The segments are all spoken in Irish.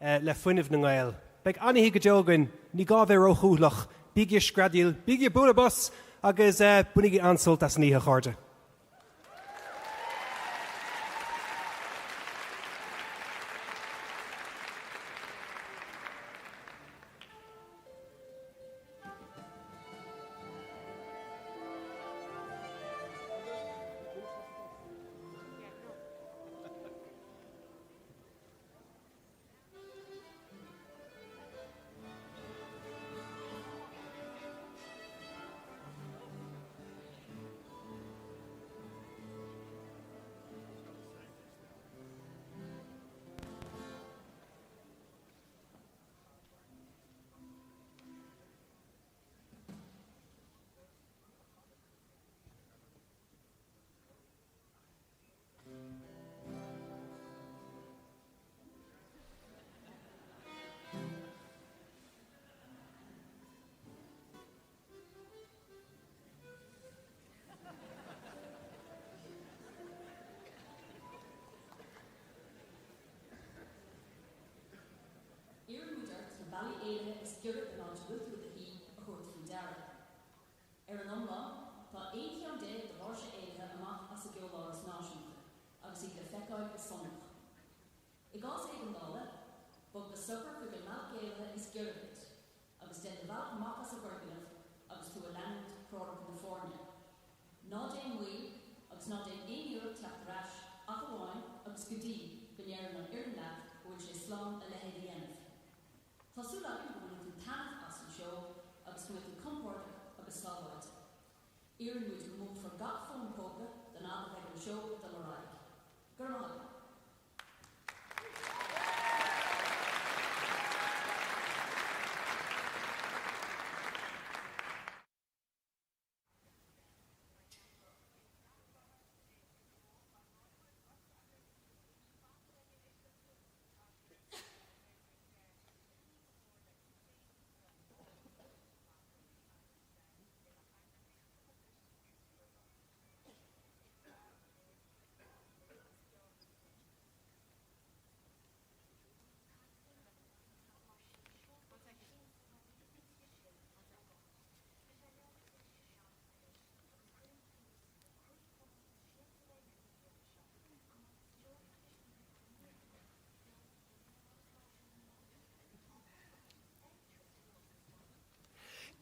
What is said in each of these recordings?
Le fuinneamh na nGael. Beidh an-oíche go deo againn, ní gá bheith róchúthaileach, bígí ag screadaíl, bígí ag bualadh bos agus bainigí an-sult as an oíche, a chairde. Iarrann muid ort na bealaí éalaithe is giorra don áit a bhfuil tú i do shuí a thabhairt faoi deara. Ar an iomlán, tá 11 cheann de dhoirse éalaithe amach as an gCeoláras Náisiúnta agus iad le feiceáil go sonrach. I gcás éigeandála, bog go socair chuig an mbealach éalaithe is giorra duit agus déan do bhealach amach as an bhfoirgneamh agus tú ag leanúint threoracha na foirne. Ná déan moill agus ná déan aon iarracht teacht ar ais ach amháin agus go dtí go ndeireann an fhoireann leat go bhfuil sé slán a leithéid a dhéanamh. Tá súil againn go mbainfidh tú taitneamh as an seó agus go mbeidh tú compordach agus sábháilte. Iarrann muid go múchfar gach fón póca don fhad a bheidh an seó ag dul ar aghaidh. Go raibh maith agat.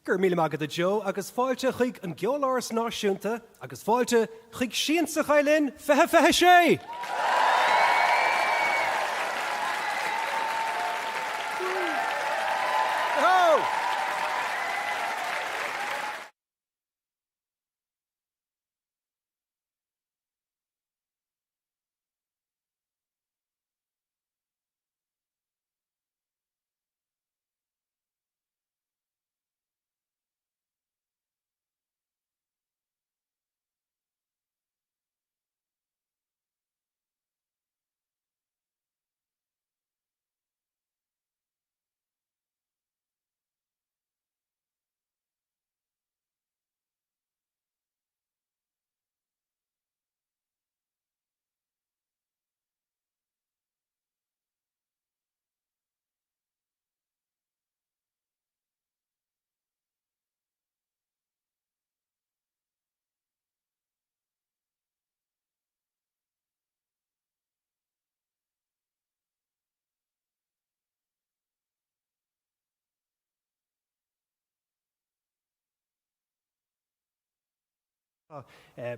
Go raibh míle maith agat a Joe agus fáilte chuig an gCeoláras Náisiúnta agus fáilte chuig Siansa Gael Linn 2026!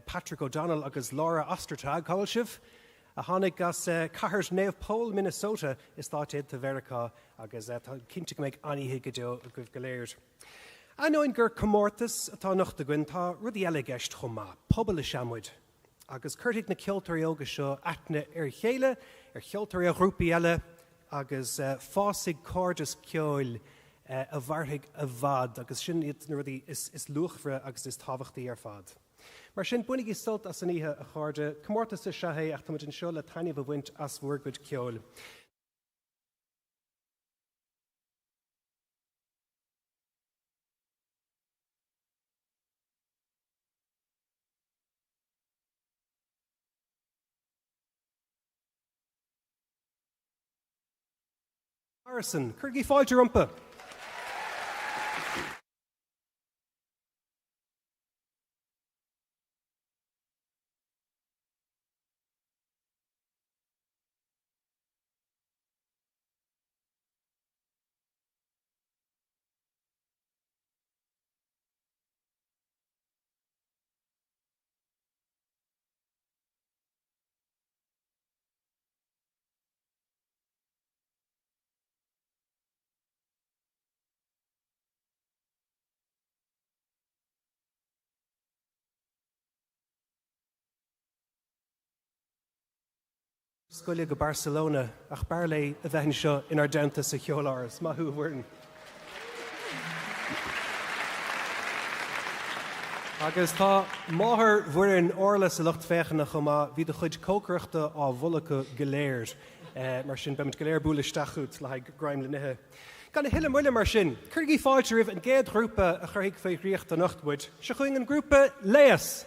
Patrick O'Donnell agus Laura Ostertag, cá bhfuil sibh? A tháinig as cathair Naomh Paul, Minnesota i Stáit Aontaithe Mheiriceá agus tá cinnte go mbeidh an-oíche go deo agaibh go léir. Ainneoin gur comórtas atá anocht againn, tá rudaí eile i gceist chomh maith. Pobal is ea muid. Agus cuirfidh na ceoltóirí óga seo aithne ar a chéile, ar cheoltóirí ó ghrúpaí eile agus fásfaidh cairdeas ceoil a mhairfidh i bhfad agus sin iad na rudaí is luachmhaire agus is tábhachtaí ar fad. Mar sin, bainigí sult as an oíche, a chairde. Comórtas is ea é ach táimid anseo le taitneamh a bhaint as bhur gcuid ceoil. Harrison. Cuirigí fáilte rompu! scoile go Barcelona ach b'fhearr léi a bheith anseo inár dteannta sa Cheoláras. Maith thú, a Mhuireann. Agus tá máthair Mhuireann, Orla, sa lucht féachana chomh maith. Bhí do chuid cócaireachta á mholadh acu go léir. Mar sin, beimid go léir ag bualadh isteach chugat le haghaidh greim le n-ithe. Gan a thuilleadh moille mar sin, cuirigí fáilte roimh an gcéad ghrúpa a chuirfidh faoi dhraíocht anocht muid. Seo chugainn an grúpa Léas!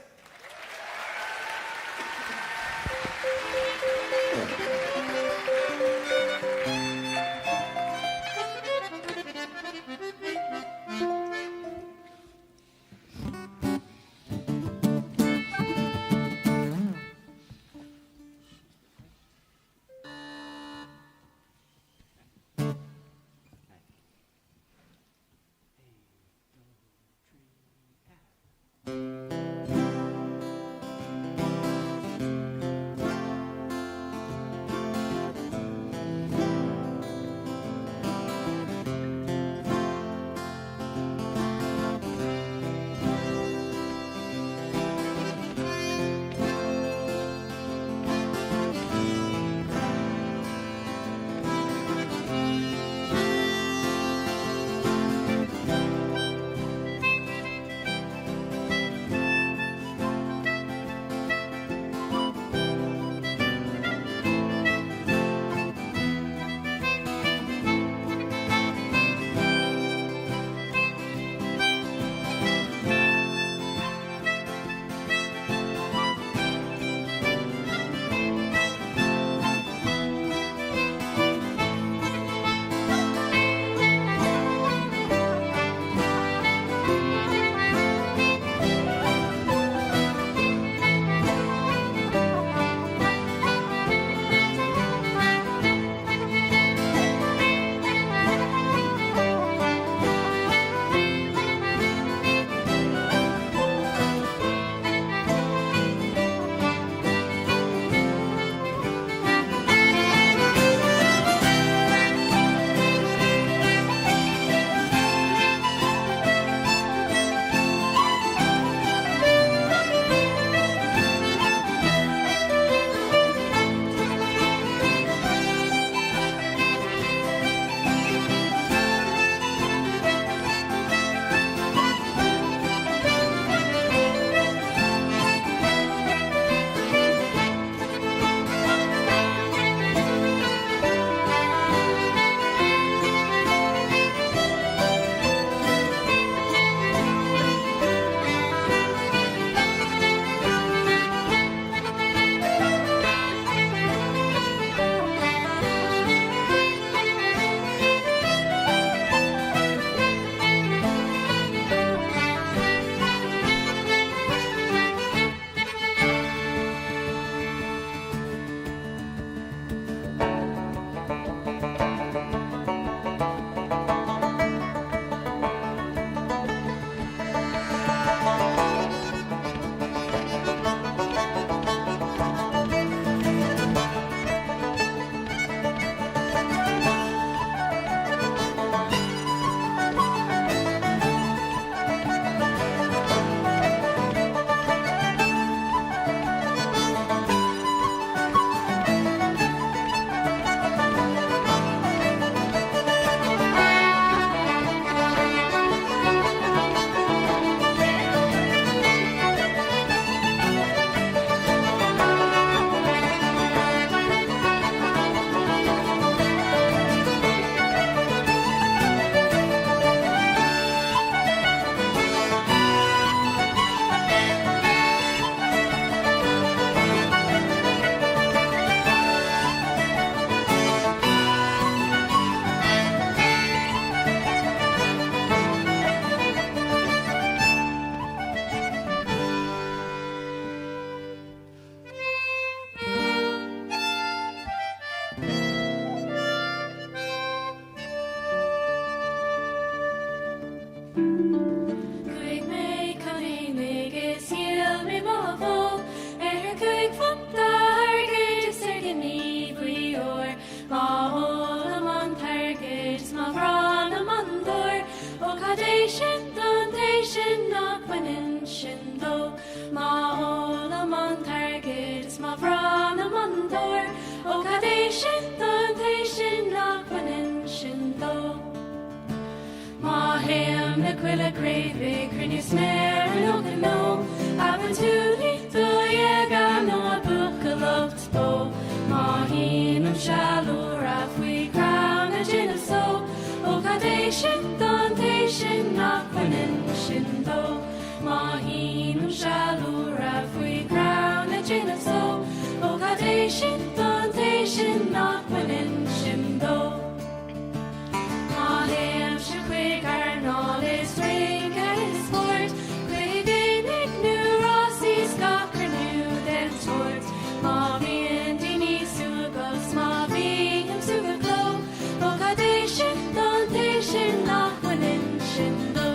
chuile chuile craobh ag cruinniú sméar nó gnó Abair do ghéaga nó a buachailleacht bó Má shínim seal úr faoi chrann ag déanamh só Ó cad é sin don té sin nach mbaineann sin dó Má shínim seal úr faoi chrann ag déanamh só Ó cad é sin don té sin nach mbaineann sin dó Má théimse chuig airneál is rince is spórt, chuig aonaigh nó rásaí 's gach cruinniú den tsórt, má bhíonn daoine súgach 's má bhím súgach leo, ó cad é sin don té sin nach mbaineann sin dó?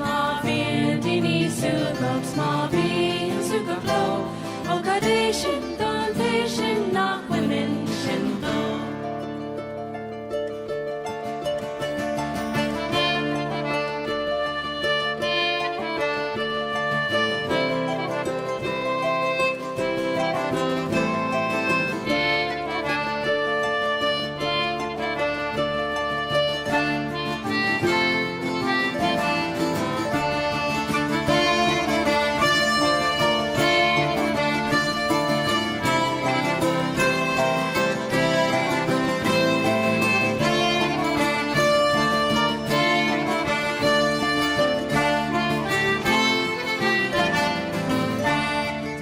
Má bhíonn daoine súgach 's má bhím súgach leo, ó cad é sin don té sin nach mbaineann sin dó?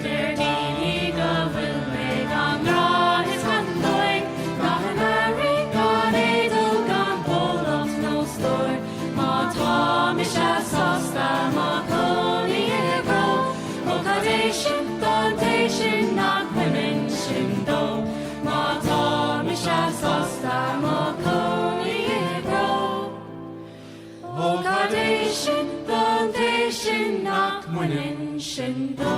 Deir daoine go bhfuil mé gan ngrá is gan dóigh, gan aire gan éadail gan bólacht nó stór. Má tá mise sásta mo chónaí i gcró, ó cad é sin don té sin nach mbaineann sin dó? Má tá mise sásta mo chónaí i gcró, ó cad é sin don té sin nach mbaineann sin dó?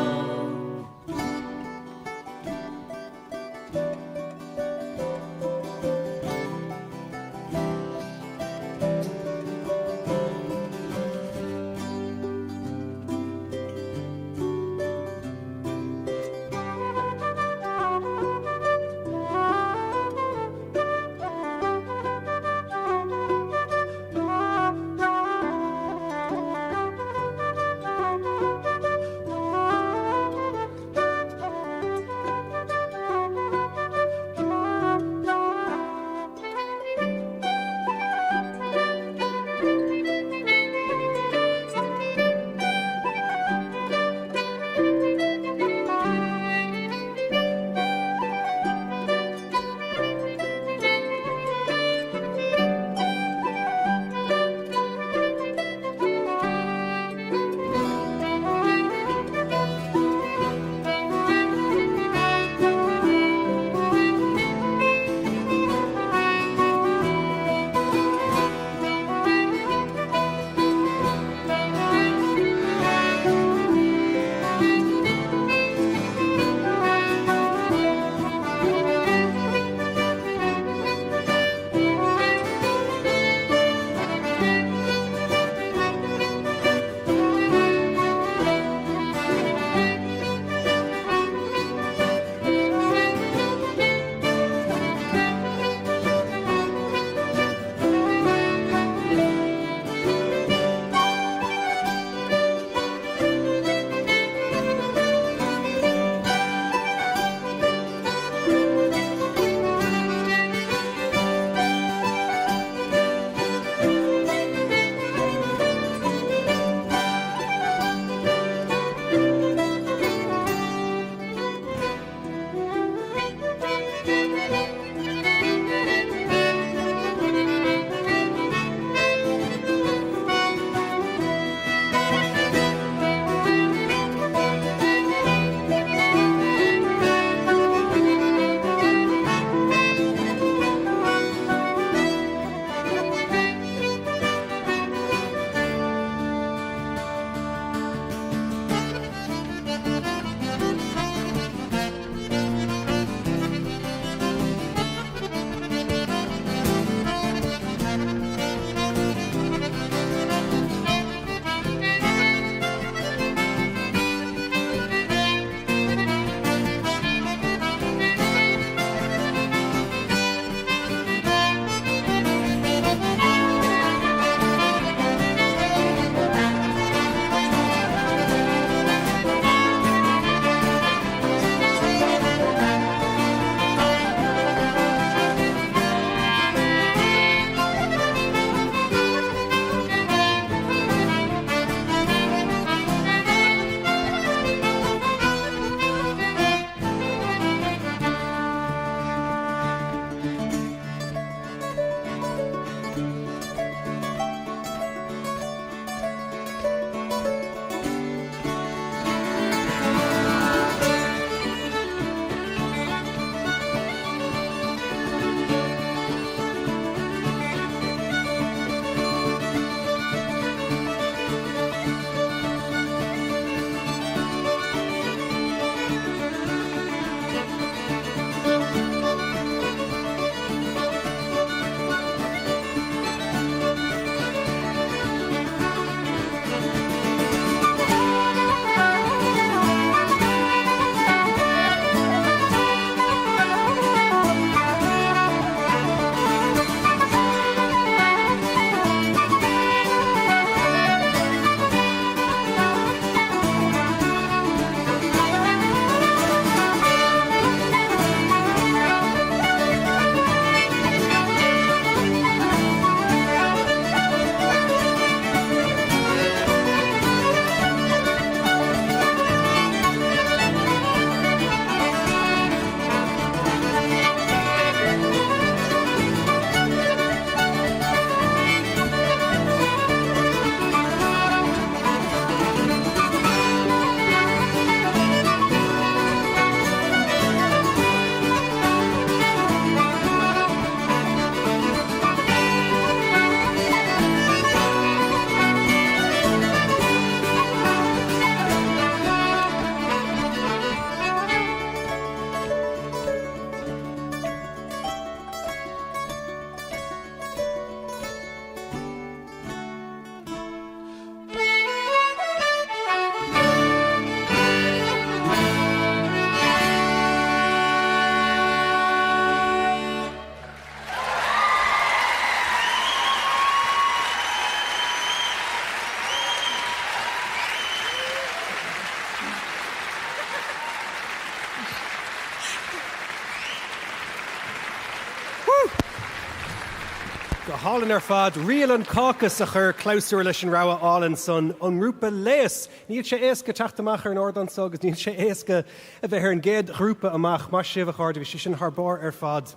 Go hálainn ar fad. Ríl an Cácas a chuir clabhsúr leis an rogha álainn san ón ngrúpa Léas. Níl sé éasca teacht amach ar an ardán so agus níl sé éasca a bheith ar an gcéad ghrúpa amach. Maith sibh, a chairde, bhí sé sin thar barr ar fad.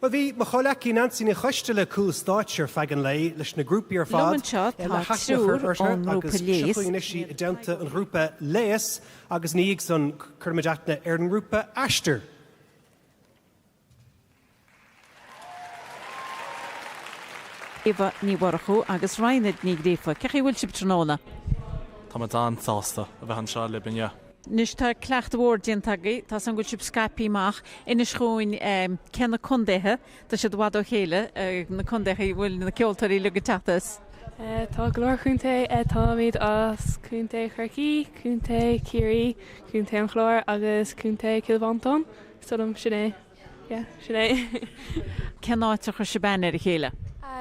Bhuel, bhí mo chomhleacaí Neansaí Ní Choisteala cúl stáitse ar feadh an lae leis na grúpaí ar Liom fad anseo le tá haithne a chur triúr orthu ón ngrúpa agus seo Léas. chugainn anois í i dteannta an ghrúpa Léas agus ina dhiaidh san cuirfimid aithne ar an ngrúpa Aistear. Éabha Ní Mhurchú agus Raonaid Ní Ghríofa. Cén chaoi a bhfuil sibh tráthnóna? Táimid an-sásta a bheith anseo libh inniu. Anois tá cleachtadh mhór déanta agaibh, tá 's agam go bhfuil sibh scaipthe amach. Inis dhúinn cé na contaetha, tá siad i bhfad ó chéile, na contaetha a bhfuil na ceoltóirí uilig ag teacht as. Tá go leor contae, táimid as Contae Chorcaí, Contae Chiarraí, Contae an Chláir agus Contae Chill Mhantáin, is dóigh liom, sin é. Yeah, sin é. Cén áit ar chuir sibh aithne ar a chéile?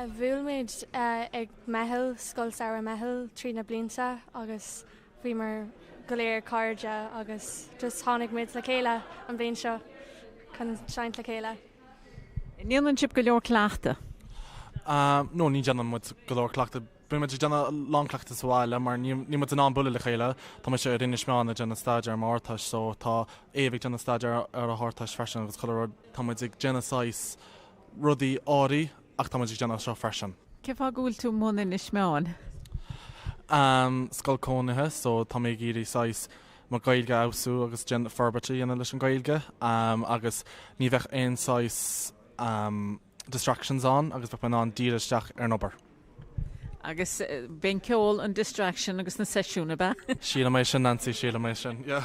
Bhuail muid ag meitheal, Scoil Samhraidh Meitheal, trí na blianta agus bhíomar go léir cairde agus just tháinig muid le chéile an bhliain seo chun seinnt le chéile. An ndéanann sibh go leor cleachtadh? No, ní dhéanann muid go leor cleachtadh. Bíonn muid ag déanamh a lán cleachtadh sa bhaile mar níl muid in ann bualadh le chéile. Tá mise ar Inis Meáin ag déanamh staidéar ar m'Ardteist so tá Éabha ag déanamh staidéar ar a hArdteist freisin agus chuile rud. Tá muid ag déanamh saghas rudaí áirithe ach tá muid ag déanamh seo freisin. Cén fáth go bhfuil tú amuigh in Inis Meáin? Scoil cónaithe so tá mé ag iarraidh saghas mo Ghaeilge a fheabhsú agus déanamh forbairt a dhéanamh leis an Ghaeilge agus ní bheadh aon saghas distractions ann agus bheadh mé in ann díriú isteach ar an obair. Agus b'é an ceol an distraction agus na seisiúin, ab ea? Sílim é sin, Nancy, sílim é sin, yeah.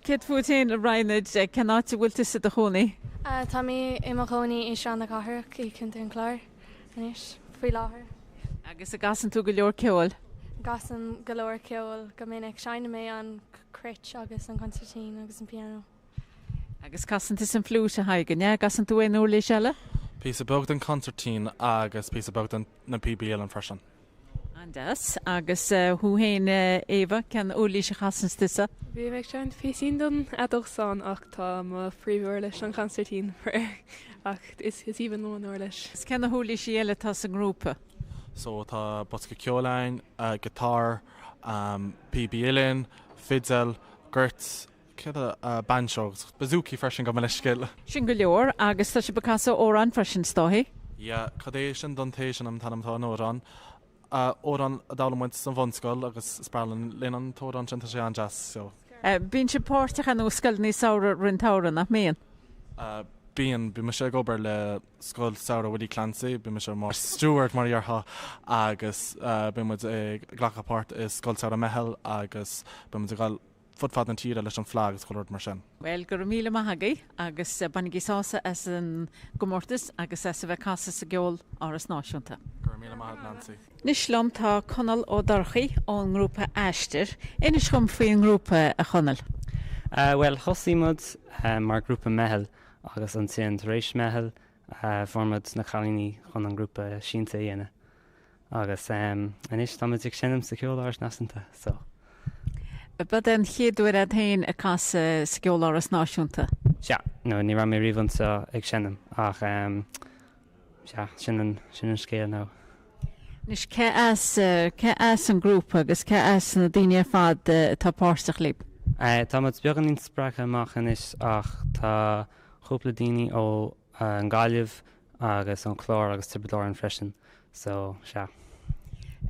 Céard fút féin, a Raonaid, cén áit a bhfuil tusa i do chónaí? Tá mé i mo chónaí i Srath na Cathrach i Contae an Chláir anois, faoi láthair. Agus an gcasann tú go leor ceoil? Casaim go leor ceoil go minic. Seinnim mé an cruit agus an consairtín agus an pianó. Agus casann tusa an fliúit, a Thaidhg, an ea? Gcasann tú aon uirlis eile? Píosa beag den consairtín agus píosa beag den na píobaí uilleann freisin. An-deas. Agus thú féin, a Éabha, cén uirlis a chasanns tusa? Bím ag seinnt píosín don fheadóg stáin ach tá mo phríomhuirlis an consairtín ach is aoibhinn liom an uirlis. Agus cé na huirlisí eile atá sa ngrúpa? So tá bosca ceoil ann, giotár, píobaí uilleann, fidil, goirt, Céard eile? Banjo agus bouzouki freisin, gabh mo leithscéal. Sin go leor, agus tá sibh ag casadh amhrán freisin, is dóichí? Yeah, cad é sin don té sin an t-ainm atá ar an amhrán. Amhrán a d'fhoghlaim muid sa bhunscoil agus is breá linn an t-amhrán sin, tá sé an-deas, so. Bíonn sibh páirteach ar ndóigh i scoileanna samhraidh i rith an tsamhraidh, nach mbíonn? Bíonn, bíonn mise ag obair le Scoil Samhraidh Willie Clancy, bíonn mise mar steward mar a dhéarfá agus bíonn muid ag glacadh páirt i Scoil Samhraidh Meitheal agus bíonn muid ag dul fud fad na tíre leis an Fleadh agus chuile rud mar sin. Bhuel, go raibh míle maith agaibh agus bainigí sásamh as an gcomórtas agus as a bheith ag casadh sa gCeoláras Náisiúnta. Go raibh míle maith agat Nancy. Anois liom tá Conall Ó Dorchaí ón ngrúpa Aistear. Inis dhom faoin ngrúpa, a Chonaill. Bhuel, thosaigh muid mar ghrúpa meitheal agus ansin tar éis meitheal fuair muid na cailíní chun an grúpa siansa a dhéanamh. Agus anois táimid ag seinm sa Cheoláras Náisiúnta, so. Ab é an chéad uair a'd féin ag casadh sa gCeoláras Náisiúnta? Sea, no, ní raibh mé riamh anseo ag seinm, ach sea, sin an, sin an scéal now. Anois, cé as, cé as an grúpa agus cé as na daoine ar fad atá páirteach libh? Tá muid beagáinín spreagtha amach anois ach tá cúpla daoine ó an Gaillimh agus an Clár agus Tiobraid Árann freisin so sea.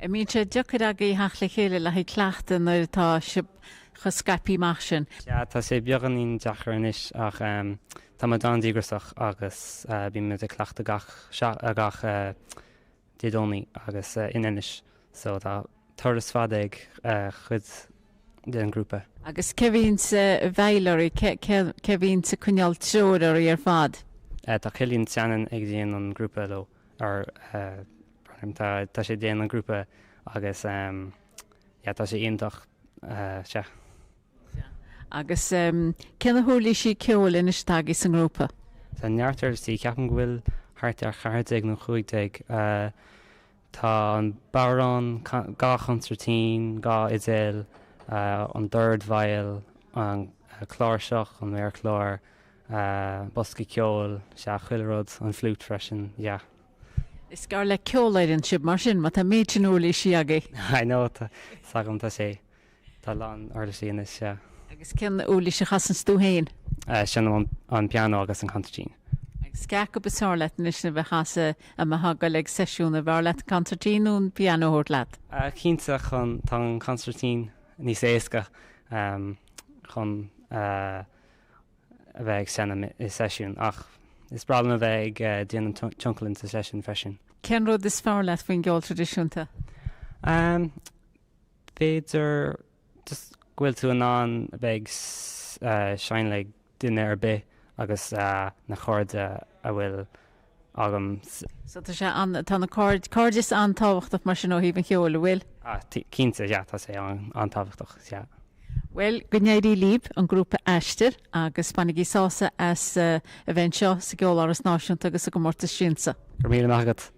An mbíonn sé deacair agaibh theacht le chéile le haghaidh cleachtadh nuair atá sibh chomh scaipthe amach sin? Sea, tá sé beagáinín deacair anois ach tá muid an-díograiseach agus bíonn muid ag cleachtadh gach gach Dé Domhnaigh agus in Inis so tá turas fada ag cuid den ghrúpa. Agus cé bhíonns i bhfeighil oraibh, cé bhíonns ag coinneáil treoir oraibh ar fad? Tá Cillian Shannon ag déanamh an grúpa leo, or tá tá sé ag déanamh an grúpa agus yeah tá sé iontach sea. Agus cé na huirlisí ceoil anois atá agaibh sa ngrúpa? Tá neart uirlisí, ceapaim go bhfuil thart ar 14 nó 15. Tá an bodhrán, dhá chonsairtín, dhá fhidéal, an dordveidhil, an chláirseach, an méarchlár, bosca ceoil, sea, chuile rud, an fliúit freisin, yeah. Is gar le ceolfhoireann sibh mar sin, má tá an méid sin uirlisí agaibh. I know, tá 's agam, tá sé, tá a lán uirlisí anois, yeah. Agus cén uirlis a chasanns tú féin? Seinnim an pianó agus an consairtín. Agus cé acu is fearr leat anois a bheith ag casadh dá mbeifeá ag goil ag seisiún, an bhfearr leat an consairtín nó an pianó a thabhairt leat? Cinnte, chun, tá an consairtín níos éasca chun a bheith ag seinm i seisiún ach is breá liom a bheith ag déanamh tionlacan sa seisiún freisin. Cén rud is fearr leat faoin gceol traidisiúnta? B'fhéidir just go bhfuil tú in ann a bheith ag seinm le duine ar bith agus na cairde a bhfuil agam. So tá sé an, tá na caird, cairdeas an-tábhachtach mar sin ó thaobh an cheoil, an bhfuil? Ah, cinnte, yeah, tá sé an-tábhachtach, yeah. Bhuel, go n-éirí libh, an grúpa Aistear, agus bainigí sásamh as a bheith anseo sa gCeoláras Náisiúnta agus sa gcomórtas Siansa. Go raibh míle maith agat.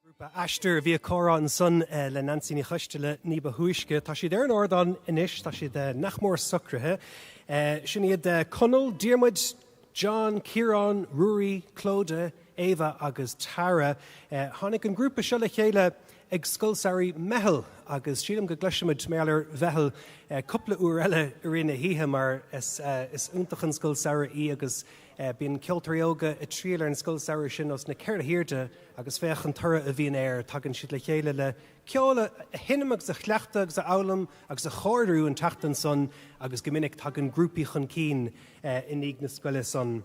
Grúpa Aistear a bhí ag comhrá ansan le Neansaí Ní Choisteala ní ba thúisce. Tá siad ar an ardán anois, tá siad nach mór socraithe. Sin iad Conall, Diarmuid, John, Ciarán, Ruairí, Clodagh, Éabha agus Tara. Tháinig an grúpa seo le chéile ag Scoil Samhraidh Meitheal agus sílim go gcloisfimid mar gheall ar Mheitheal cúpla uair eile i rith na hoíche mar is iontach an scoil samhraidh í agus Bíonn ceoltóirí óga ag triall ar an scoil samhraidh sin os na ceithre hairde agus féach an toradh a bhíonn air, tagann siad le chéile le ceol a sheinm agus a chleachtadh agus a fhoghlaim agus a chóiriú an tseachtain san agus go minic tagann grúpaí chun cinn i ndiaidh na scoile san.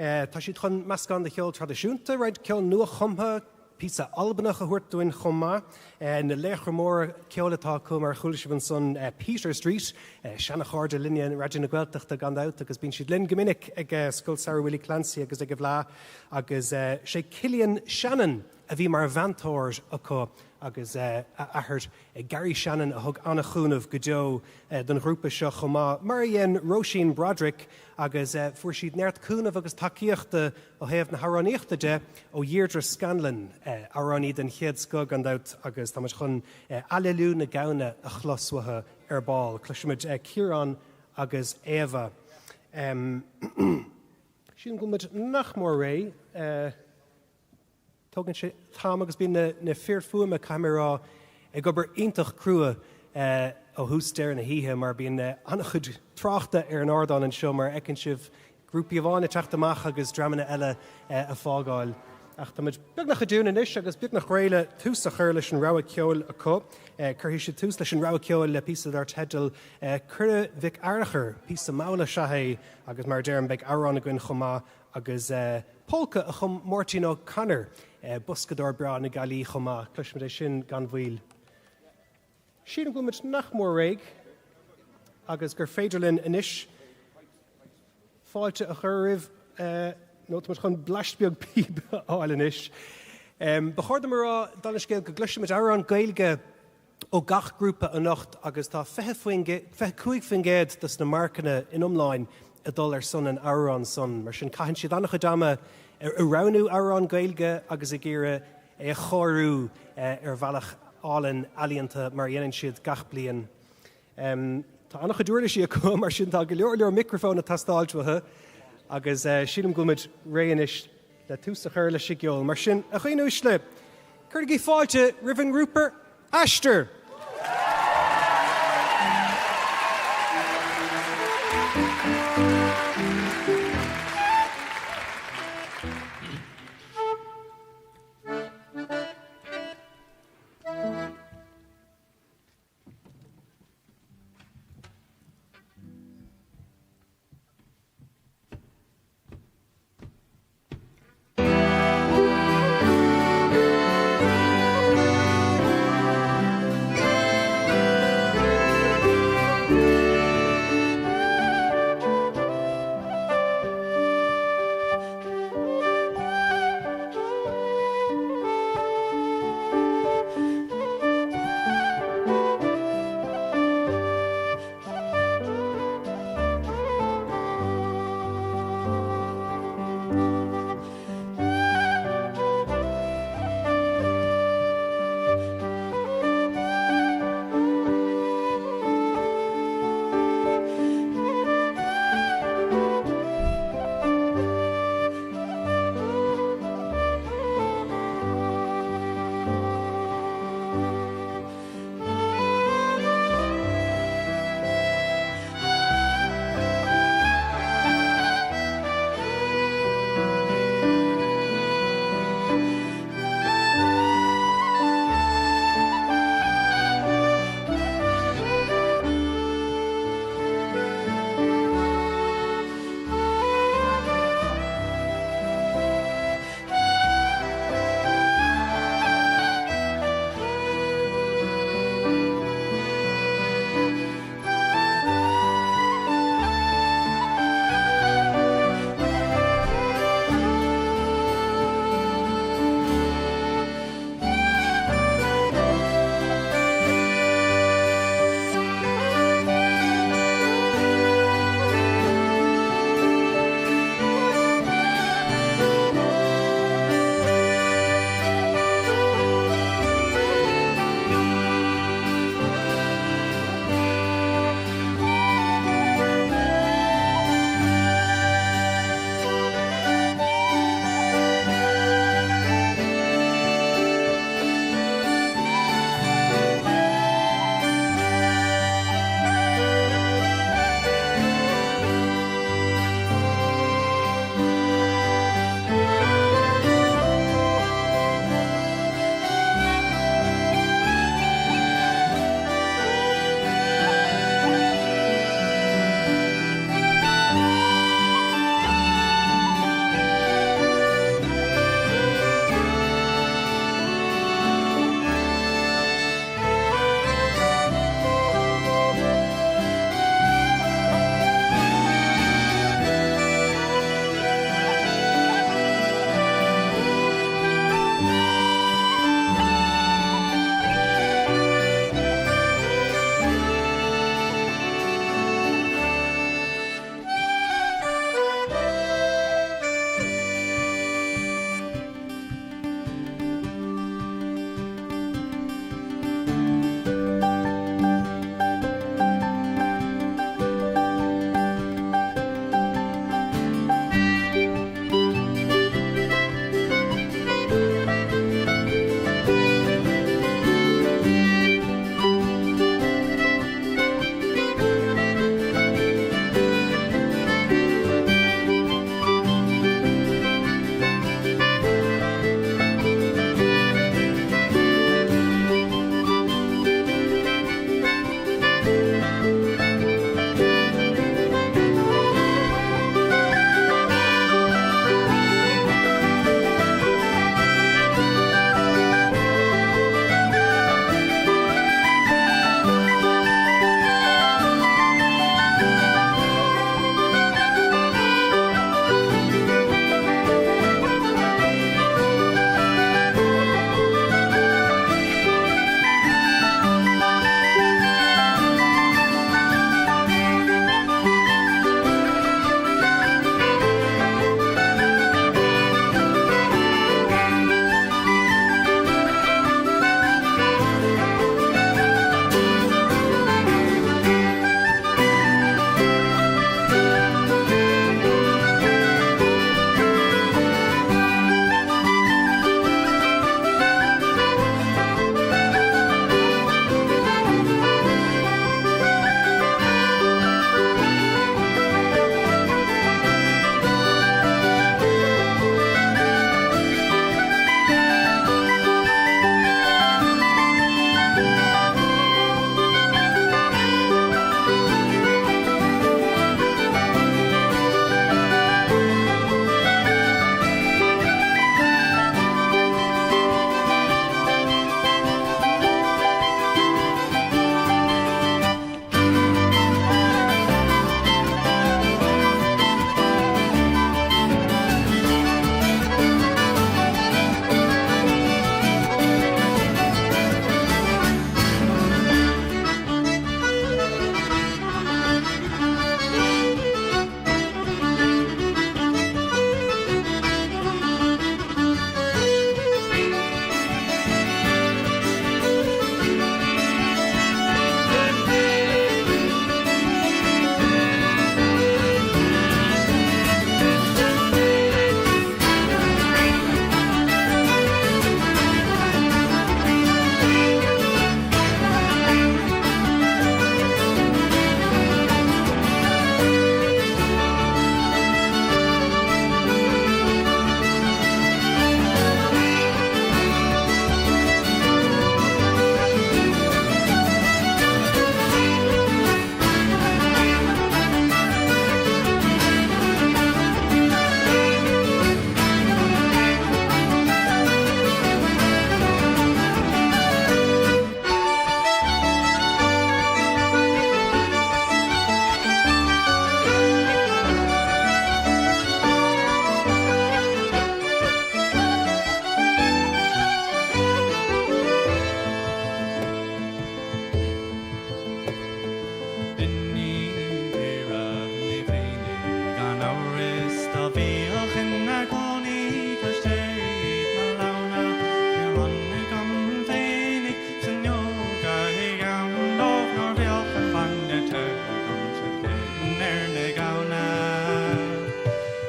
Tá siad chun meascán de cheol traidisiúnta, roinnt ceol nua-chumtha, Píosa Albanach a thabhairt dúinn chomh maith. Na laochra móra ceoil atá acu, mar a chuala sibh ansan, Peter Street, seana-chairde linne in Raidió na Gaeltachta gan dabht agus bíonn siad linn go minic ag Scoil Samhraidh Willie Clancy agus ag an bhFleadh agus sé Cillian Shannon a bhí mar mheantóir acu agus a athair Gary Shannon a thug an-chúnamh go deo don ghrúpa seo chomh maith, mar a dhein Róisín Broderick agus fuair siad neart cúnaimh agus tacaíochta ó thaobh na hamhránaíochta de ó Dheirdre Scanlon, amhránaí den chéad scoth gan dabht agus tá muid chun Aililiú na Gamhna a chlos uathu ar ball. Cloisfimid Ciarán agus Éabha. Sílim go bhfuil muid nach mór réidh. Tógann sé t-am agus bíonn na fir fuaime, caithfidh mé a rá, ag obair iontach crua ó thús deireadh na hoíche mar bíonn an-chuid tráchta ar an ardán anseo mar a fheiceann sibh, grúpaí amháin ag teacht amach agus dreamanna eile ag fágáil. Ach tá muid beagnach i dtiúin anois agus beagnach réidh le tús a chur leis an rogha ceoil acu. Cuirfidh siad tús leis an rogha ceoil le píosa dar teideal Coire Mhic Fhearchair, píosa mall is ea é agus mar a deirim beidh amhrán againn chomh maith agus polca a chum Máirtín O'Connor, boscadóir breá na Gaillimhe chomh maith. Cloisfimid é sin gan mhoill. Sílim go bhfuil muid nach mór réidh agus gur féidir linn anois fáilte a chur roimh, nó tá muid chun bleaist beag píob a fháil anois. Ba chóir dom a rá, dála an scéil, go gcloisfimid amhrán Gaeilge ó gach grúpa anocht agus tá 25% dos na marcanna in iomláin ag dul ar son an amhráin san. Mar sin caitheann siad an-chuid ama ag roghnú amhrán Gaeilge agus ag iarraidh é a chóiriú ar bhealach álainn ealaíonta mar a dhéanann siad gach bliain. Tá an-chuid uirlisí acu mar sin tá go leor leor micreafón ag teastáilt uathu agus sílim go bhfuil muid réidh anois le tús a chur leis an gceol. Mar sin, a dhaoine uaisle, cuirigí fáilte roimh an ngrúpa Aistear!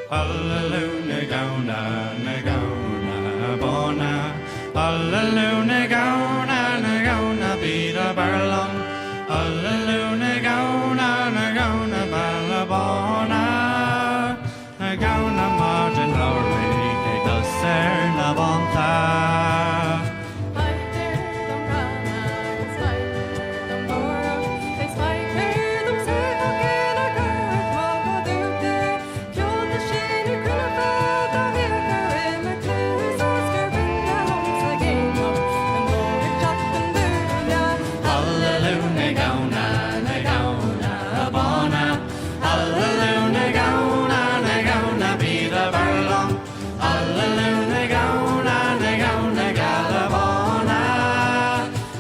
Allalú na gamhna, na gamhna bána, Allalú na gamhna, na gamhna bíd a b'fhearr liom, Allalú na gamhna, na gamhna geala bána, Na gamhna maidin shamhraidh ag damhsa ar na bánta. Feictear dom gamhna agus feictear dom buarach, is feictear dom soitheach ina curach maith go dúnta, ceolta sin i gcruinneacha dá thiocfadh i mo chluas is gur binne liomsa géimneach na mbó ag teacht an dúine. Allalú na gamhna, na gamhna bána, Allalú na gamhna, na gamhna bíd a b'fhearr liom, Allalú na gamhna, na gamhna geala bána,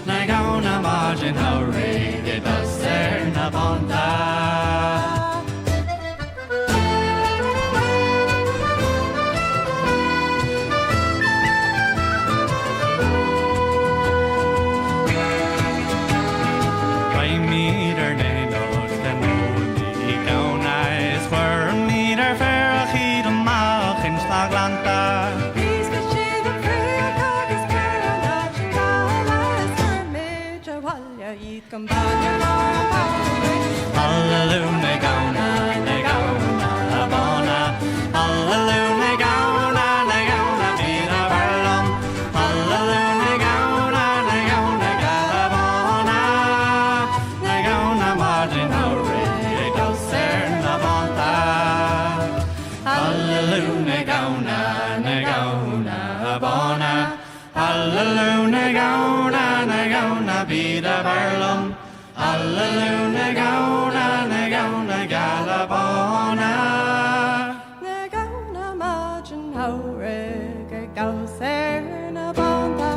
Na gamhna maidin shamhraidh ag damhsa ar na bánta. Raghaimid ar n-aonach le móiníní gamhna is cuirfimid ar féarach iad amach ins na gleannta. Íosfaidh siad an fraoch agus cuireann an gala is cuirfimid abhaile iad go baile lár an tsamhraidh. Allalú na gamhna, na gamhna bána, Allalú na gamhna, na gamhna bíd a b'fhearr liom, Allalú na gamhna, na gamhna geala bána, Na gamhna maidin shamhraidh ag damhsa ar na bánta. Allalú na gamhna, na gamhna bána, Allalú na gamhna, na gamhna bíd a b'fhearr liom, Allalú na gamhna, na gamhna geala bána. Na gamhna maidin shamhraidh ag damhsa ar na bánta.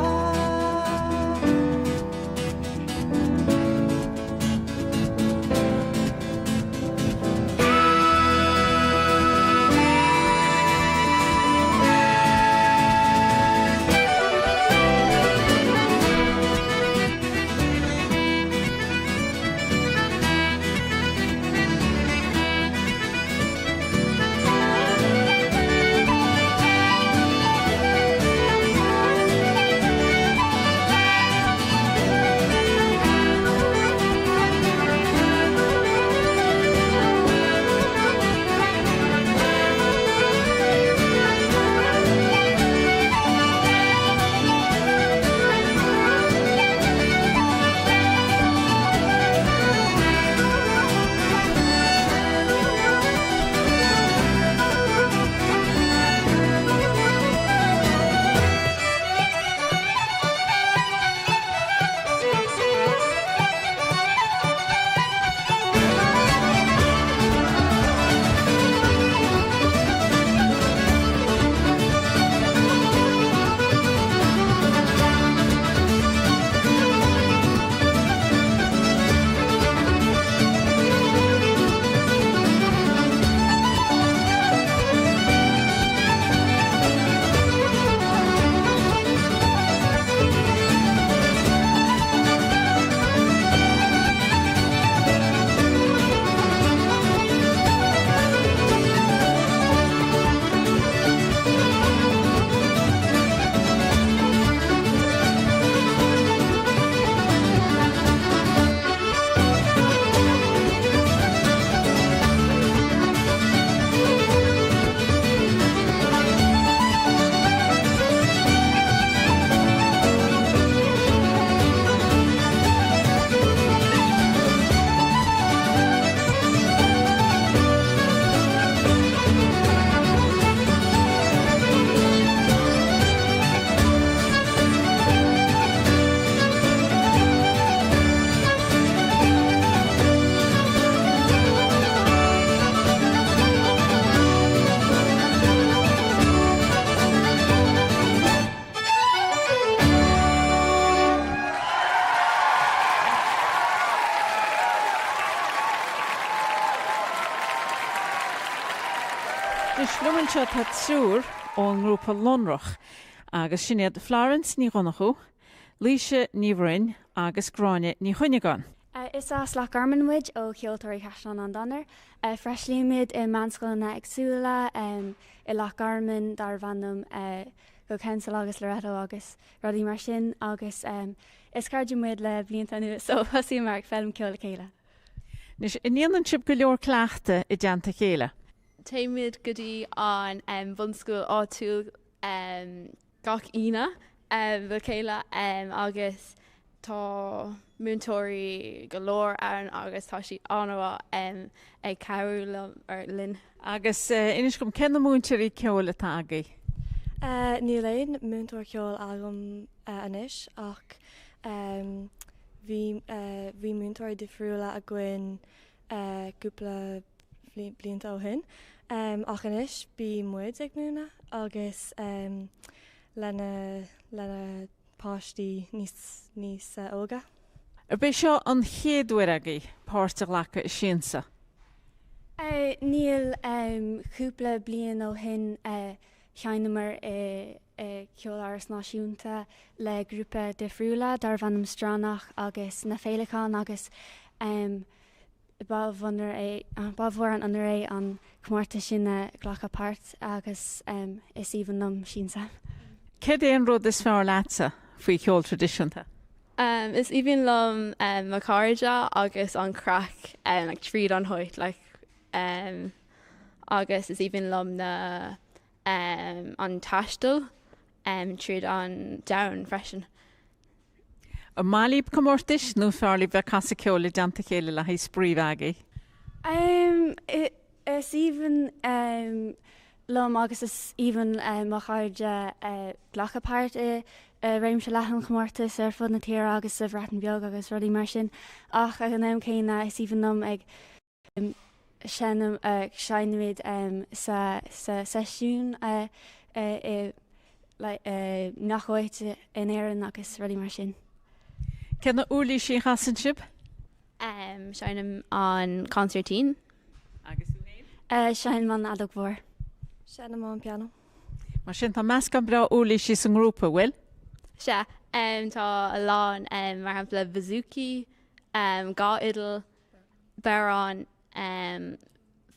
Anois liom anseo tá triúr ón ngrúpa Lonrach agus sin iad Florence Ní Dhonnchú, Laoise Ní Bhroin agus Gráinne Ní Chuinneagáin. Is as Loch Garman muid, ó Cheoltóirí Chaisleán an Daingin. Freastalaímid i meánscoileanna éagsúla i Loch Garman darbh ainm Go Council agus Loreto agus rudaí mar sin agus is cairde muid le blianta anuas so thosaíomar ag foghlaim ceoil le chéile. Anois, an ndéanann sibh go leor cleachtaidh i dteannta a chéile? Téimid go dtí an bhunscoil áitiúil gach Aoine le chéile agus tá múinteoirí go leor ann agus tá siad an-mhaith ag cabhrú linn. Agus inis dom, cé na múinteoirí ceoil atá agaibh? Níl aon múinteoir ceoil agam anois ach bhí bhí múinteoirí difriúla againn cúpla blianta ó shin. Ach anois bí muid ag múineadh agus lena lena páistí níos níos óga. Ab é seo an chéad uair agaibh páirt a ghlacadh i Siansa? Níl. Cúpla bliain ó shin sheinneamar i Ceoláras Náisiúnta le grúpa difriúla darbh ainm Stronach agus na Féileacáin agus Ba mhór é, ba mhór an onóir é an comórtas sin a ghlacadh páirt agus is aoibhinn liom Siansa. Céard é an rud is fearr leatsa faoi cheol traidisiúnta? Is aoibhinn liom mo chairde agus an craic like tríd an háit like agus is aoibhinn liom na an taisteal tríd an domhan freisin. An maith libh comórtais nó fearr libh bheith ag casadh ceoil i dteannta a chéile le haghaidh spraoi bheith agaibh? Is aoibhinn liom agus is aoibhinn le mo chairde glacadh páirt i réimse leathan chomórtas ar fud na tíre agus sa Bhreatain Bheag agus rudaí mar sin ach ag an am céanna is aoibhinn liom ag seinm seinnimid sa sa seisiún i i ngach áit in Éirinn agus rudaí mar sin. Cé na uirlisí a chasann sibh? Seinnim an consairtín. Agus tú féin? Seinnim an fheadóg mhór. Seinnim an pianó. Mar sin tá meascán breá uirlisí sa ngrúpa, bhfuil? Sea, tá a lán, mar shampla bouzouki, 2 fhidil, bodhrán,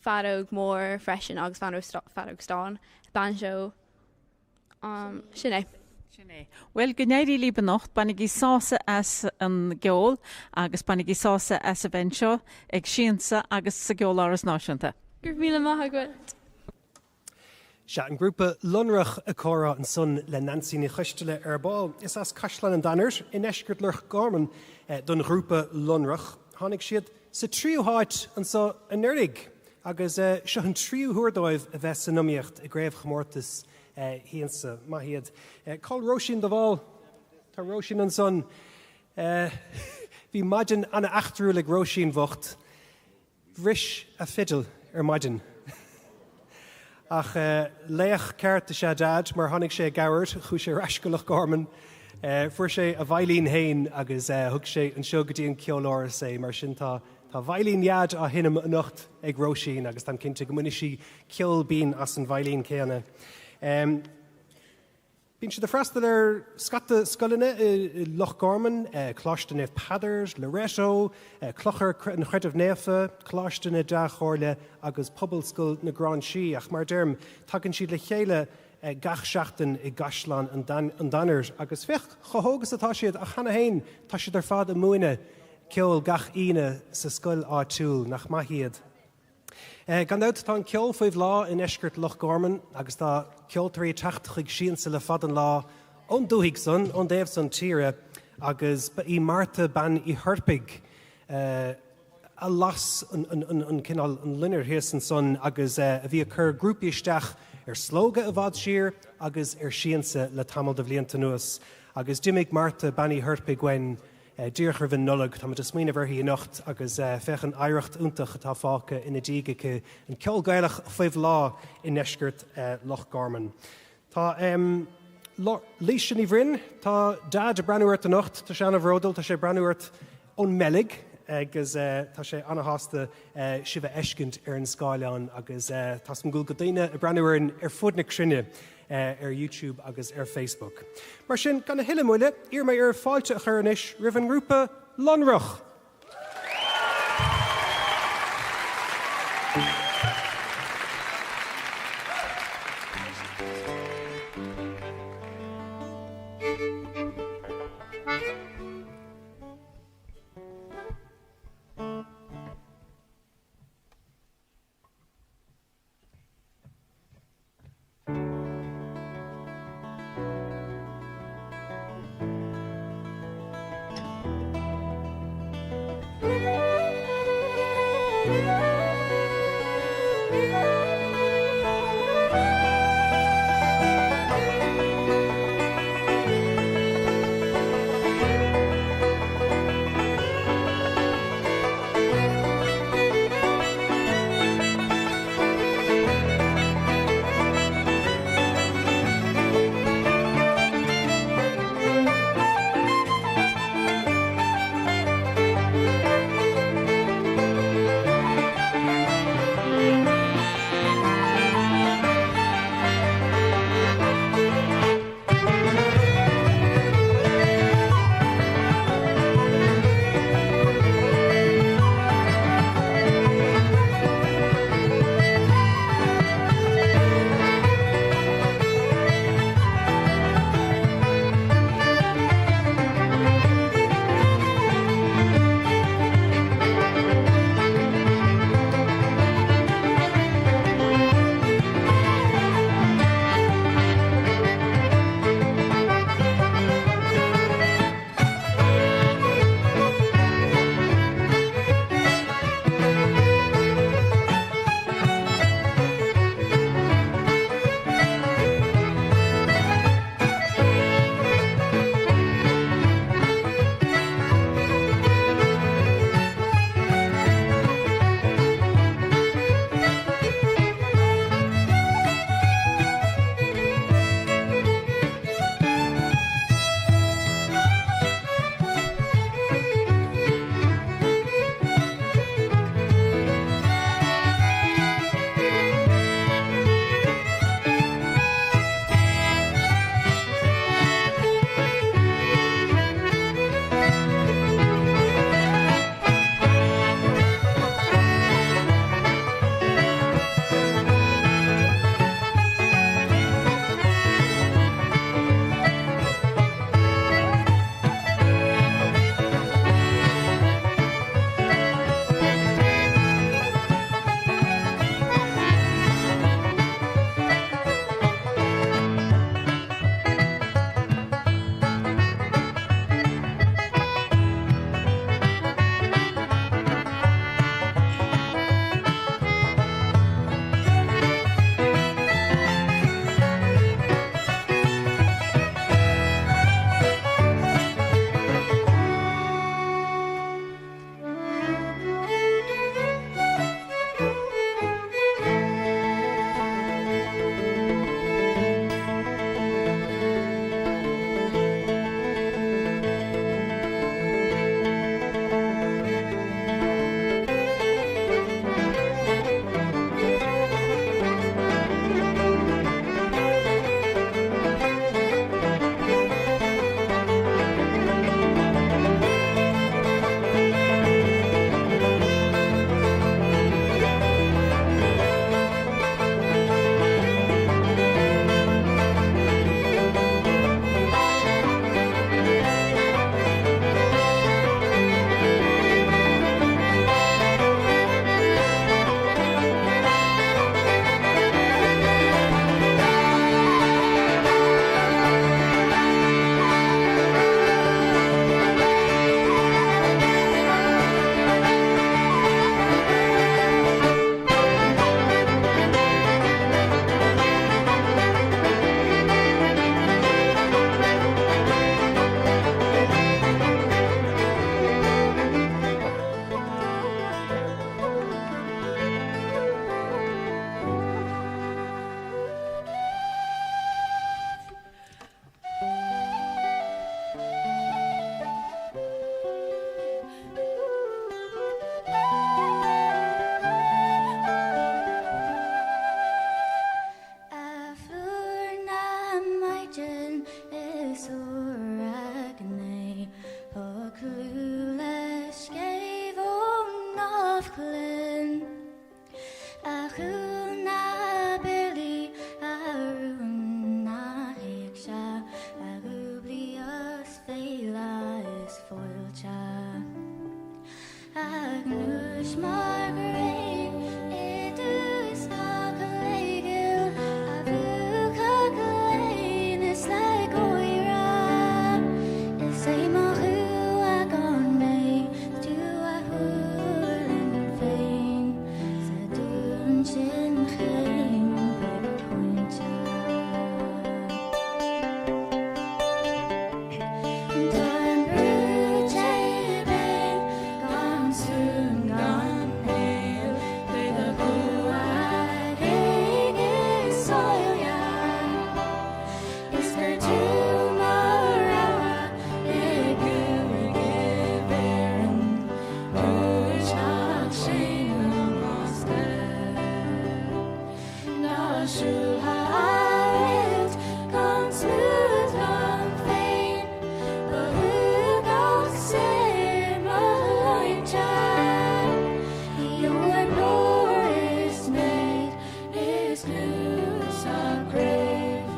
feadóg mór freisin agus feadóg stáin, banjo, sin é. Sin é. Bhuel, go n-éirí libh anocht, bainigí sásamh as an gceol agus bainigí sásamh as a bheith anseo ag Siansa agus sa gCeoláras Náisiúnta. Go raibh míle maith agat. Sea, an grúpa Lonrach ag comhrá ansan le Neansaí Ní Choisteala ar ball. Is as Caisleán an Danair i ndeisceart Loch Garman don ghrúpa Lonrach. Tháinig siad sa tríú háit anso anuraidh agus seo an tríú huair dóibh a bheith san iomaíocht i gcraobhchomórtas Shiansa. Maith iad. Cá bhfuil Róisín de Bhál? Tá Róisín ansan. Bhí maidin an-eachtrúil ag Róisín bhocht. Bhris a fidil ar maidin. Ach laoch ceart is ea Daid mar tháinig sé i gcabhair, chuaigh sé ar ais go Loch Garman, fuair sé a veidhlín féin agus thug sé anseo go dtí an ceoláras é. Mar sin tá tá veidhlín Dhaid á sheinm anocht ag Róisín agus táim cinnte go mbainfidh sí ceol binn as an veidhlín céanna. Bíonn siad ag freastal ar scata scoileanna i Loch Garman, Coláiste Naomh Peadar, Loreto, Clochar an Chreidimh Naofa, Coláiste na Dea-Chomhairle agus Pobalscoil na Gráinsí ach mar a deirim, tagann siad le chéile gach seachtain i gCaisleán an Danair agus féach chomh hóg is atá siad ach cheana féin tá siad ar fad ag múineadh ceoil gach Aoine sa scoil áitiúil, nach maith iad? Gan dabht, tá an ceol faoi bhláth i ndeisceart Loch Garman agus tá ceoltóirí ag teacht chuig Siansa le fada an lá ón dúthaigh san, ón dtaobh san tíre agus ba í Martha Bean Uí Choirpigh a las an cineál, an loinnir thíos ansan agus a bhí ag cur grúpaí isteach ar Slógadh i bhfad siar agus ar Siansa le tamall de bhlianta anuas agus d'imigh Martha Bean Uí Choirpigh uainn Díreach roimh an Nollaig, táimid ag smaoineamh uirthi anocht agus féach an oidhreacht iontach atá fágtha ina diaidh aici, an ceol Gaelach faoi bhláth i ndeisceart Loch Garman. Tá Laoise Ní Bhroin, tá Daid ag breathnú ort anocht, tá sé an-bhródúil, tá sé ag breathnú ort ón mBeilg agus tá sé an-shásta sibh a fheiscint ar an scáileán agus tá 's agam go bhfuil daoine ag breathnú orainn ar fud na cruinne. ar YouTube agus ar Facebook. Mar sin, gan a thuilleadh moille, iarrfaidh mé oraibh fáilte a chur anois roimh an ngrúpa Lonrach! siúltha a gan smúid liom féin, Ba thú gach saor mo shláinte. Gheobhainn glór is méid is clú sa chraobh,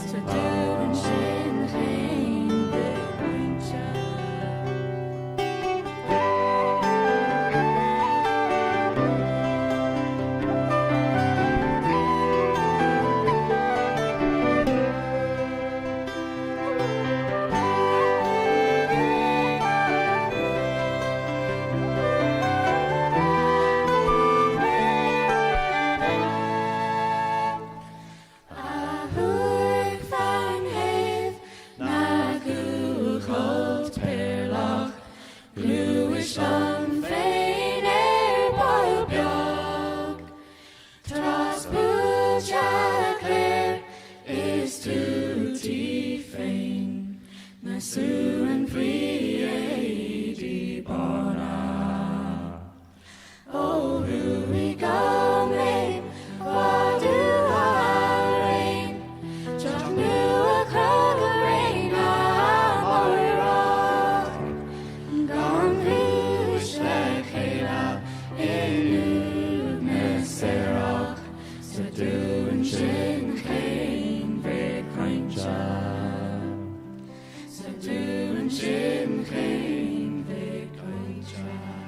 Sa dúin sin chéin mhic cainte. A thuaidh fan thaobh na gcúchailt péarlach, Gluais liom féin ar ball beag, Tras buailte cléir is tuataí féin, Na suain faoi éadaí bána. Ó thuaidh go mbeidh fadú thar aon Teach nua cruth gréine amárach Gan bhuais le chéile in uaigneas aerach Sa dúin sin chaon bhéic chainte Sa dúin sin chaon bhéic chainte.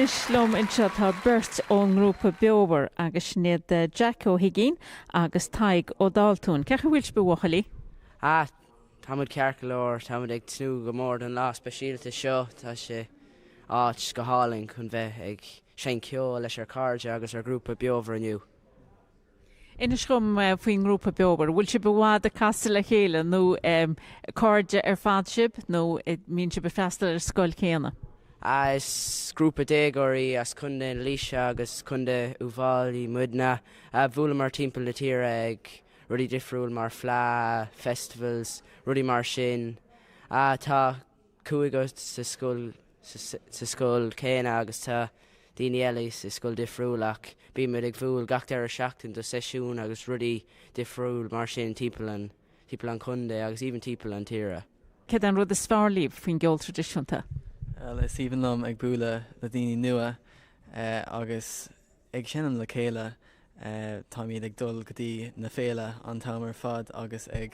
Anois liom anseo tá beirt ón ngrúpa Beomhar agus sin iad Jack Ó hUiginn agus Tadhg Ó Dáltúin. Cén chaoi a bhfuil sibh a bhuachaillí? Ah, tá muid ceart go leor, tá muid ag tnúth go mór don lá speisialta seo, tá sé áit go hálainn chun bheith ag seinnt ceoil leis ár cairde agus ár grúpa Beomhar inniu. Inis dhom faoin ngrúpa Beomhar. Bhfuil sibh i bhfad ag casadh le chéile nó cairde ar fad sibh nó mbíonn sibh ag freastal ar an scoil chéanna? Is grúpa déagóirí as Contae na Laoise agus Contae Uíbh Fhailí muidne. Bhuaileamar timpeall na tíre ag rudaí difriúil mar fleadh, festivals, rudaí mar sin. Tá cúigear sa scoil sa scoil céanna agus tá daoine eile sa scoil difriúil ach bímid ag bhuail gach deireadh seachtain do seisiún agus rudaí difriúil mar sin timpeall an timpeall an chontae agus even timpeall an tíre. Céard é an rud is fearr libh faoin gceol traidisiúnta? Bhuel, is aoibhinn liom ag bualadh le daoine nua agus ag seinm le chéile. Táimid ag dul go dtí na féile an t-am ar fad agus ag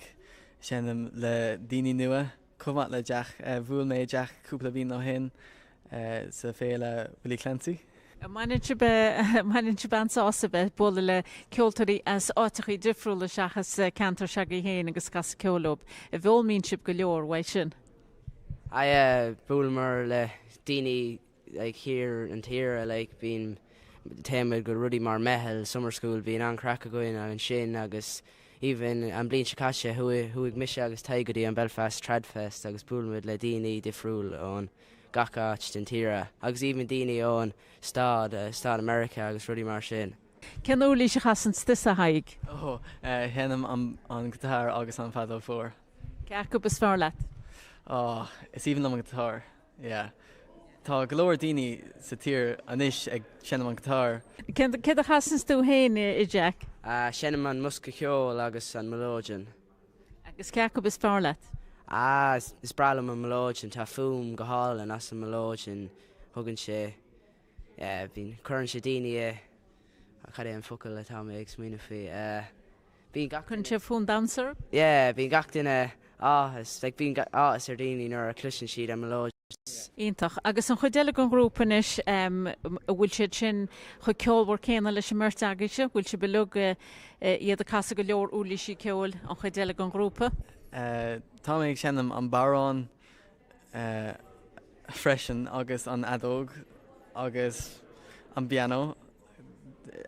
seinm le daoine nua. Chomh maith le Jack, bhuail mé Jack cúpla bliain ó shin sa féile Willie Clancy. Mbaineann sibh, mbaineann sibh an-sásamh ag bualadh le ceoltóirí as áiteachaí difriúla seachas ceantar s'agaibh féin agus casadh ceoil leo. An bhfoghlaimíonn sibh go leor uaidh sin? Aye, bhuaileamar le daoine like thiar an tíre like bíonn téimid go rudaí mar meitheal summer school bíonn an-chraic againn ansin agus even an bliain seo caite chuaigh chuaigh mise agus Tadhg go dtí an Belfast Tradfest agus buail muid le daoine difriúil ón gach áit den tíre agus even daoine ón stát stát America agus rudaí mar sin. Cén uirlís a chasann tusa a Thaidhg? Oh, sheinnim an an guitar agus an feadóg mhór. Cé acu is fearr leat? Oh, is aoibhinn liom an guitar. Yeah. Tá go leor daoine sa tír anois ag seinm an guitar. Céard a chasanns tú féin, a Jack? Seinnim an mbosca ceoil agus an mileoidean. Agus cé acu is fearr leat? Ah, is breá liom an mileoidean. Tá fuaim go hálainn as an mileoidean. Thugann sé, yeah, bíonn, cuireann sé daoine i, cad é an focal atá mé ag smaoineamh faoi? Eh, Bíonn gach Cuireann sé fonn damhsa ort? Yeah, bíonn gach duine áthas, like bíonn áthas ar daoine nuair a chloiseann siad an mileoidean. Iontach. Agus an chuid eile den ghrúpa anois, an bhfuil siad sin chomh ceolmhar céanna leis an mbeirt agaibhse? Bhfuil sibh uilig iad ag casadh go leor uirlísí ceoil, an chuid eile den ghrúpa? Tá mé ag seinm an bodhrán freisin agus an fheadóg agus an pianó.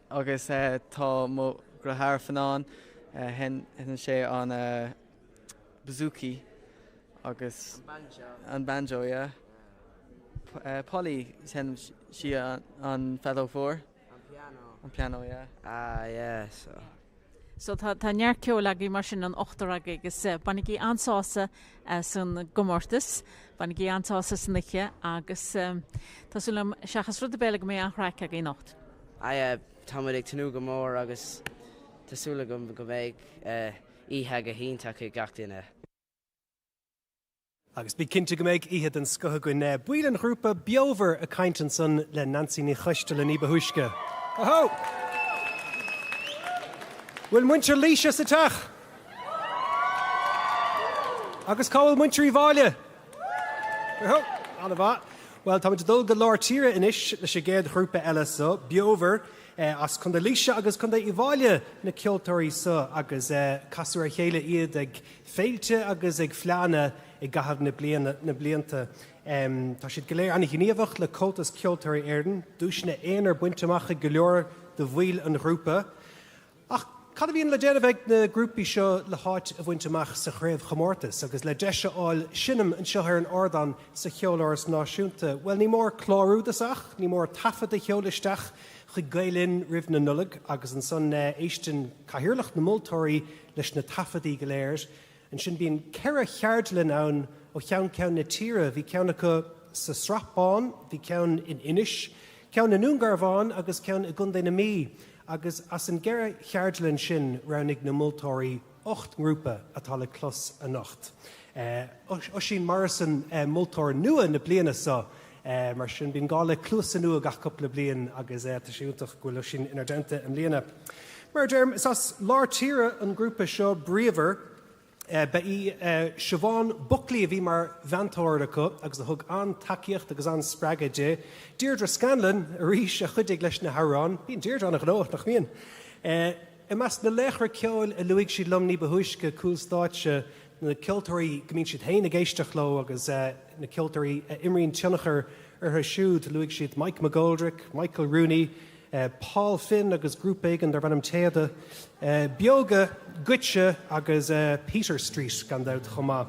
Agus tá mo dheartháir Fionán, seinneann sé an bouzouki agus an banjo, yeah. Polly, seinneann sí an feadóg mhór. An pianó. An pianó, yeah. Ah, yeah, so. So tá tá neart ceoil agaibh mar sin an ochtar agaibh agus bainigí an-sásamh as an gcomórtas, bainigí an-sásamh san oíche agus tá súil agam seachas rud ar bith eile go mbeidh an-chraic agaibh anocht. Aye, tá muid ag tnúth go mór agus tá súil agam go mbeidh oíche go hiontach ag gach duine. Agus bí cinnte go mbeidh oíche den scoth againn. Baill an ghrúpa Beomhar ag caint ansan le Neansaí Ní Choisteala ní ba thúisce. Ahó! Bhfuil muintir Laoise sa teach? Agus cá bhfuil muintir Uíbh Fhailí? Ahó! An-mhaith. Bhuel, táimid ag dul go lár tíre anois leis an gcéad ghrúpa eile so, Beomhar, as Contae Laoise agus Contae Uíbh Fhailí na ceoltóirí so agus casadh ar a chéile iad ag féilte agus ag fleánna i gcaitheamh na bliana, na blianta. Tá siad go léir an-ghníomhach le Comhaltas Ceoltóirí Éireann, duaiseanna aonair bainte amach ag go leor de bhaill an ghrúpa. Ach cad a bhíonn le déanamh ag na grúpaí seo le háit a bhaint amach sa chraobhchomórtas agus le deis a fháil seinm anseo ar an ardán sa Cheoláras Náisiúnta? Bhuel, ní mór clárú i dtosach, ní mór taifead a sheoladh isteach chuig Gael Linn roimh na Nollag agus ansan éisteann Cathaoirleach na Moltóirí leis na taifeadaí go léir. Ansin bíonn 4 cheardlann ann ó cheann ceann na tíre. Bhí ceann acu sa Srath Bán, bhí ceann in Inis, ceann i nDún Garbhán agus ceann i gContae na Mí. Agus as an gceithre cheardlann sin roghnaigh na moltóirí 8 ngrúpa atá le clos anocht. Oisín Morrison moltóir nua na bliana seo. Mar sin, bíonn gá le cluasa nua gach cúpla bliain agus tá sé iontach go bhfuil Oisín inár dteannta i mbliana. Mar a deirim, is as lár tíre an grúpa seo, Bríomhar. Ba í Siobhán Buckley a bhí mar mheantóir acu agus a thug an-tacaíocht agus an-spreagadh di. Deirdre Scanlon, arís, a chuidigh leis na hamhráin. Bíonn Deirdre an-ghnóthach, nach mbíonn? I measc na laochra ceoil a luaigh siad liom ní ba thúisce, cúl stáitse, na ceoltóirí go mbíonn siad féin ag éisteacht leo agus na ceoltóirí a imríonn tionchar orthu siúd, luaigh siad Mike McGoldrick, Michael Rooney, Paul Finn agus grúpa éigin darb ainm Téada, Beoga, Goitse agus Peter Street gan dabht chomh maith.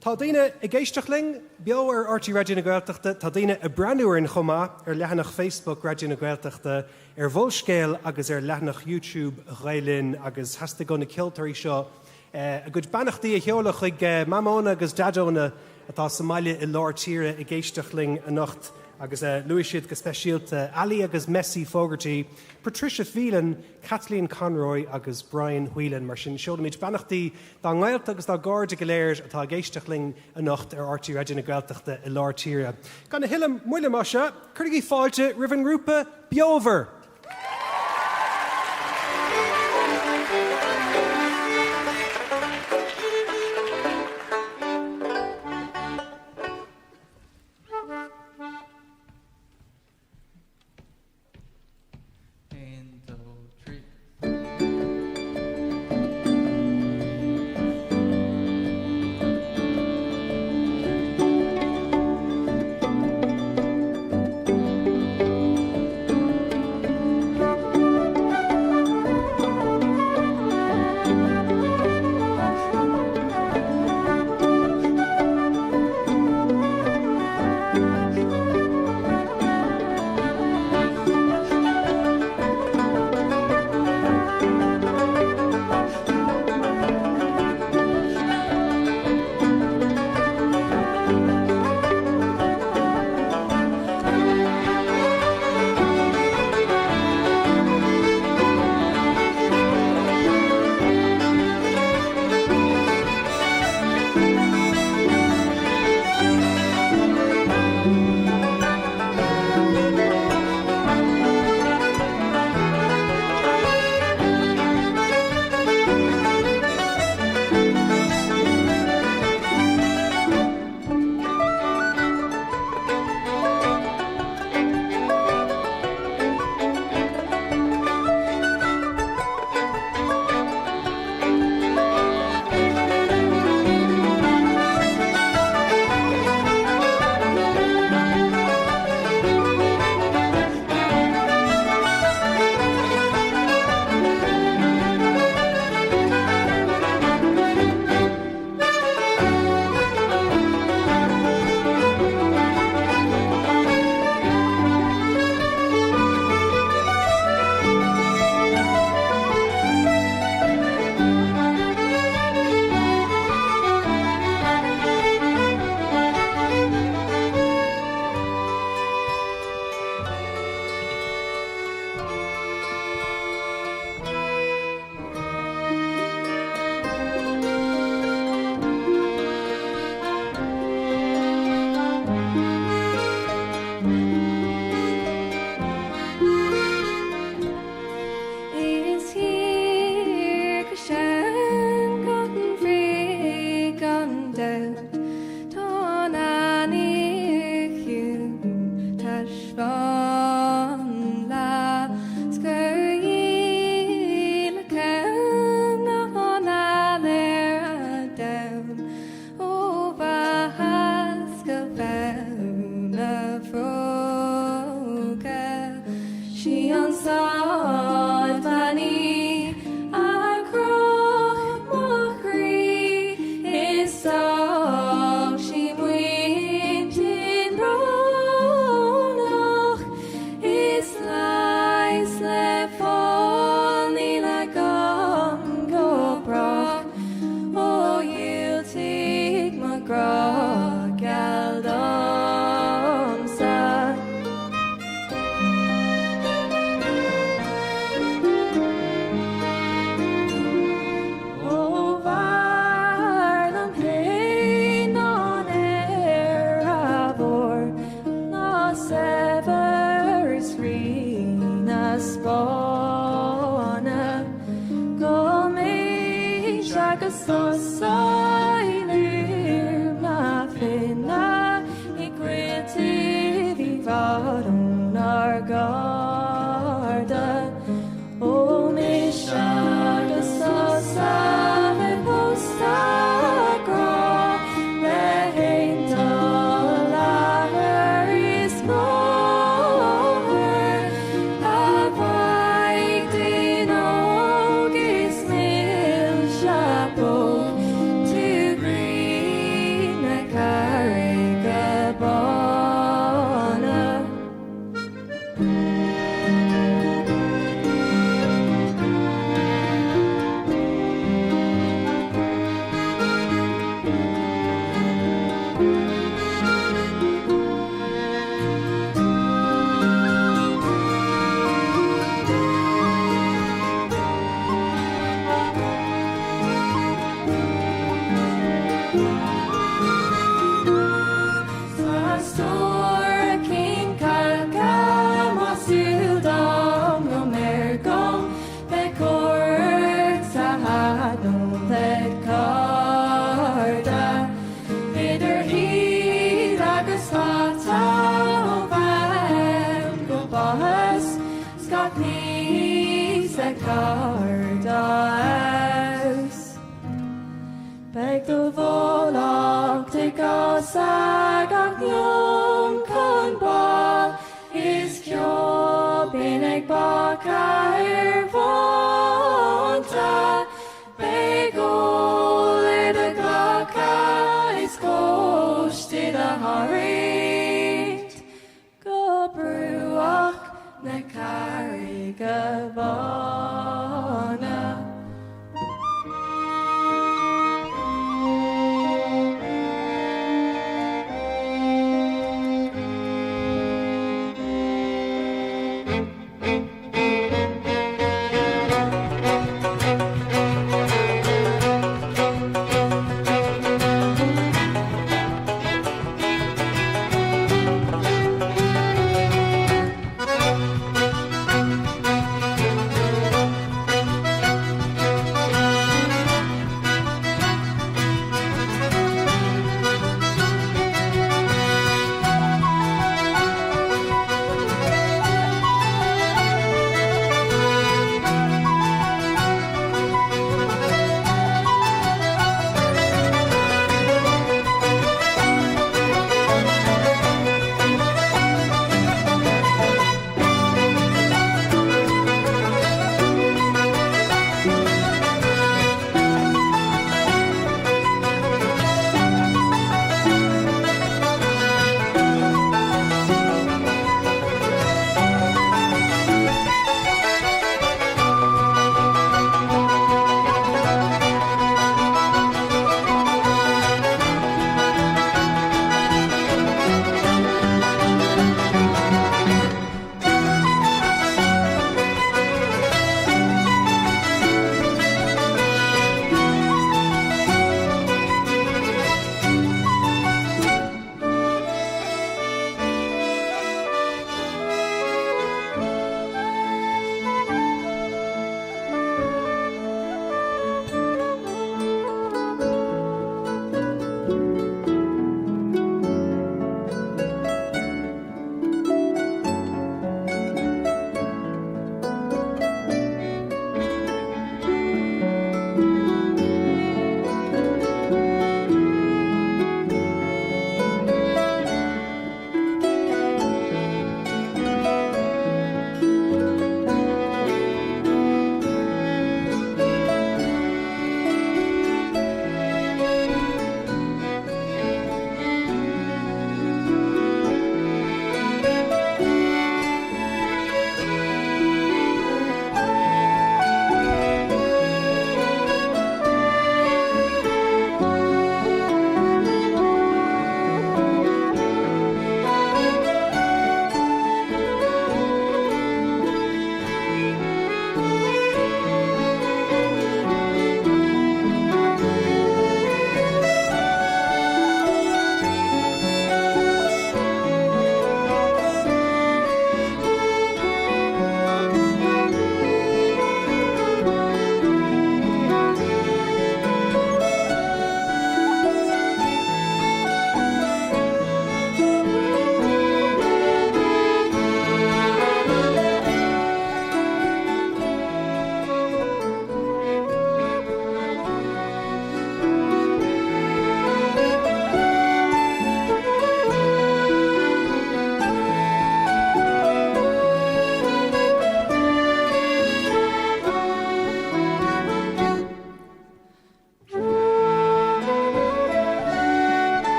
Tá daoine ag éisteacht linn beo ar RTÉ Raidió na Gaeltachta, tá daoine ag breathnú orainn chomh maith ar leathanach Facebook Raidió na Gaeltachta, ar Mholscéal agus ar leathanach YouTube Ghael Linn agus theastaigh ó na ceoltóirí seo a gcuid beannachtaí a sheoladh chuig Mamónna agus Daidónna atá sa mbaile i lár tíre ag éisteacht linn anocht agus luaigh siad go speisialta Ali agus Messi Fogarty, Patricia Phelan, Kathleen Conroy agus Brian Whelan. Mar sin, seolaimid beannachtaí dá ngaolta agus dá gcairde go léir atá ag éisteacht linn anocht ar RTÉ Raidió na Gaeltachta i lár tíre. Gan a thuilleadh moille más ea, cuirigí fáilte roimh an ngrúpa Beomhar! Aon, dó, trí. Is thiar go sean gan bhrí gan dabht Tá an fháinne chiúin taispeáin lá 's gur dhíle ceann ná an eala ar a domhan Ó mheasc go bhfonn a bhróga Sí an sáid bhean í a chroch mo chroí Is d'fhág sí m'intinn brónach Is leigheas le fáil níl agam go brách Ó dhiúltaigh mo ghrá geal domsa. Ó b'fhearr liom féin ná an Éire mhór ná saibhreas Rí na Spáinne go mbeidh sé go tusa i lúb na finne i gcoilltibh i bhfad ónár gcairde. Ó mise agus tusa bheith pósta grá le haon dul athair is máthair a mhaighdean óg is milse póg tú croí na Carraige Báine. Tá stór a cinn cailce más dual dom nó meirg dom beidh cóir ort a theacht nó led chairde. Idir shíol agus hata ó bhonn go baithis 's gach ní sa chathair dá fheabhas. Beidh do bhólacht i gcasadh gach neoin chun báil is ceol binn ag bacadh ar bhfónta. Beidh ól i do ghlacadh is cóiste i do tharraingt go bruach na Carraige Báine.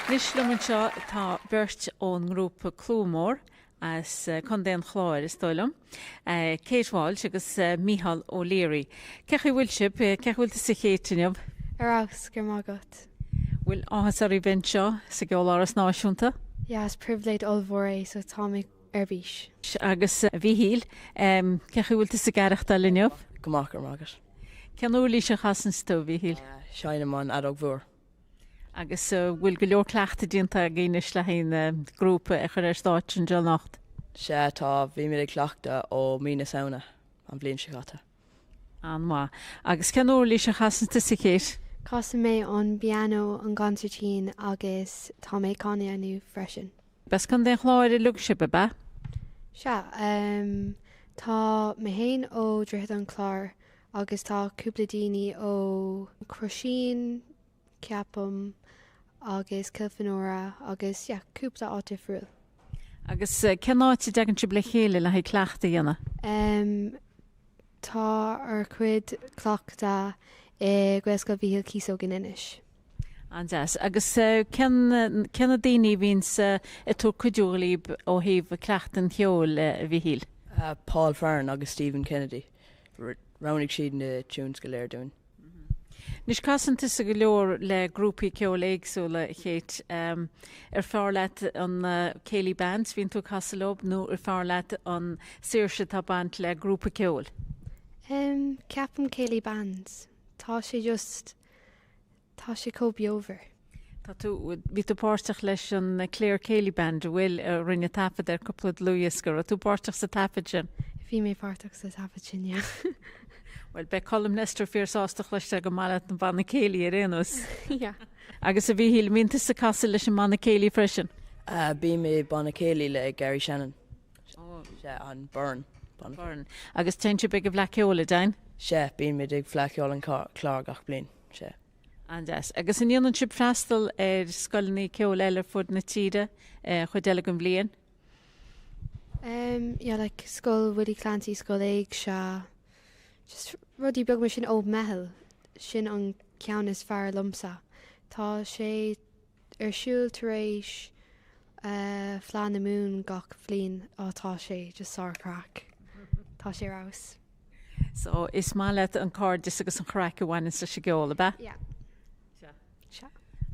Anois liom anseo tá beirt ón ngrúpa Clú Mór as Contae an Chláir, is dóigh liom, Kate Walsh agus Micheál O'Leary. Cén chaoi a bhfuil sibh? Cén chaoi a bhfuil tusa Kate inniu? Ar fheabhas, go raibh maith agat. Bhfuil áthas oraibh bheith anseo sa gCeoláras Náisiúnta? Yeah, is pribhléid ollmhór é so tá mé ar bís. Agus a Mhíchíl, cén chaoi a bhfuil tusa ag aireachtáil inniu? Go maith, go raibh maith agat. Cén uirlis a chasanns tú, a Mhíchíl? Seinnim an fheadóg mhór. Agus an bhfuil go leor cleachtaidh déanta agaibh anois le haghaidh an grúpa a chur ar stáitse anseo anocht? Sea, tá. Bhí muid ag cleachtadh ó mí na Samhna an bhliain seo caite. An-mhaith. Agus cén uirlis a chasann tusa, Kate? Casann mé an pianó, an consairtín agus tá mé ag canadh inniu freisin. B'as Contae an Chláir uilig sibh, ab ea? Sea. Tá mé féin ó Droichead an Chláir agus tá cúpla daoine ó Chroisín, ceapaim, agus Cill Fhionnúrach agus yeah, cúpla áit difriúil. Agus cén áit a dtagann sibh le chéile le haghaidh cleachtadh a dhéanamh? Tá ár gcuid cleachtadh i Gaelscoil Mhichíl Cíosóg in Inis. An-deas. Agus cé na daoine a bhíonns ag tabhairt cuidiú libh ó thaobh cleachtadh an cheoil, a Mhichíl? Paul Farren agus Stephen Kennedy. Roghnaigh siad na tunes go léir dúinn. Anois casann tusa go leor le grúpaí ceoil éagsúla, a Kate. Ar fearr leat an céilí bands, bhíonn tú ag casadh leo, nó ar fearr leat an saoirse atá ag baint le grúpa ceoil? Ceapaim céilí bands. Tá sé just Tá sé chomh beomhar. Tá tú, bhí tú páirteach leis an Clare Céilí Band, an bhfuil, a rinne taifead ar cúpla dlúthdhiosca. Raibh tú páirteach sa taifead sin? Bhí mé páirteach sa taifead sin, yeah. Bhuel, beidh Colm Nestor fíor sásta cloisteáil gur maith leat an banna céilí ar aon nós. Yeah. Agus a Mhíchíl, an mbíonn tusa ag casadh leis an mbanna céilí freisin? Bím i banna céilí le Gary Shannon. Sea, an Burren. Burren. Agus téann sibh ag an bhFleadh Ceoil, an dtéann? Sea, bímid ag Fleadh Cheoil an Chláir gach bliain, sea. An-deas. Agus an ndéanann sibh freastal ar scoileanna ceoil eile ar fud na tíre an chuid eile den bhliain? Um, yeah, like Scoil Willie Clancy, Scoil Éigse, just rudaí beag mar sin ó Meitheal, sin an ceann is fearr liomsa. Tá sé ar siúl tar éis Fleadh na Mumhan gach bhliain á tá sé just sár chraic. Tá sé ar fheabhas. So is maith leat an cairdeas agus an chraic a bhaineanns leis an gceol, ab ea? Yeah. Sea. Sea.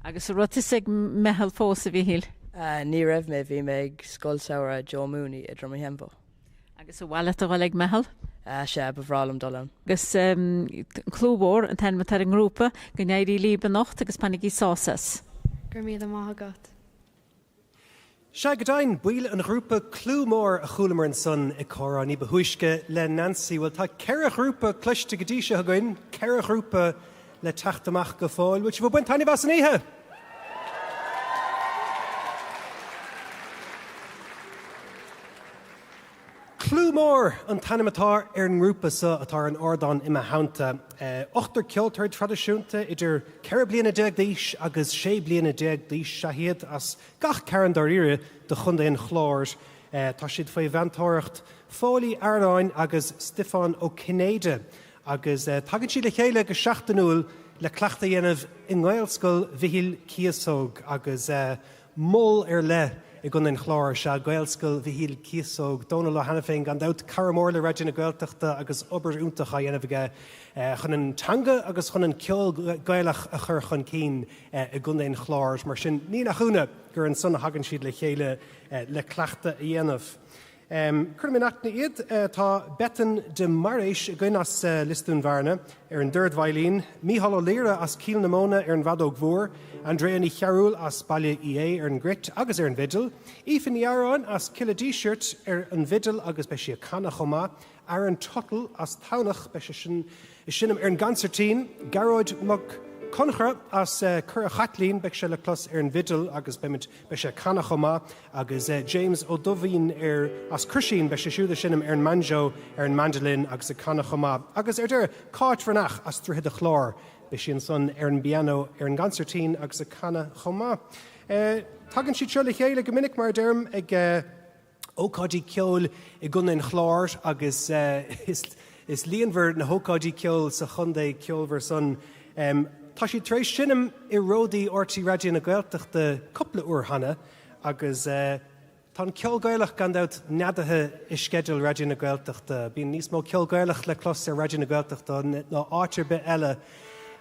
Agus an raibh tusa ag meitheal fós, a Mhíchíl? Ní raibh mé, bhí mé ag Scoil Samhraidh Joe Mooney i Droim Shenvo. Agus ar mhaith leat a dhul ag meitheal? Sea, ba bhreá liom dul ann. Agus Clú Mhór an t-ainm atá ar an ngrúpa. Go n-éirí líb anocht agus bainigí sásamh as. Go raibh míle maith agat. Sea, go deimhin, baill an ghrúpa Clú Mór a chualamar ansan ag comhrá ní ba thúisce le Nancy. Bhuel, tá 4 ghrúpa cloiste go dtí seo againn, 4 ghrúpa le teacht amach go fóill. Bhfuil sibh ag baint taitneamh as an oíche? Clú Mór an t-ainm atá ar an ngrúpa seo atá ar an ardán i mo theannta. Ochtar ceoltóirí traidisiúnta idir 14 bliana d'aois agus 16 bliana d'aois is ea iad, as gach cearn dáiríre de Chontae an Chláir. Tá siad faoi mheantóireacht Phóil Uí Arnáin agus Stiofán Ó Cinnéide agus tagann siad le chéile go seachtainiúil le cleachtadh a dhéanamh i nGaelscoil Mhichíl Cíosóg agus Mol ar leith i gContae an Chláir is ea Gaelscoil Mhichíl Cíosóg. Dónal Ó hAiniféin, gan dabht, cara mór le Raidió na Gaeltachta agus obair iontach á dhéanamh aige chun an teanga agus chun an ceol Gaelach a chur chun cinn i gContae an Chláir. Mar sin, ní nach ionadh gur ansan a thagann siad le chéile le cleachtadh a dhéanamh. Cuirim in aithne iad. Tá Bethan de Mairéis againn as Lios Dúin Bhearna ar an dordveidhlín, Mícheál Ó Laoire as Cill na Móna ar an bhfeadóg mhór, Andrea Ní Chearúil as Baile Uí Aodha ar an gcruit agus ar an bhfidil, Aoife Ní Earáin as Cill a' Dísirt ar an bhfidil agus beidh sí ag canadh chomh maith, Aaron Tuttle as Tamhnach, beidh seisean ag seinm ar an gcansairtín, Gearóid Mac Conchra as Cora Chaitlín, beidh sé le clos ar an bhfidil agus beimid Beidh sé ag canadh chomh maith agus James Ó Dubhín ar as Croisín, beidh sé siúd ag seinm ar an mbanjo, ar an mandolin agus ag canadh chomh maith. Agus ar deireadh, Cáit Bhreathnach as Droichead a' Chláir, beidh sí ansan ar an bpianó, ar an gcansairtín agus ag canadh chomh maith. Tagann siad seo le chéile go minic, mar a deirim, ag. ócáidí ceoil i gContae an Chláir agus is líonmhar na hócáidí ceoil sa chontae ceolmhar san. Tá siad tar éis seinm i Ródaí RTÉ Raidió na Gaeltachta cúpla uair cheana agus tá an ceol Gaelach gan dabht neadaithe i sceideal Raidió na Gaeltachta. Bíonn níos mó ceol Gaelach le clos ar Raidió na Gaeltachta ná áit ar bith eile.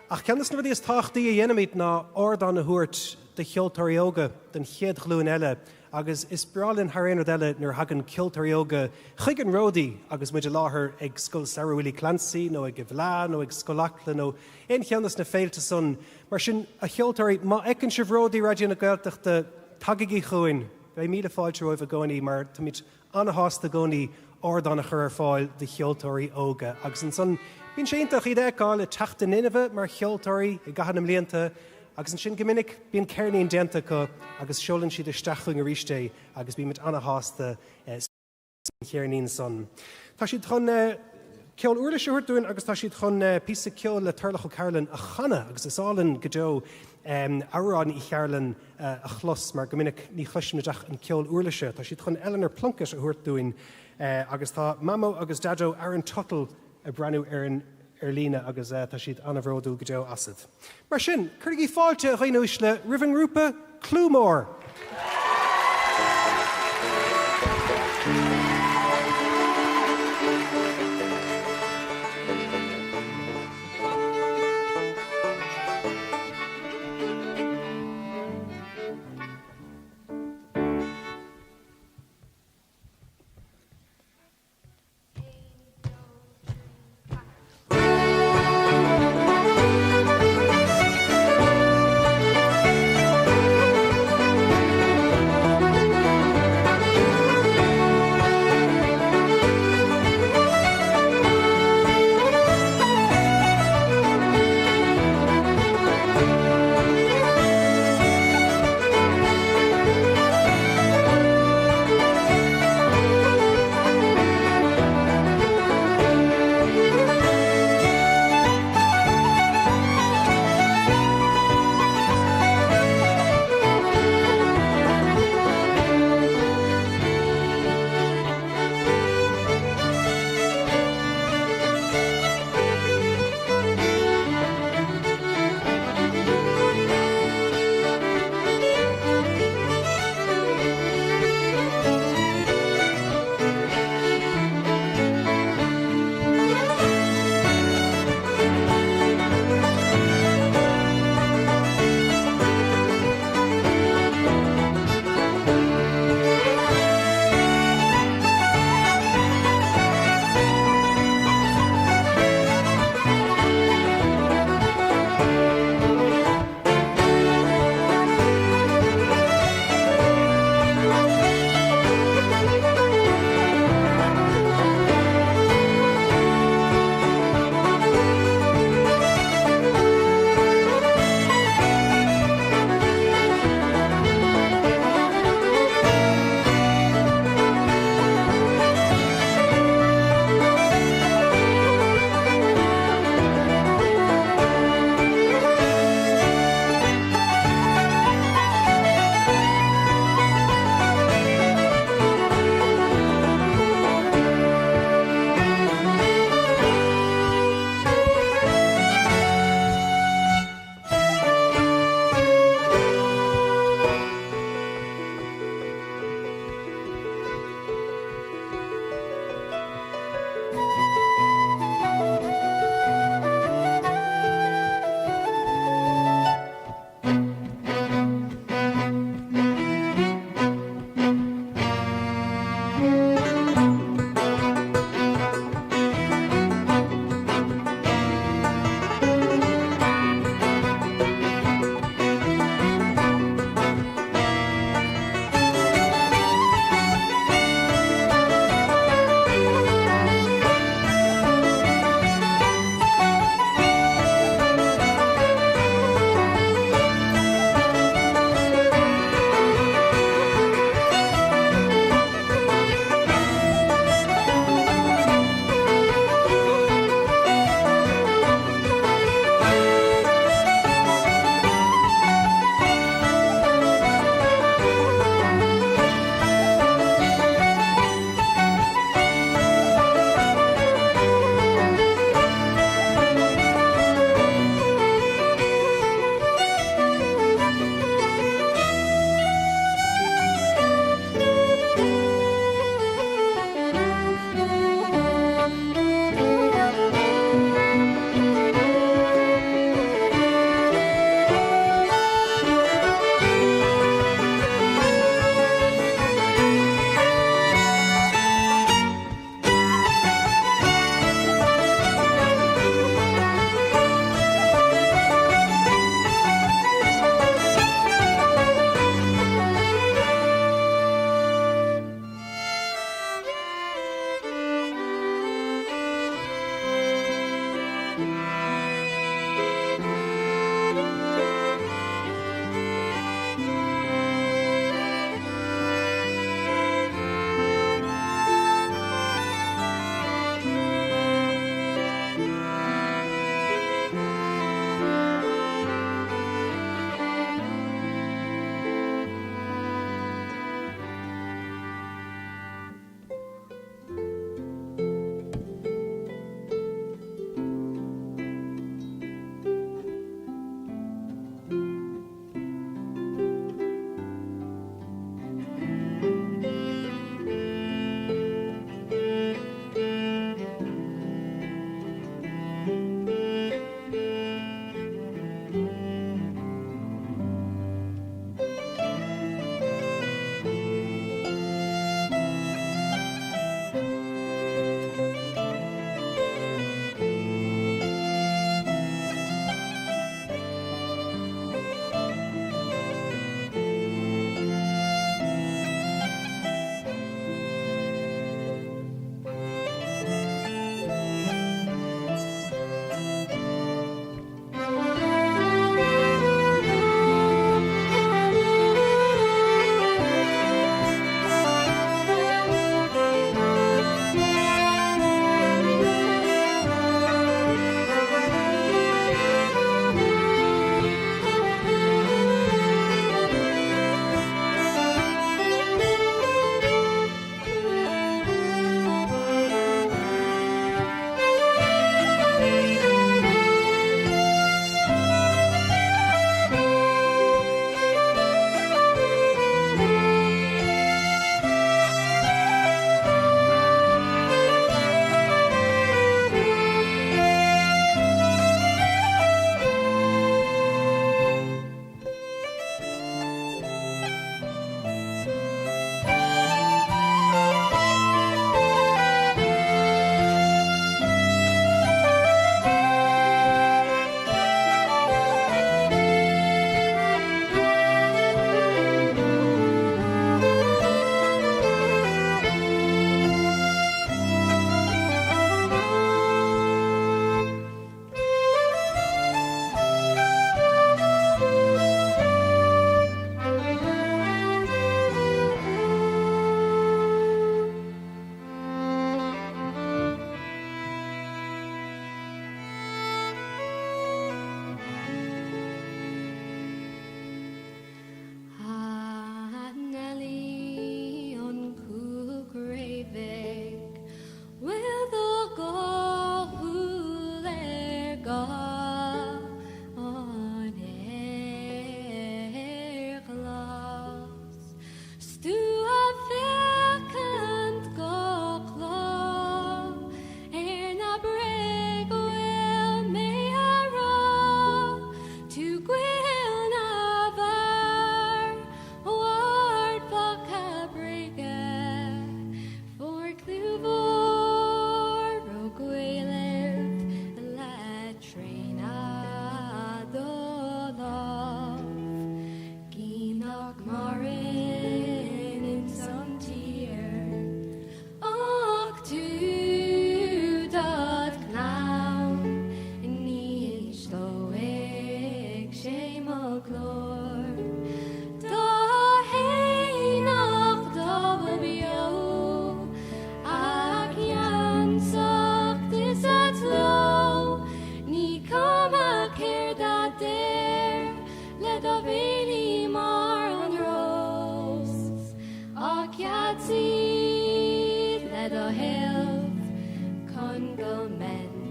Ach ceann de na rudaí is tábhachtaí a dhéanaimid ná ardán a thabhairt do cheoltóirí óga don chéad ghlúin eile Agus is breá linn thar aon rud eile nuair a thagann ceoltóirí óga chuig an Ródaí agus muid i láthair ag Scoil Samhraidh Willie Clancy nó ag an bhFleadh nó ag Scoil Acla nó aon cheann de na féilte san. Mar sin, a cheoltóirí, má fheiceann sibh Ródaí Raidió na Gaeltachta, tagaigí chugainn. Beidh míle fáilte romhaibh i gcónaí mar táimid an-shásta i gcónaí ardán a chur ar fáil do cheoltóirí óga agus ansan bíonn sé iontach iad a fheiceáil ag teacht in inmhe mar cheoltóirí i gcaitheamh na mblianta agus ansin go minic bíonn ceirnín déanta acu agus seolann siad isteach chugainn arís é agus bímid an-shásta san cheirnín san. Tá siad chun ceol uirlise a thabhairt dúinn agus tá siad chun píosa ceoil le Turlough O'Carolan a chanadh agus is álainn go deo amhrán Uí Chearúil a chlos mar go minic ní chloisimid ach an ceol uirlise. Tá siad chun Eleanor Plunkett a thabhairt dúinn agus tá Mamó agus Daideo Aaron Tuttle ag breathnú ar an ar líne agus tá siad an-bhródúil go deo asat. Mar sin, cuirigí fáilte, a dhaoine uaisle, roimh an ngrúpa Clú Mór!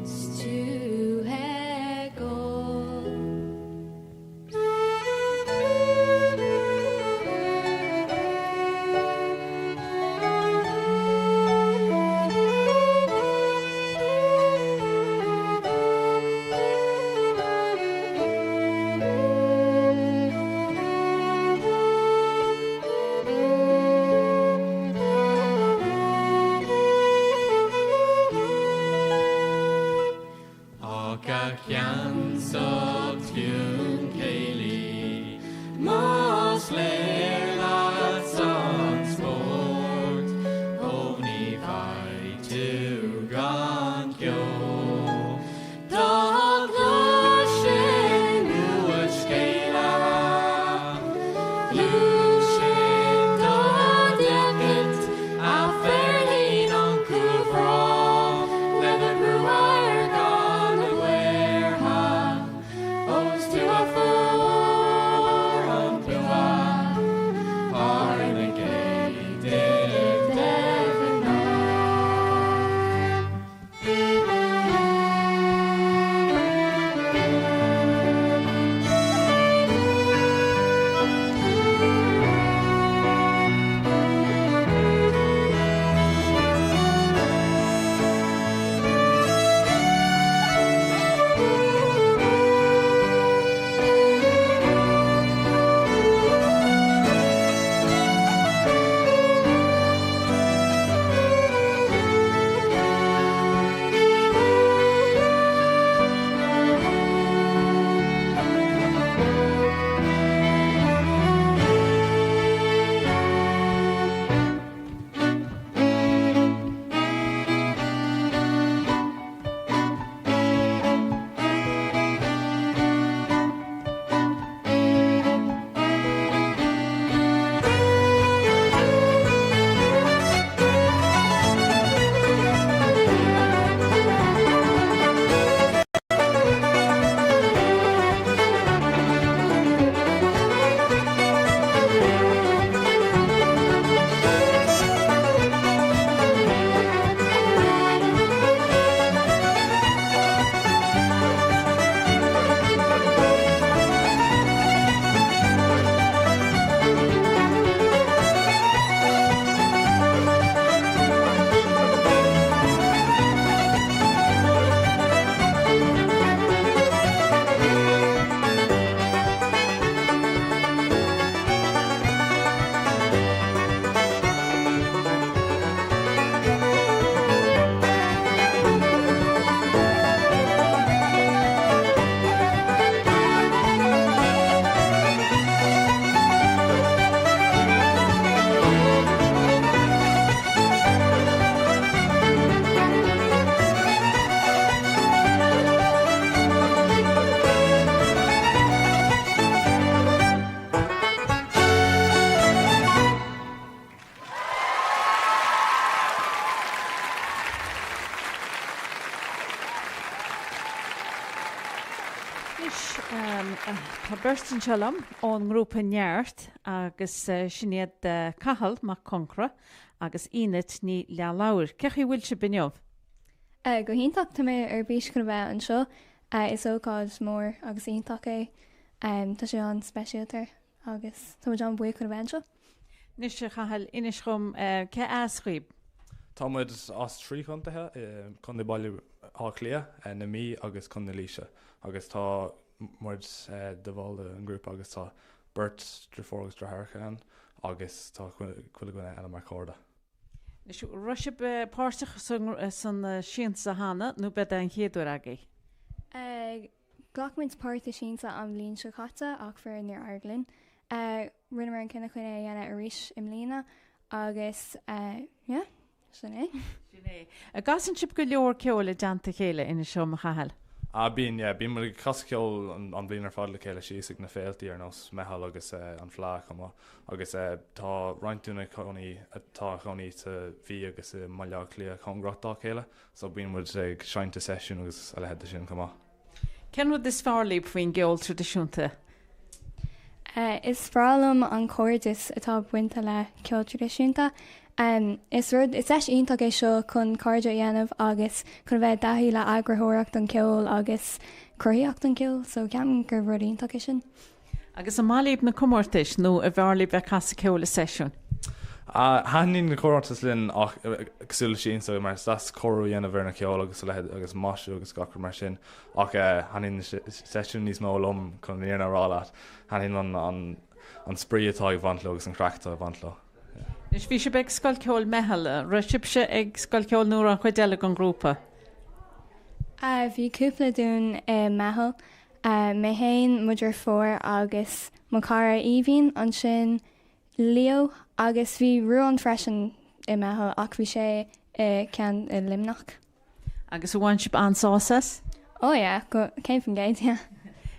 Is tú ag gol. Ach a cheansa tiún céilí, más léir leat an spórt, ó ní bheidh tú gan ceol. Dá gcloisfinn uait scéala, gluaisfinn dá dteacht a pheirlín uncail bhreá le do ghrua ar gan na buartha, ós tú a fuair an bua thar na géibhidh de ghnáth. Anois, tá beirt anseo liom ón ngrúpa Neart agus sin iad Cathal Mac Concra agus Ínit Ní Leathlabhair. Cén chaoi a bhfuil sibh inniu? Go hiontach, tá mé ar bís chun a bheith anseo. Is ócáid mór agus iontach é. Tá sé an-speisialta agus tá muid an-bhuíoch chun a bheith anseo. Anois, a Chathail, inis dhom cé as dhaoib? Tá muid as trí chontaetha, Contae Baile Átha Cliath, na Mí agus Contae Laoise agus tá muid de bhall den ngrúpa agus tá beirt driofúr agus deartháireacha ann agus tá chuile dhuine eile mar chairde. Anois, raibh sibh páirteach san Siansa cheana nó b'é an chéad uair agaibh? Ghlac muid páirt i Siansa an bhliain seo caite ach faraor níor éirigh linn. Rinneamar an cinneadh chun é a dhéanamh arís i mbliana agus yeah, sin é. Sin é. An gcasann sibh go leor ceoil i dteannta a chéile, inis dhom, a Chathail? Ah bíonn, yeah. Bíonn muid ag casadh ceoil an bhliain ar fad le chéile síos ag na féiltí ar nós Meitheal agus an Fleadh chomh maith. Agus tá roinnt dúinn ag cónaí atá ag cónaí sa Mhí agus i mBaile Átha Cliath cóngarach dá chéile so bíonn muid ag seinnt i seisiún agus a leithéid de sin chomh maith. Cén rud is fearr libh faoin gceol traidisiúnta? Is breá liom an cairdeas atá bainte le ceol traidisiúnta. Is rud, is deis iontach é seo chun cairde a dhéanamh agus chun a bheith i dtaithí le eagraitheoireacht an cheoil agus cruthaíocht an cheoil, so ceapaim gur rud iontach é sin. Agus an maith libh na comórtais nó an bhfearr libh bheith ag casadh ceoil i seisiúin? Thaitníonn na comórtais linn ach cosúil le Siansa mar is deas cóiriú a dhéanamh ar an cheol agus a leithéid agus maisiú agus gach rud mar sin ach thaitníonn na seisiúin níos mó liom chun an fhírinne a rá leat. Thaitníonn an an spraoi atá ag baint leo agus an chraic atá ag baint leo. Anois bhí sibh ag Scoil Ceoil Meitheal. Raibh sibhse ag Scoil Ceoil nó raibh an chuid eile den ghrúpa? Bhí cúpla dúinn i Meitheal. Mé fhéin, mo dheirfiúr agus mo chara Aoibhinn, ansin Leo agus bhí Ruán freisin i Meitheal ach bhí sé i ceann i Luimneach. Agus ar bhain sibh an-sásamh as? Oh yeah, go 100% yeah.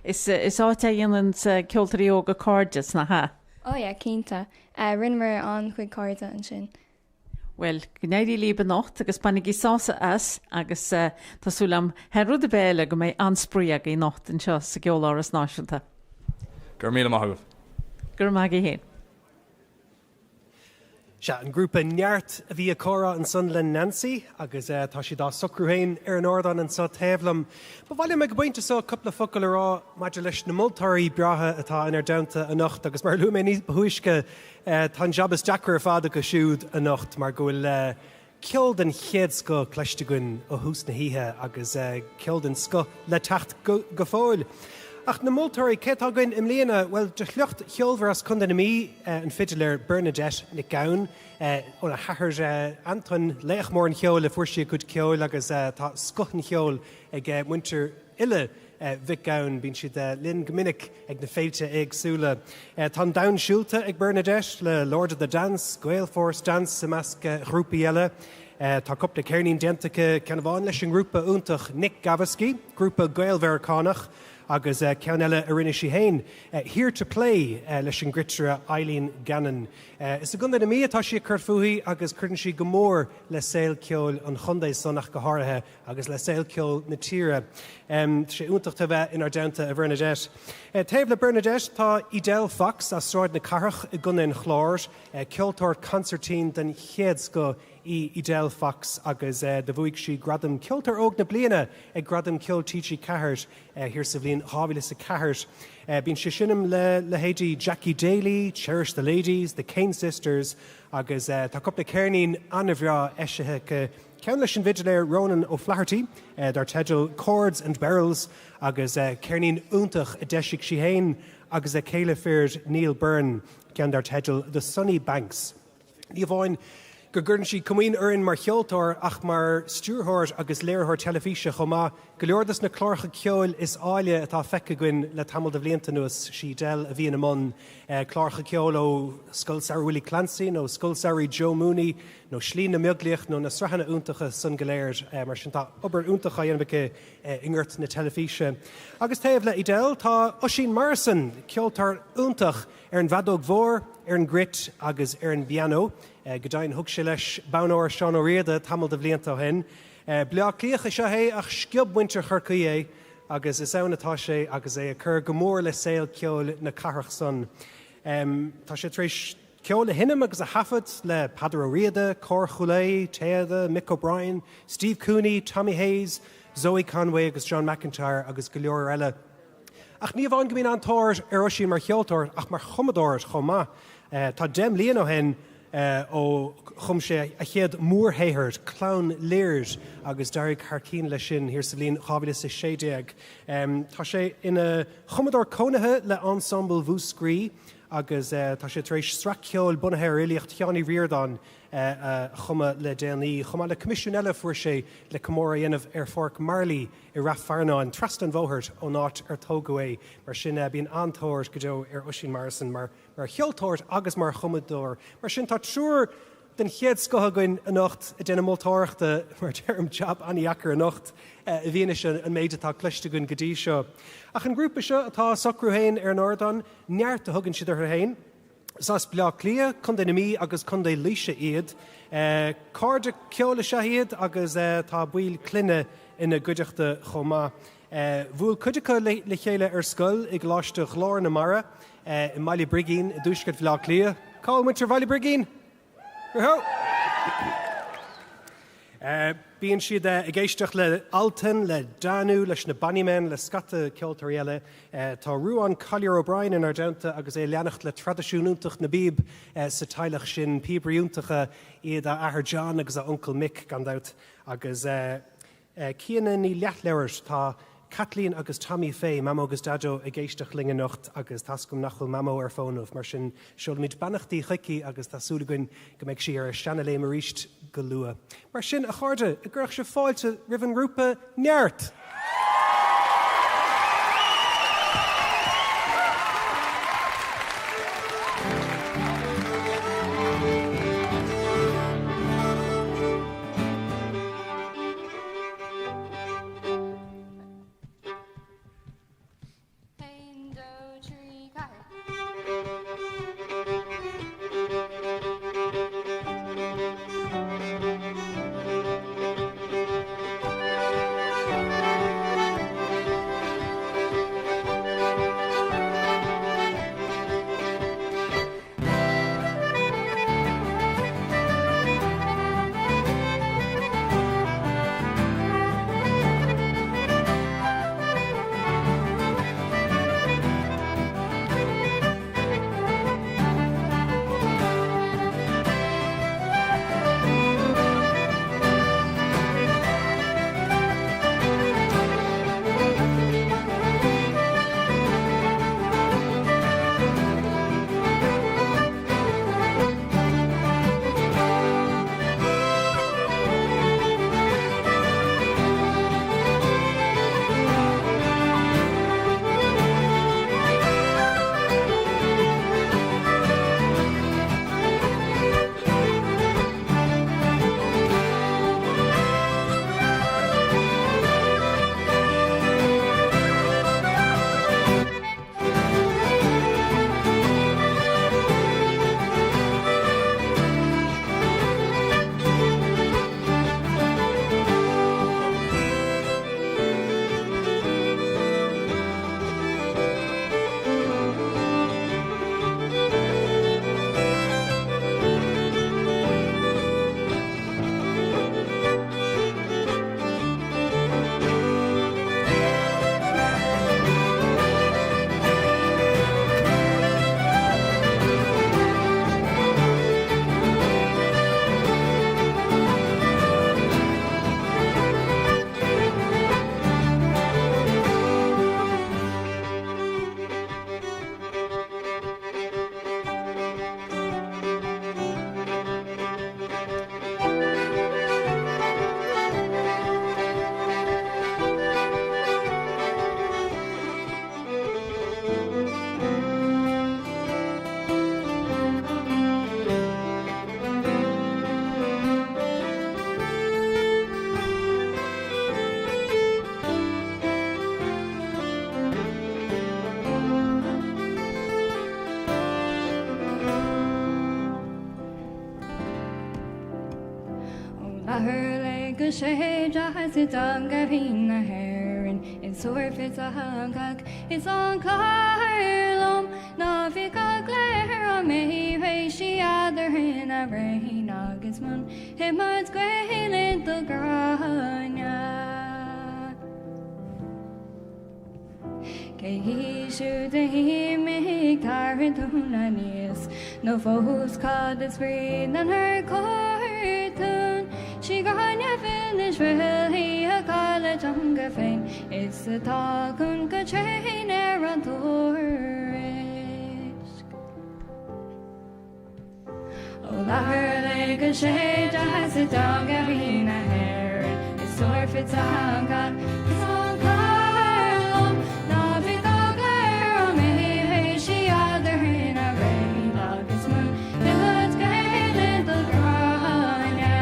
Is is áit é a dhéanann ceoltóirí óga cairdeas, nach ea? Oh yeah, cinnte. Rinneamar an-chuid cairde ansin. Bhuel, go n-éirí libh anocht agus bainigí sásamh as agus tá súil agam, thar rud ar bith eile, go mbeidh an-spraoi agaibh anocht anseo sa gCeoláras Náisiúnta. Go raibh míle maith agaibh. Go raibh maith agaibh féin. Sea, an grúpa Neart a bhí ag comhrá ansan le Nancy agus tá siad á socrú féin ar an ardán anseo taobh liom. Ba mhaith liom ag an bpointe seo cúpla focal a rá maidir leis na moltóirí breátha atá inár dteannta anocht agus mar a luaigh mé ní ba thúisce, tá an jab is deacra ar fad acu siúd anocht mar go bhfuil Ceol den chéad scoth cloiste againn ó thús na hoíche agus ceol den scoth le teacht go fóill. Ach na moltóirí, cé atá againn i mbliana? Bhuel, de shliocht cheolmhar as Contae na Mí, an fidiléir Bernadette Nic Gabhann. Óna hathair Antoin, laoch mór an cheoil, a fuair sí a cuid ceoil agus tá scoth an cheoil ag muintir uile Mhic Gabhann. Bíonn siad linn go minic ag na féilte éagsúla. Tá an domhan siúlta ag Bernadette le Lord of the Dance, Gaelforce Dance i measc ghrúpaí eile. Tá cúpla ceirnín déanta aici, ceann amháin leis an ngrúpa iontach Nick Gavaskey, grúpa Gael-Mheiriceánach, agus ceann eile a rinne sí féin, Here to Play leis an gcruitire Eileen Gannon. Is i gContae na Mí atá sí ag cur fúithi agus cuireann sí go mór le saol ceoil an chontae san ach go háirithe. agus le saol ceoil na tíre. Tá sé iontach tú a bheith inár dteannta, a Bhernadette. Taobh le Bernadette tá Edel Fox as Sráid na Cathrach i gContae an Chláir. Ceoltóir consairtín den chéad scoth í Edel Fox agus do bhuaigh sí gradam Ceoltóir Óg na Bliana ag Gradaim Ceoil TG4 thiar sa bhliain 2004. Bíonn sí ag seinm le leithéidí Jackie Daly, Cherish the Ladies, The Kane Sisters agus tá cúpla ceirnín an-bhreá eisithe aici. Ceann leis an bhfidiléir Ronan O'Flaherty dar teideal Chords and Beryls agus ceirnín iontach a d'eisigh sí féin agus a céile fir Neil Byrne, ceann dar teideal The Sunny Banks. Ní amháin go gcuireann sí comaoin orainn mar cheoltóir ach mar stiúrthóir agus léiritheoir teilifíse chomh maith. Go leor des na cláracha ceoil is áille atá feicthe againn le tamall de bhlianta anuas, sí Edel a bhíonn i mbun cláracha ceoil ó Scoil Samhraidh Willie Clancy nó Scoil Samhraidh Joe Mooney, nó Slí na mBeaglaíoch nó na sraitheanna iontacha san go léir. Mar sin tá obair iontach á dhéanamh aici i ngort na teilifíse. Agus taobh le Edel tá Oisín Morrison, ceoltóir iontach ar an bhfeadóg mhór, ar an gcruit agus ar an bpianó. Go deimhin thug sé leis bonn óir Seán Ó Riada tamall de bhlianta ó shin. Bleá Cliathach is ea é ach sciob muintir Chorcaí é agus is ann atá sé agus é ag cur go mór le saol ceoil na cathrach san. Tá sé tar éis Ceol a sheinm agus a thaifead le Peadar Ó Riada, Cór Chúil Aodha, Téada, Mick O'Brien, Steve Cooney, Tommy Hayes, Zoe Conway agus John McIntyre agus go leor eile. Ach ní amháin go mbíonn an-tóir ar Oisín mar cheoltóir ach mar chumadóir chomh maith. Tá 10 mbliana ó shin ó chum sé a chéad mhórshaothar, Clann Lir, agus d'éirigh thar cinn leis sin thiar sa bhliain 2016. Tá sé ina chumadóir cónaithe le Ensemble Mhúscraí, agus tá sé tar éis sraith ceoil bunaithe ar fhilíocht Sheáin Uí Ríordáin a chumadh le déanaí, chomh maith le coimisiún eile a fuair sé le comóradh a dhéanamh ar Pháirc Marley i Rath Fearnáin, trasna an bhóthair ón áit ar tógadh é. Mar sin, bíonn an-tóir go deo ar Oisín Morrison mar cheoltóir agus mar chumadóir. Mar sin, tá triúr den chéad scoth againn anocht ag déanamh moltóireachta, mar deirim, jab an-dheacair anocht i bhfianaise an méid atá cloiste againn go dtí seo. Ach an grúpa seo atá á socrú féin ar an ardán, Neart a thugann siad orthu féin. Is as Bleá Cliath, Contae na Mí agus Contae Laoise iad. Cairde ceoil is ea iad agus tá baill clainne ina gcuideachta chomh maith. Bhuail cuid acu le chéile ar scoil i gColáiste Ghlór na Mara i mBaile Brigín i dtuaisceart Bhaile Átha Cliath. Cá bhfuil muintir Bhaile Brigín? Bíonn siad ag éisteacht le Altan, le Danú, leis na Bonny Men, le scata ceoltóirí eile. Tá Ruán Collier O'Brien inár dteannta agus é ag leanacht le traidisiún iontach na bpíob sa teaghlach sin. Píobairí iontacha iad a athair John agus a uncail Mick, gan dabht. Agus Ciana Ní Leathleabhair, tá Caitlín agus Tommy Fay, Mamó agus Daideo, ag éisteacht linn anocht agus tá's agam nach bhfuil Mamó ar fónamh, mar sin seolaimid beannachtaí chuici agus tá súil againn go mbeidh sí ar a seanaléim arís go luath. Mar sin, a chairde, an gcuirfeadh sibh fáilte roimh an ngrúpa Neart! 1, 2, 3, 4. Ó leathuair lae go sé deas i dteanga bhinn na hÉireann is tabharfad teangacha is an clár liom ná bíodh eagla ar an mé sí eadrainn araon agus múinfidh muid Gaelainn do Ghráinne. Cé hí siúd a d'imigh tarraingt dúinn aníos nó fós cad is brí lenár cotún? Sí Gráinne Mhilis bhfuil í a chaill a teanga féin is atá cúng go tréan ar an tuairisc. Ó leathuair lae go sé deas i dteanga bhinn na hÉireann is tabharfad teanga is an clár liom ná bíodh eagla ar an mé sí eadrainn araon agus múinfidh muid Gaelainn do Ghráinne.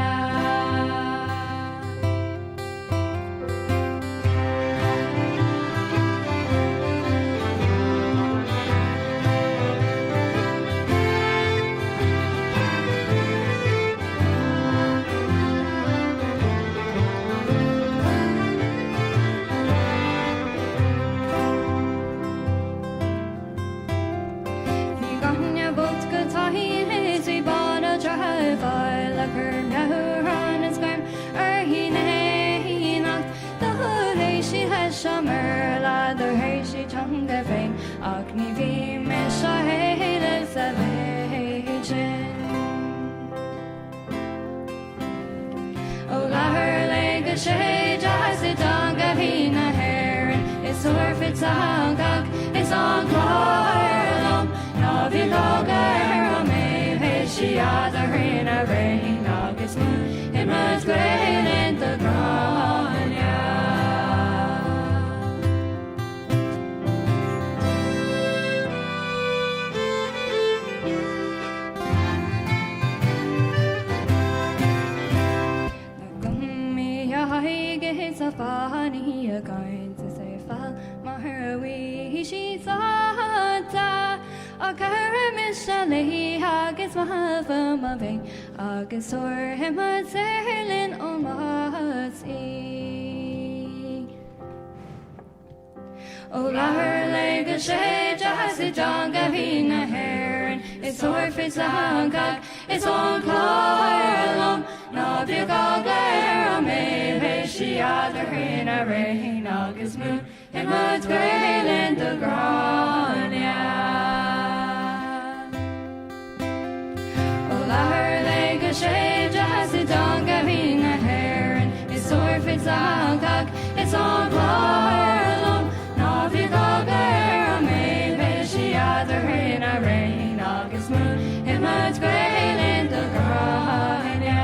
leis an mBéarla do théis a teanga féin ach ní bhímis á héileamh sa mhéid sin. Ó leathuair an lae go sé deas i dteanga bhinn na hÉireann is tabharfadsa an cac is an clár liom ná bíodh eagla ar an mbéal théis sí eadrainn araon agus múinfidh muid Gaelainn do Ghráinne. Na gumí a haghaidh is a fánaí a gcaint is é feall mar a bhí sí sásta Ach cuirfidh mise léi agus maithfidh mo mhéin agus tabharfaidh muid soir linn ón mbus í. Ó leathuair an lae go sé deas i dteanga bhinn na hÉireann is tabharfadsa an cac is an clár liom ná bíodh eagla ar an mbéal théis sí eadrainn araon agus múinfidh muid Gaelainn do Ghráinne. Ó leathuair an lae go sé deas i dteanga bhinn na hÉireann is tabharfadsa an cac is an clár liom ná bíodh eagla ar an mbéal beidh sí eadrainn araon agus múinfidh muid Gaelainn do Ghráinne.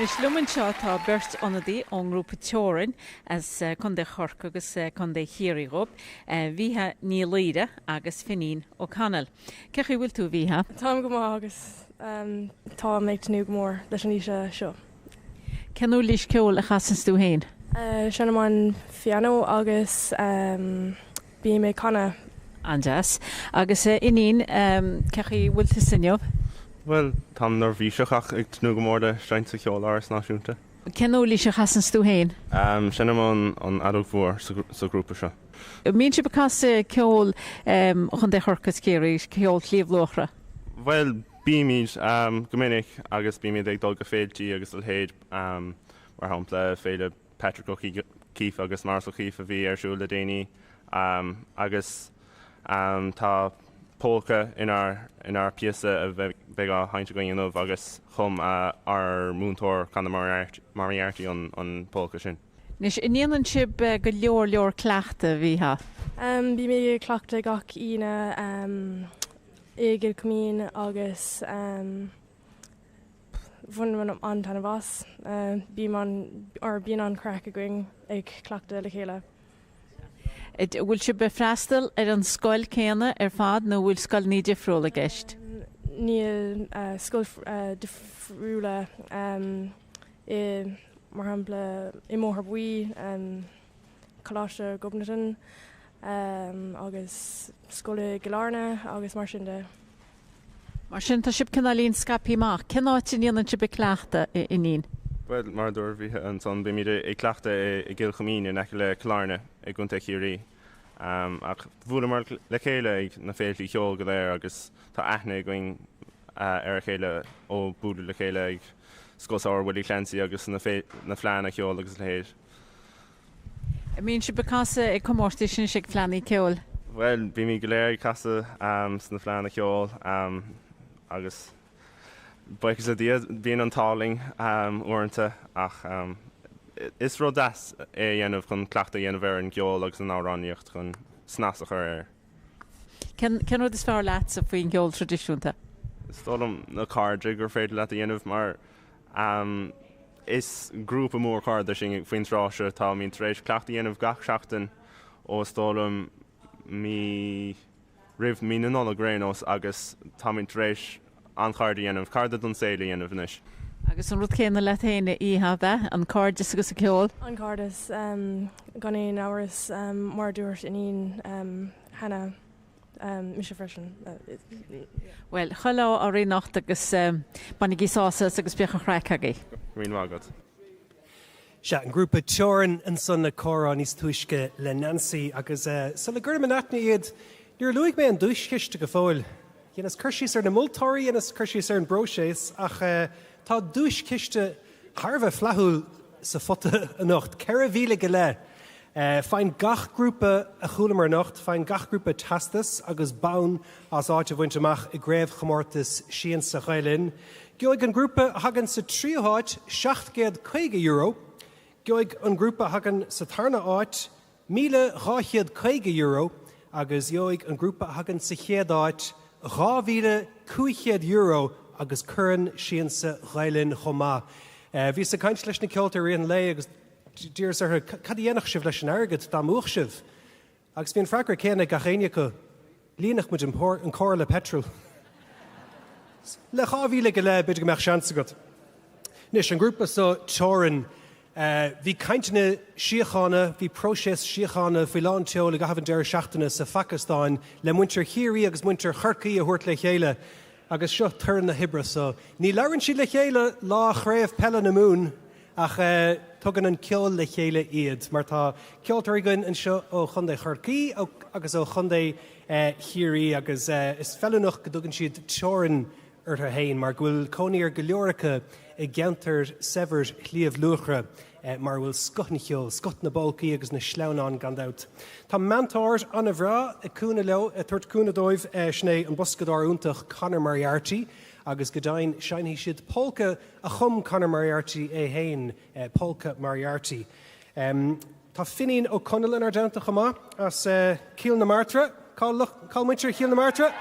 Anois liom anseo tá beirt ionadaí ón ngrúpa Teorainn as Contae Chorcaí agus Contae Chiarraí dhóibh, Mhícheá Ní Laoire agus Finín O'Connell. Cén chaoi a bhfuil tú, a Mhícheá? Táim go maith agus táim ag tnúth go mór leis an oíche seo. Cén uirlis ceoil a chasanns tú féin? Seinnim an phianó agus Bím ag canadh. An-deas. Agus a Fhinín, cén chaoi a bhfuil tusa inniu? Bhuel, táim neirbhíseach ach ag tnúth go mór le seinnt sa Cheoláras Náisiúnta. Cén uirlis a chasanns tú féin? Seinnim an fheadóg mhór sa ghrúpa seo. An mbíonn sibh ag casadh ceol Chontae Chorcaí is Chiarraí, ceol Shliabh Luachra? Bhuel, bímid, go minic, agus bímid ag dul go féiltí agus a leithéid, mar shampla Féile Patrick O'Keeffe agus Maurice O'Keeffe a bhí ar siúl le déanaí agus tá polca inár inár píosa a bheidh á sheinnt againn inniu agus chum ár múinteoir Conor Moriarty an an polca sin. Anois, an ndéanann sibh go leor leor cleachtaidh, a Mhícheá? Bímid ag cleachtadh gach Aoine i gCill Chuimín agus. Bhain muid an-taitneamh as. Bím an, or bíonn an-chraic againn ag cleachtadh le chéile. An bhfuil sibh ag freastal ar an scoil céanna ar fad nó bhfuil scoileanna difriúla i gceist? Níl, scoil difriúla i, mar shampla, i mBóthar Buí, Coláiste Ghobnatan agus scoil i gCill Airne agus mar sin de. Mar sin, tá sibh cineáilín scaipthe amach. Cén áit a ndéanann sibh an cleachtadh, a Fhinín? Bhuel, mar a dúirt Mhícheá ansan, bímid ag cleachtadh i gCill Chuimín in aice le Cill Airne i gContae Chiarraí. Ach bhuaileamar le chéile ag na féiltí ceoil go léir agus tá aithne againn ar a chéile ó bualadh le chéile ag Scoil Samhraidh Willie Clancy agus na fleánna ceoil agus a leithéid. An mbíonn sibh ag casadh ag comórtais anois ag fleánna ceoil? Bhuel, bímid go léir ag casadh sna fleánna ceoil agus buíochas le Dia bíonn an t-ádh linn uaireanta ach is rud deas é a dhéanamh chun cleachtadh a dhéanamh ar an gceol agus an amhránaíocht chun snas a chur air. Cén rud is fearr leatsa faoin gceol traidisiúnta? Is dóigh liom na cairde gur féidir leat a dhéanamh mar is grúpa mór cairde sinn faoin tráth seo. Táimid tar éis cleachtadh a dhéanamh gach seachtain ó is dóigh liom mí roimh mí na Nollag ar aon nós agus táimid tar éis an-chairde a dhéanamh, cairde don saol a dhéanamh anois. Agus an rud céanna leat féin, a Mhícheá, ab ea? An cairdeas agus an ceol? An cairdeas, gan aon amhras, mar a dúirt Iníon cheana, mise freisin. Bhuel, chuile ádh oraibh anocht agus bainigí sásamh as agus bíodh an chraic agaibh. Go raibh míle maith agat. Sea, an grúpa Teorainn ansan ag comhrá níos túisce le Nancy agus sula gcuirim in aithne iad, níor luaigh mé an duaischiste go fóill. Dheineas cur síos ar na moltóirí, dheineas cur síos ar an bpróiseas ach tá duaischiste thar a bheith flaithiúil sa phota anocht, 4,000 go leith. Faigheann gach grúpa a chualamar anocht, faigheann gach grúpa teastas agus bonn as áit a bhaint amach i gCraobhchomórtas Siansa Ghael Linn. Gheobhaidh an grúpa a thagann sa tríú háit €750, gheobhaidh an grúpa a thagann sa tarna háit €1,250 agus gheobhaidh an grúpa a thagann sa chéad áit €2,500 agus Corn Siansa Ghael Linn chomh maith. Bhíos ag caint leis na ceoltóirí i rith an lae agus d'iarras orthu cad a dhéanfadh sibh leis an airgead dá mbuafadh sibh? Agus bhí an freagra céanna ag gach éinne acu, líonfadh muid an carr le petrol. Le 2,000 go leith, b'fhéidir go mbeadh seans agat. Anois, an grúpa seo, Teorainn, bhí cainteanna síochána, bhí próiseas síochána faoi lán tseoil i gcaitheamh an deireadh seachtaine sa Phacastáin le muintir Chiarraí agus muintir Chorcaí a thabhairt le chéile. Agus seo toradh na hoibre so. Ní labhrann siad le chéile lá Chraobh Peile na Mumhan ach tugann an ceol le chéile iad mar tá ceoltóirí againn anseo ó Chontae Chorcaí agus ó Chontae Chiarraí agus is feiliúnach go dtugann siad Teorainn orthu féin mar go bhfuil cónaí ar go leor acu i gceantar saibhir Shliabh Luachra mar a bhfuil scoth an cheoil, scoth na bpolcaí agus na sleamhnán gan dabht. Tá meantóir an-bhreá ag cúnamh leo, ag tabhairt cúnamh dóibh, sin é an boscadóir iontach Conor Moriarty agus go deimhin seinnfidh siad polca a chum Conor Moriarty é féin, Polca Moriarty. Tá Finín Ó Conaill inár dteannta chomh maith as Cill na Martra. Cá bhfuil muintir Chill na Martra?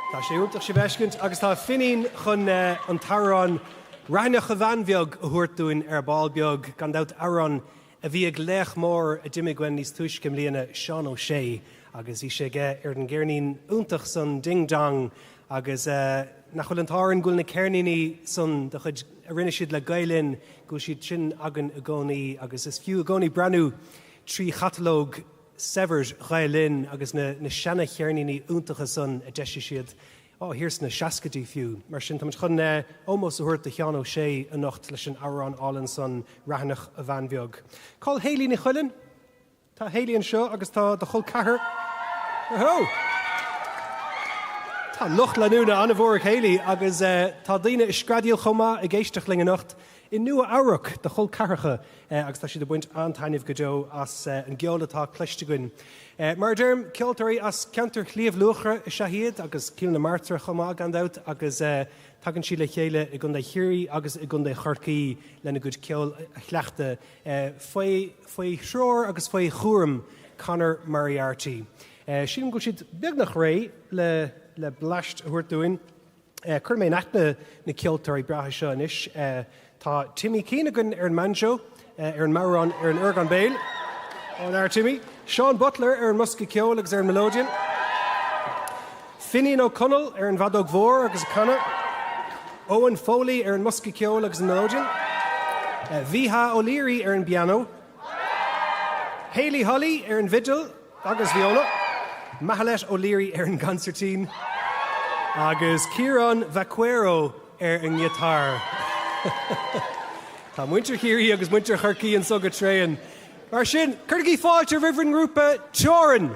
Tá sé iontach sibh a fheiscint agus tá Finín chun an t-amhrán 'Raithneach a Bhean Bheag' a thabhairt dúinn ar ball beag, gan dabht amhrán a bhí ag laoch mór a d'imigh uainn níos túisce i mbliana, Seán Ó Sé, agus bhí sé aige ar an gceirnín iontach san Ding Dong agus nach bhfuil an t-ádh orainn go bhfuil na ceirníní san de chuid a rinne siad le Gael Linn, go bhfuil siad sin againn i gcónaí agus is fiú i gcónaí breathnú trí chatalóg saibhir Ghael Linn agus na na seana-cheirníní iontacha san a d'eisigh siad, á, thiar sna seascaidí fiú. Mar sin, táimid chun ómós a thabhairt do Sheán Ó Sé anocht leis an amhrán álainn san, Raithneach a Bhean Bheag. Cá'il Hayley Ní Chuilinn? Tá Hayley anseo agus tá do chol ceathar. Ohó! Tá lucht leanúna an-mhór ag Hayley agus tá daoine i screadaíl chomh maith ag éisteacht linn anocht. I Nua Eabhrac, do chol ceathracha, agus tá siad ag baint an-taitneamh go deo as an gceol atá cloiste againn. Mar a deirim, ceoltóirí as ceantar Shliabh Luachra is ea iad, agus Cill na Martra chomh maith, gan dabht, agus tagann siad le chéile i gContae Chiarraí agus i gContae Chorcaí lena gcuid ceoil a chleachtadh faoi faoi threoir agus faoi chúram Conor Moriarty. Sílim go bhfuil siad beagnach réidh le le bleaist a thabhairt dúinn. Cuirfidh mé in aithne na ceoltóirí breátha seo anois. Tá Timmy Keane againn ar an mbanjo, ar an mbodhrán, ar an orgán béil. An-fhear Timmy. Seán Butler ar an mbosca ceoil agus ar an melodeon. Finian Ó Conaill ar an bhfeadóg mhór agus ag canadh. Owen Foley ar an mbosca ceoil agus an melodeon. Mhícheál O'Leary ar an bpianó. Hayley Holly ar an bhfidil agus viola, Mahalet O'Leary ar an gconsairtín agus Ciarán Vaquero ar an ngiotár. Tá muintir Chiarraí agus muintir Chorcaí anso go tréan. Mar sin, cuirigí fáilte roimh an ngrúpa Teorainn!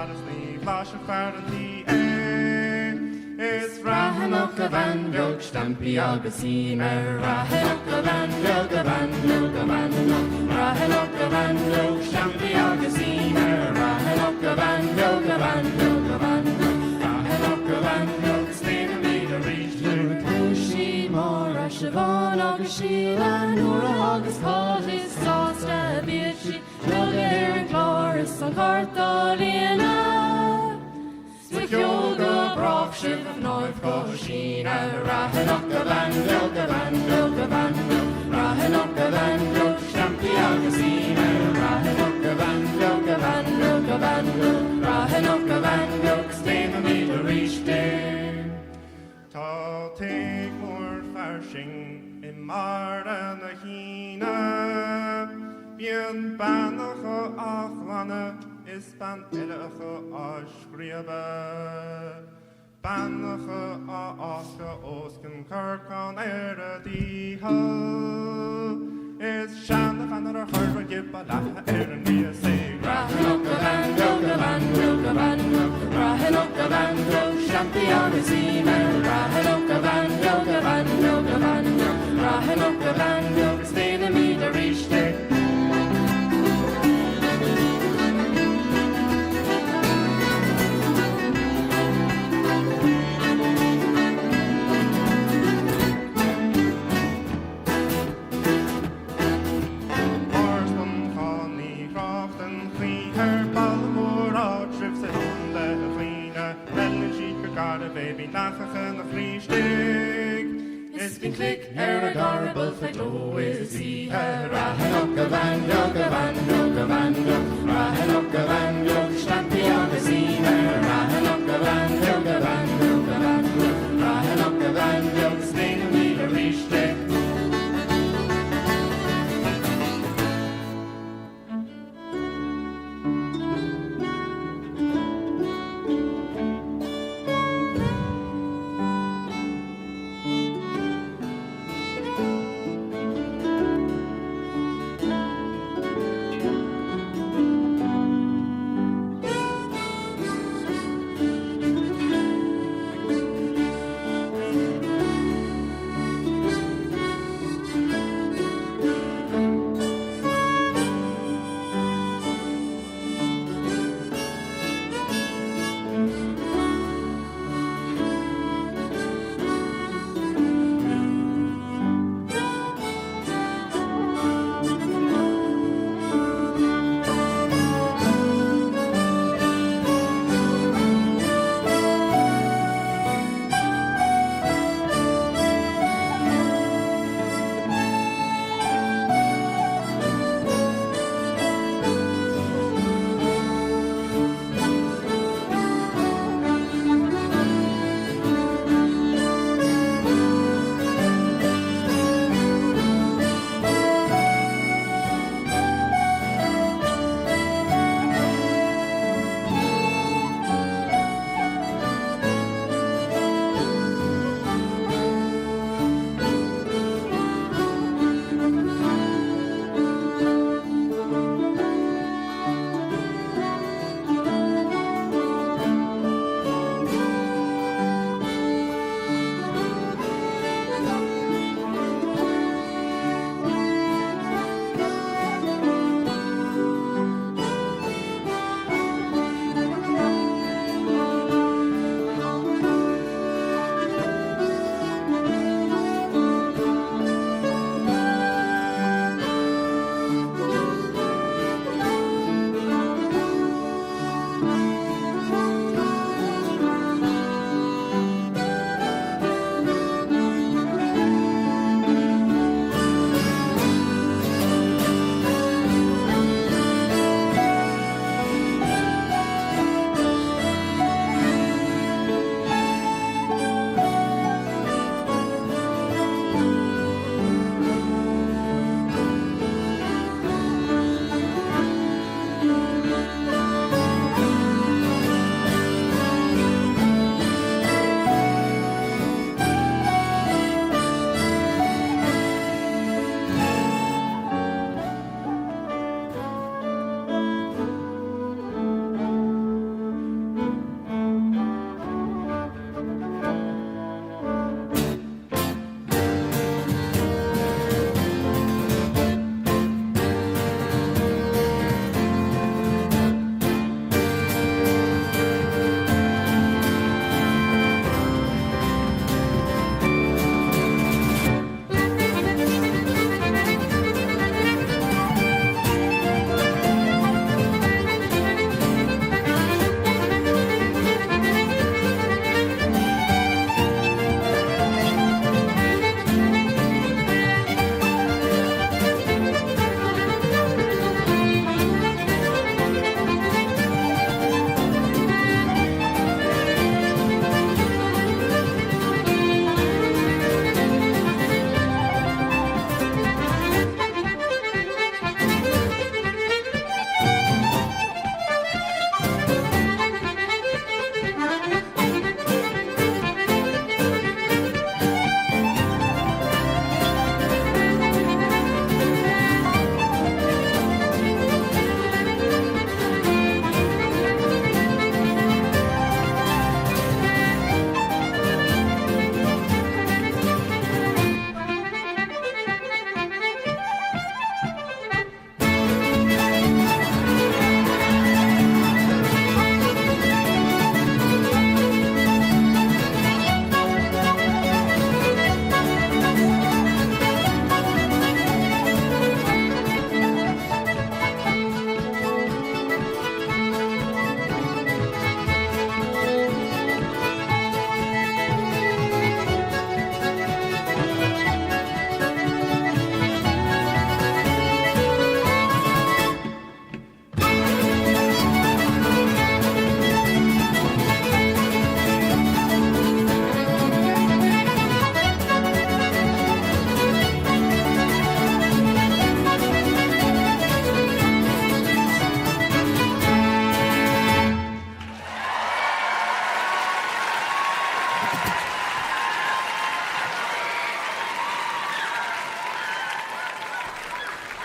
fad is ní bhlaisfeadh fear an tí é. Is Raithineach a bhean bheag, stampaí agus ime, Raithineach a bhean bheag, a bhean bheag, a bhean bheag, Raithineach a bhean bheag, stampaí agus ime, Raithineach a bhean bheag, a bhean bheag, a bhean bheag, Raithineach a bhean bheag is déanfaimid arís é. Nuair a chuaigh sí Máire, Siobhán agus Síle, Nóra agus Cáit is sásta a bhíodh siad clogadh ar an gclár is an chairt á líonadh. 'S mo cheol go brách sibh a mhnáibh go síneadh Raithineach a bhean bheag, a bhean bheag, a bhean bheag, Raithineach a bhean bheag, stampaí agus ime, Raithineach a bhean bheag, a bhean bheag, a bhean bheag, Raithineach a bhean bheag, 's déanfaimid arís é. Tá tigh mór fairsing i mBarra na hAoine. Bíonn bean acu á ghlanadh is bean eile acu á scríobadh. Bean acu á fháscadh os cionn corcán ar a dícheall. Is seanabhean ar chuir an giobal leatha ar an ngríosaigh. Raithineach a bhean bheag, a bhean bheag, a bhean bheag, Raithineach a bhean bheag, stampaí agus ime, Raithineach a bhean bheag, a bhean bheag, a bhean bheag, Raithineach a bhean bheag, is déanfaimid arís é. Mar is Manchán ní thráchtann choíche ar baile mór áitribh sa chontae a dhaoine meileann siad go garbh é bíonn leacacha na chroí istigh. Is bíonn cloig ar a gcarball feadh ló is oíche Raithineach a bhean bheag, a bhean bheag, a bhean bheag, Raithineach a bhean bheag, stampaí agus ime, Raithineach a bhean bheag, a bhean bheag, a bhean bheag, Raithineach a bhean bheag, 's déanfaimid arís é.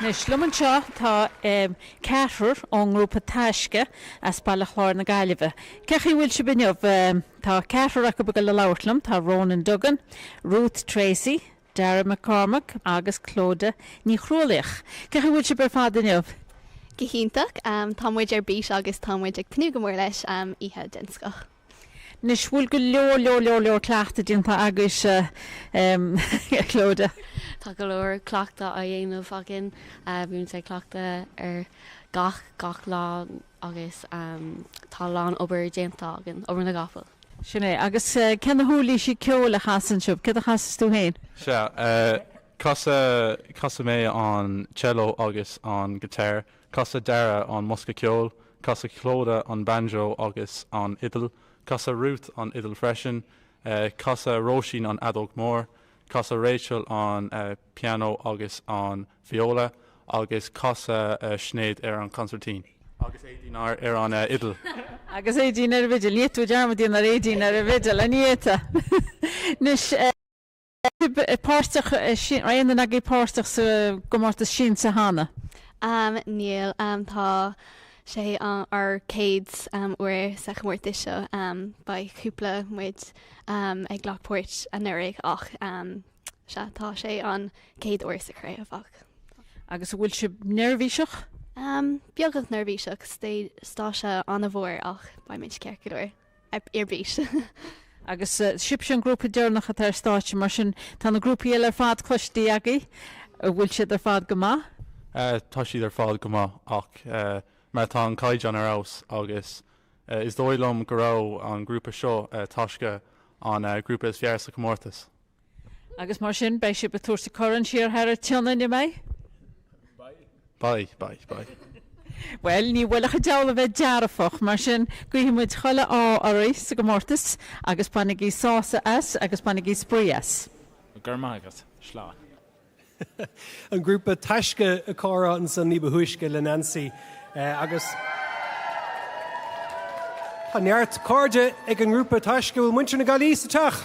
Anois, liom anseo tá ceathrar ón ngrúpa Taisce as Baile Chláir na Gaillimhe. Cén chaoi a bhfuil sibh inniu? Tá ceathrar acu ag dul a labhairt liom, tá Ronan Duggan, Ruth Tracey, Dara McCormack agus Clodagh Ní Chrualaoich. Cén chaoi a bhfuil sibh ar fad inniu? Go hiontach. Tá muid ar bís agus tá muid ag tnúth go mór leis oíche den scoth. Anois, bhfuil go leor, leor, leor, leor cleachtaidh déanta agaibhse, a Chlodagh? Tá go leor cleachtadh á dhéanamh againn. Bímid ag cleachtadh ar gach, gach lá agus tá a lán obair déanta againn, obair na gcapall. Sin é. Agus cé na huirlisí ceoil a chasann sibh? Céard a chasas tú féin? Sea, casann mé an cello agus an guitar. Casann Dara an mbosca ceoil, casann Clodagh an banjo agus an fhidil, casann Ruth an fhidil freisin, casann Róisín an fheadóg mór, casann Rachel an pianó agus an viola agus casann Sinéad ar an consairtín. Agus Aedín ar an fhidil. Agus Aedín ar an bhfidil. Ní fhéadfá tú dearmad a dhéanamh ar Aedín ar an bhfidil, an bhféadfá? Anois. Páirteach, aon duine agaibh páirteach sa gcomórtas Siansa cheana? Níl. Tá sé ár chéad uair sa chomórtas seo. Beidh cúpla muid ag glac páirt anuraidh ach sea, tá sé an chéad uair sa chraobh ach. Agus an bhfuil sibh neirbhíseach? Beagán neirbhíseach. Stáitse an-mhór ach beimid ceart go leor. Ar bís. Agus sibhse an grúpa deireanach atá ar stáitse, mar sin tá na grúpaí eile ar fad cloiste agaibh. An bhfuil siad ar fad go maith? Tá siad ar fad go maith ach mar tá an caighdeán ar fheabhas agus is dóigh liom go raibh an grúpa seo, Taisce, an grúpa is fearr sa chomórtas. Agus mar sin, beidh sibh ag tabhairt an corn siar thar an tSionainn, an mbeidh? Beidh, beidh, beidh. Bhuel, ní bhfuil ach an diabhal a bheith dearfach, mar sin, guífidh muid chuile ádh oraibh sa gcomórtas agus bainigí sásamh as agus bainigí spraoi as. Go raibh maith agat. Slán. An grúpa Taisce ag comhrá ansan ní ba thúisce le Nancy agus tá neart cairde ag an ngrúpa Taisce. Bhfuil muintir na Gaillimhe sa teach?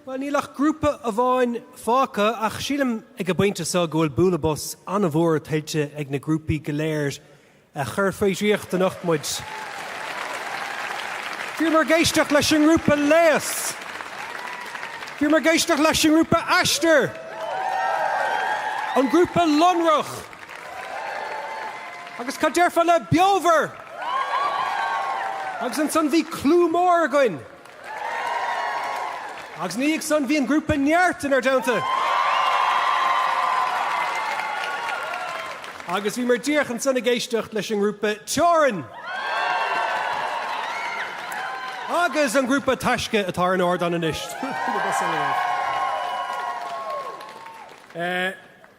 Bhuel, níl ach grúpa amháin fágtha ach sílim ag an bpointe seo go bhfuil bualadh bos an-mhór tuillte ag na grúpaí go léir a chuir faoi dhraíocht anocht muid. Bhíomar ag éisteacht leis an ngrúpa Léas. Bhíomar ag éisteacht leis an ngrúpa Aistear. An grúpa Lonrach. Agus cad déarfá le Beomhar? Agus ansan bhí Clú Mór againn. Agus ina dhiaidh san bhí an grúpa Neart inár dteannta. Agus bhíomar díreach ansan ag éisteacht leis an ngrúpa Teorainn. Agus an grúpa Taisce atá ar an ardán anois.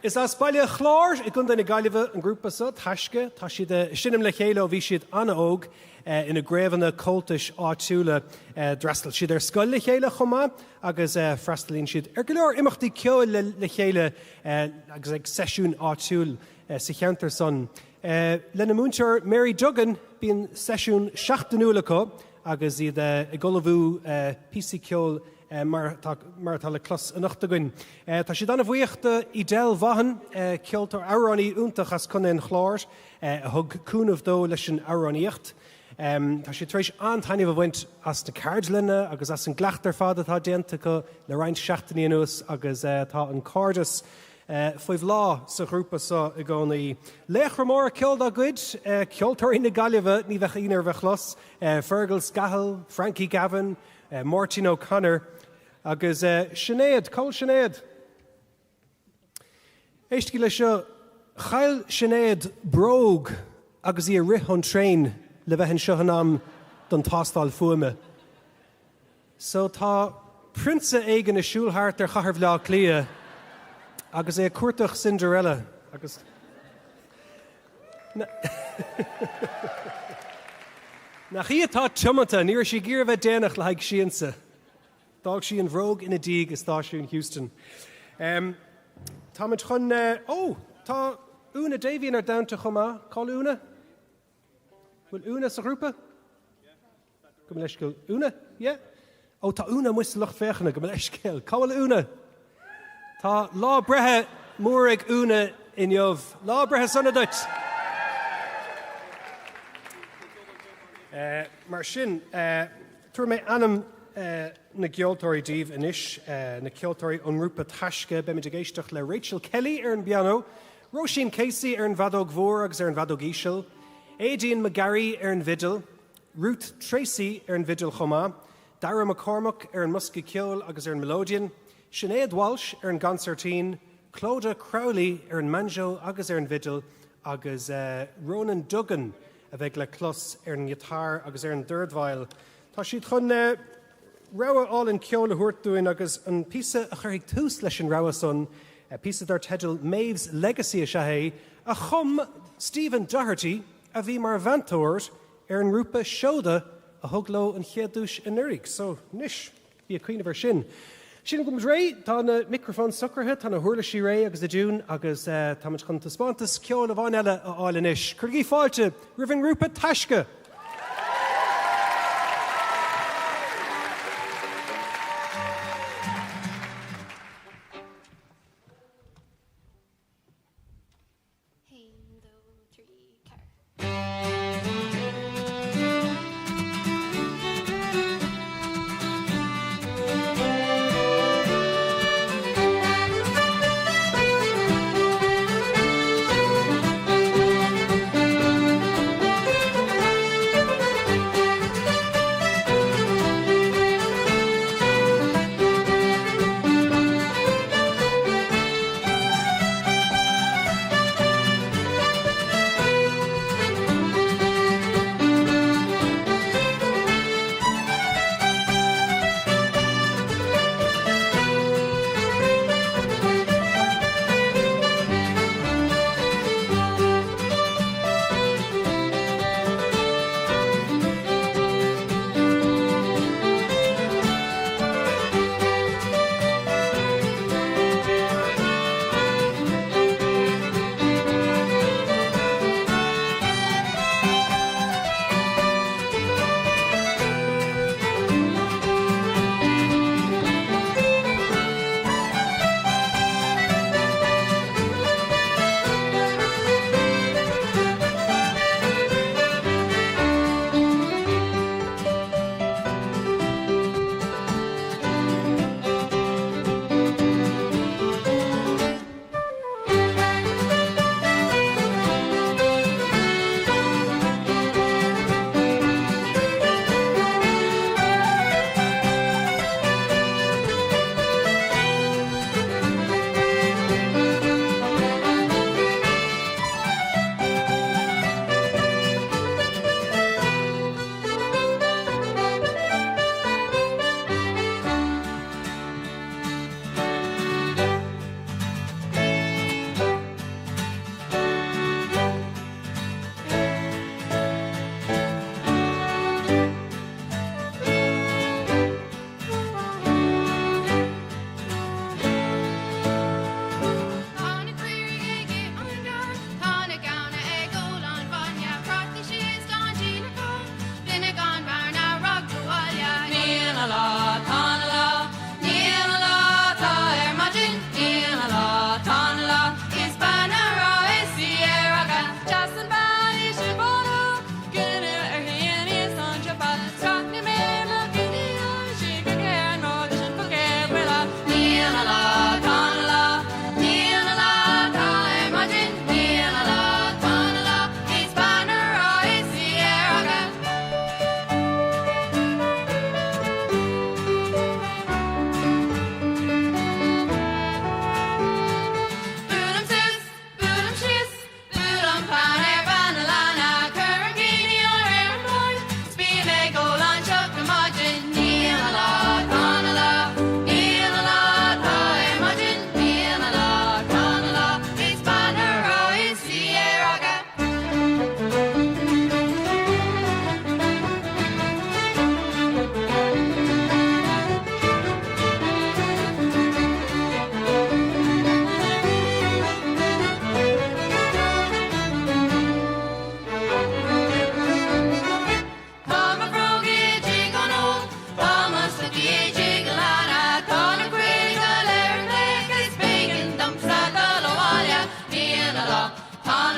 Is as Baile Chláir i gContae na Gaillimhe an grúpa seo, Taisce. Tá siad ag seinm le chéile ó bhí siad an-óg. Ina gcraobhanna Comhaltais áitiúla. D'fhreastail siad ar scoil le chéile chomh maith agus freastalaíonn siad ar go leor imeachtaí ceoil le chéile agus ag seisiúin áitiúil sa cheantar san. Lena múinteoir Mary Duggan bíonn seisiún seachtainiúil acu agus iad ag ullmhú píosaí ceoil mar atá le clos anocht againn. Tá siad an-bhuíoch do Edel Vaughan, ceoltóir, amhránaí iontach as Contae an Chláir, a thug cúnamh dó leis an amhránaíocht. Tá siad tar éis an-taitneamh a bhaint as na ceardlanna agus as an gcleachtadh ar fad atá déanta acu le roinnt seachtainí anuas agus tá an cairdeas faoi bhláth sa ghrúpa seo i gcónaí. Laochra móra ceoil dá gcuid, ceoltóirí na Gaillimhe, ní bheadh ionadh ar bith a chlos, Fergal Scahill, Frankie Gavin, Máirtín O'Connor agus Sinéad, cá bhfuil Sinéad? Éistigí leis seo, Chaill Sinéad bróg agus í ag rith ón traein le bheith anseo in am don tástáil fuaime. So tá prionsa éigin ag siúl thart ar chathair Bhaile Átha Cliath agus é ag cuartach Cinderella agus. Nach í atá tiomanta, ní raibh sí ag iarraidh a bheith déanach le haghaidh siansa. D'fhág sí an bhróg ina diaidh i stáisiún Heuston. Táimid chun, ó, tá Úna Davy inár dteannta chomh maith. Cá bhfuil Úna? Bhfuil Úna sa ghrúpa? Gabh mo leithscéal. Úna? Yeah? Ó, tá Úna amuigh sa lucht féachana, gabh mo leithscéal. Cá bhfuil Úna? Tá lá breithe mór ag Úna inniu. Lá breithe sona duit! Mar sin, tabharfaidh mé ainm na gceoltóirí daoibh anois, na ceoltóirí ón ngrúpa Taisce. Beimid ag éisteacht le Rachel Kelly ar an bpianó, Róisín Casey ar an bhfeadóg mhór agus ar an bhfeadóg íseal, Aideen McGarry ar an bhfidil, Ruth Treacy ar an bhfidil chomh maith, Dara McCormack ar an mbosca ceoil agus ar an melodeon, Sinéad Walsh ar an gconsairtín, Clodagh Crowley ar an mbanjo agus ar an bhfidil agus Ronan Duggan a bheidh le clos ar an ngiotár agus ar an dordveidhil. Tá siad chun rogha álainn ceoil a thabhairt dúinn agus an píosa a chuirfidh tús leis an rogha san, píosa dar teideal Maeve's Legacy is ea é, a chum Stephen Doherty a bhí mar mheantóir ar an ngrúpa Seoda a thug leo an chéad duais anuraidh. So, anois. Bí ag cuimhneamh air sin. Sílim go bhfuil muid réidh. Tá na micreafóin socraithe, tá na huirlisí réidh agus i dtiún agus táimid chun taispeántas ceoil amháin eile a fháil anois. Cuirigí fáilte roimh an ngrúpa Taisce! 1, 2, 3, 4.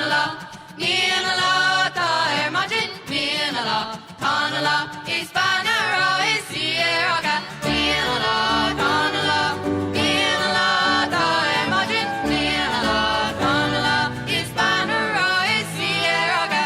na lá, Níl na lá atá ar maidin, níl na lá, tá na lá, is bean a rá is í ar aga, níl na lá, tá na lá, níl na lá atá ar maidin, níl na lá, tá na lá, is bean a rá is í ar aga.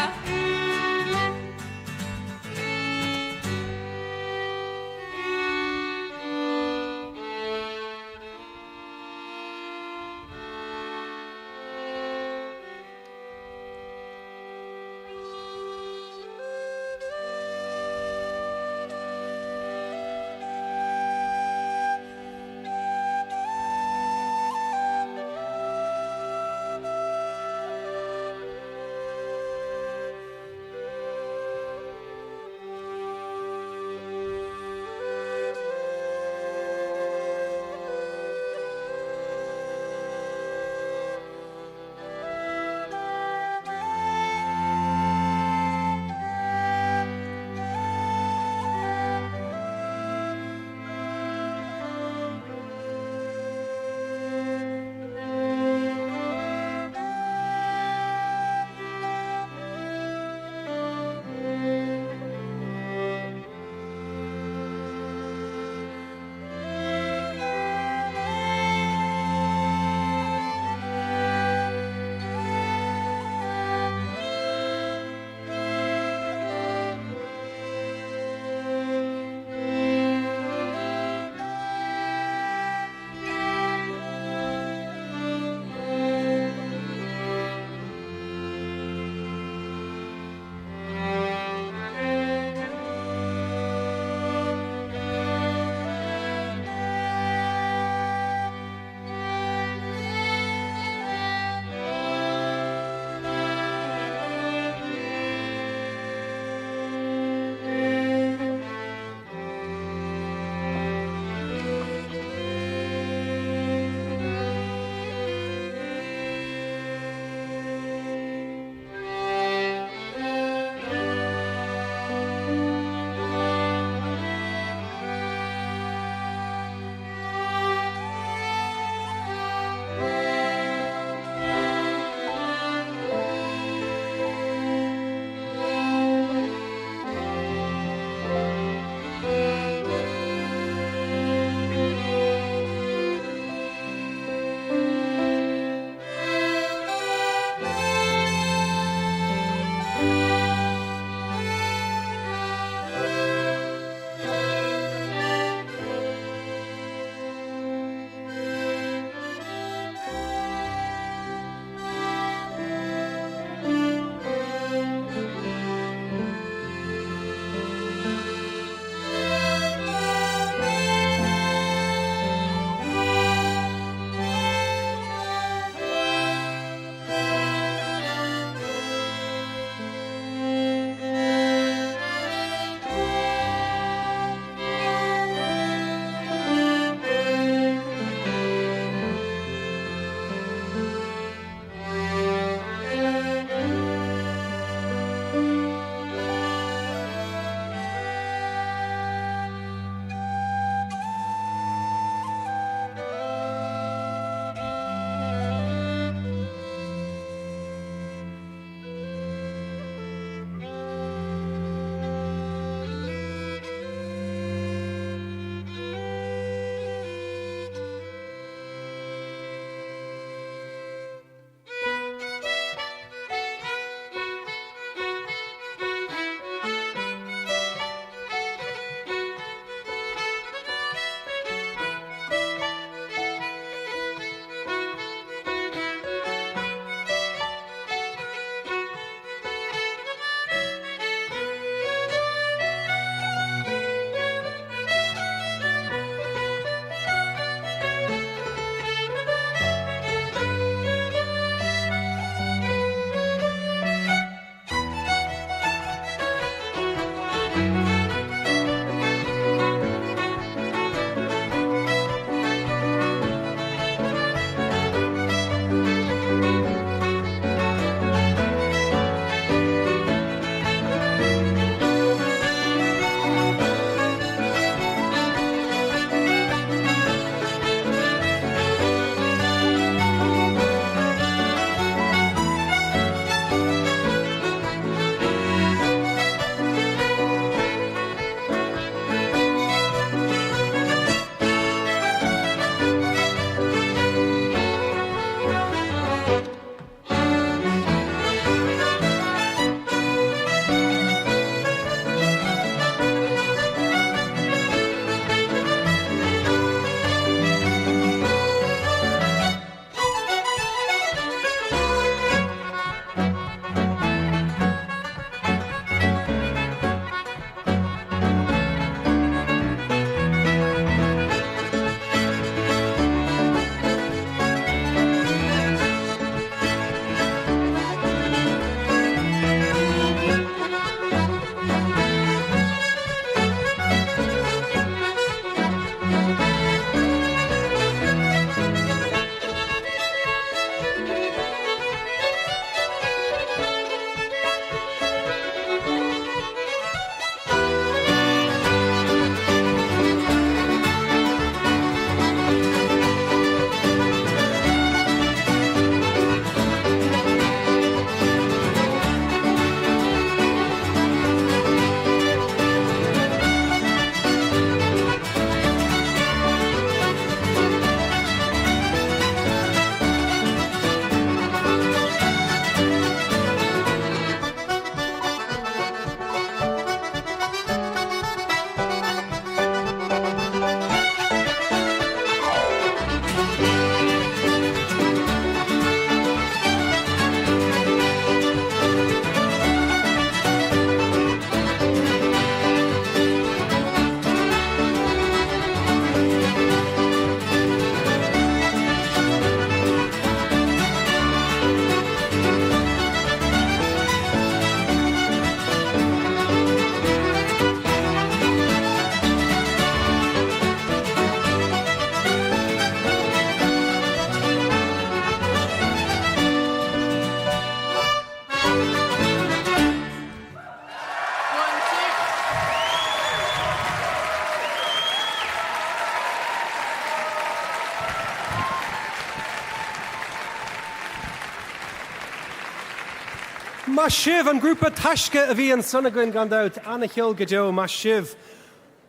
Maith sibh! An grúpa Taisce a bhí ansan againn gan dabht. Ana-cheol go deo, maith sibh.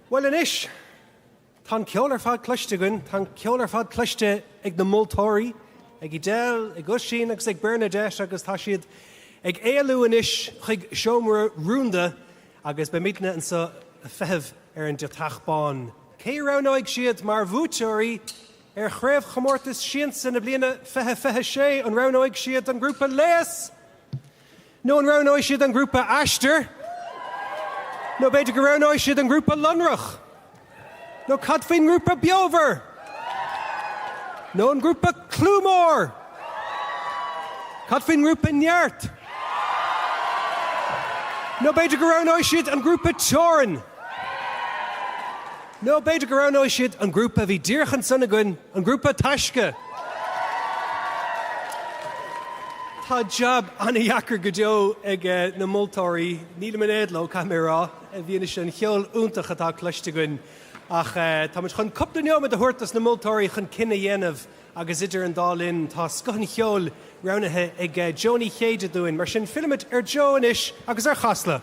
Bhuel anois, tá an ceol ar fad cloiste againn, tá an ceol ar fad cloiste ag na moltóirí, ag Edel, ag Oisín agus ag Bernadette agus tá siad ag éalú anois chuig seomra rúnda agus beimidne anseo ag feitheamh ar an deatach bán. Cé a roghnóidh siad mar bhuaiteoirí Ar Chraobhchomórtas Siansa na bliana 2026, an roghnóidh siad an grúpa Léas? Nó an roghnóidh siad an grúpa Aistear? Nó b'fhéidir go roghnóidh siad an grúpa Lonrach? Nó cad faoin ngrúpa Beomhar? Nó an grúpa Clú Mór? Cad faoin ngrúpa Neart? Nó b'fhéidir go roghnóidh siad an grúpa Teorainn? Nó b'fhéidir go roghnóidh siad an grúpa a bhí díreach ansan againn, an grúpa Taisce! Tá jab an-dheacair go deo ag na moltóirí. Nílim in éad leo, caithfidh mé a rá, i bhfianaise an cheoil iontach atá cloiste againn. Ach táimid chun cúpla neomad a thabhairt dos na moltóirí chun cinneadh a dhéanamh agus idir an dá linn tá scoth an cheoil roghnaithe ag Joe Ní Chéide dúinn. Mar sin, fillimid ar Joe anois agus ar Chasla.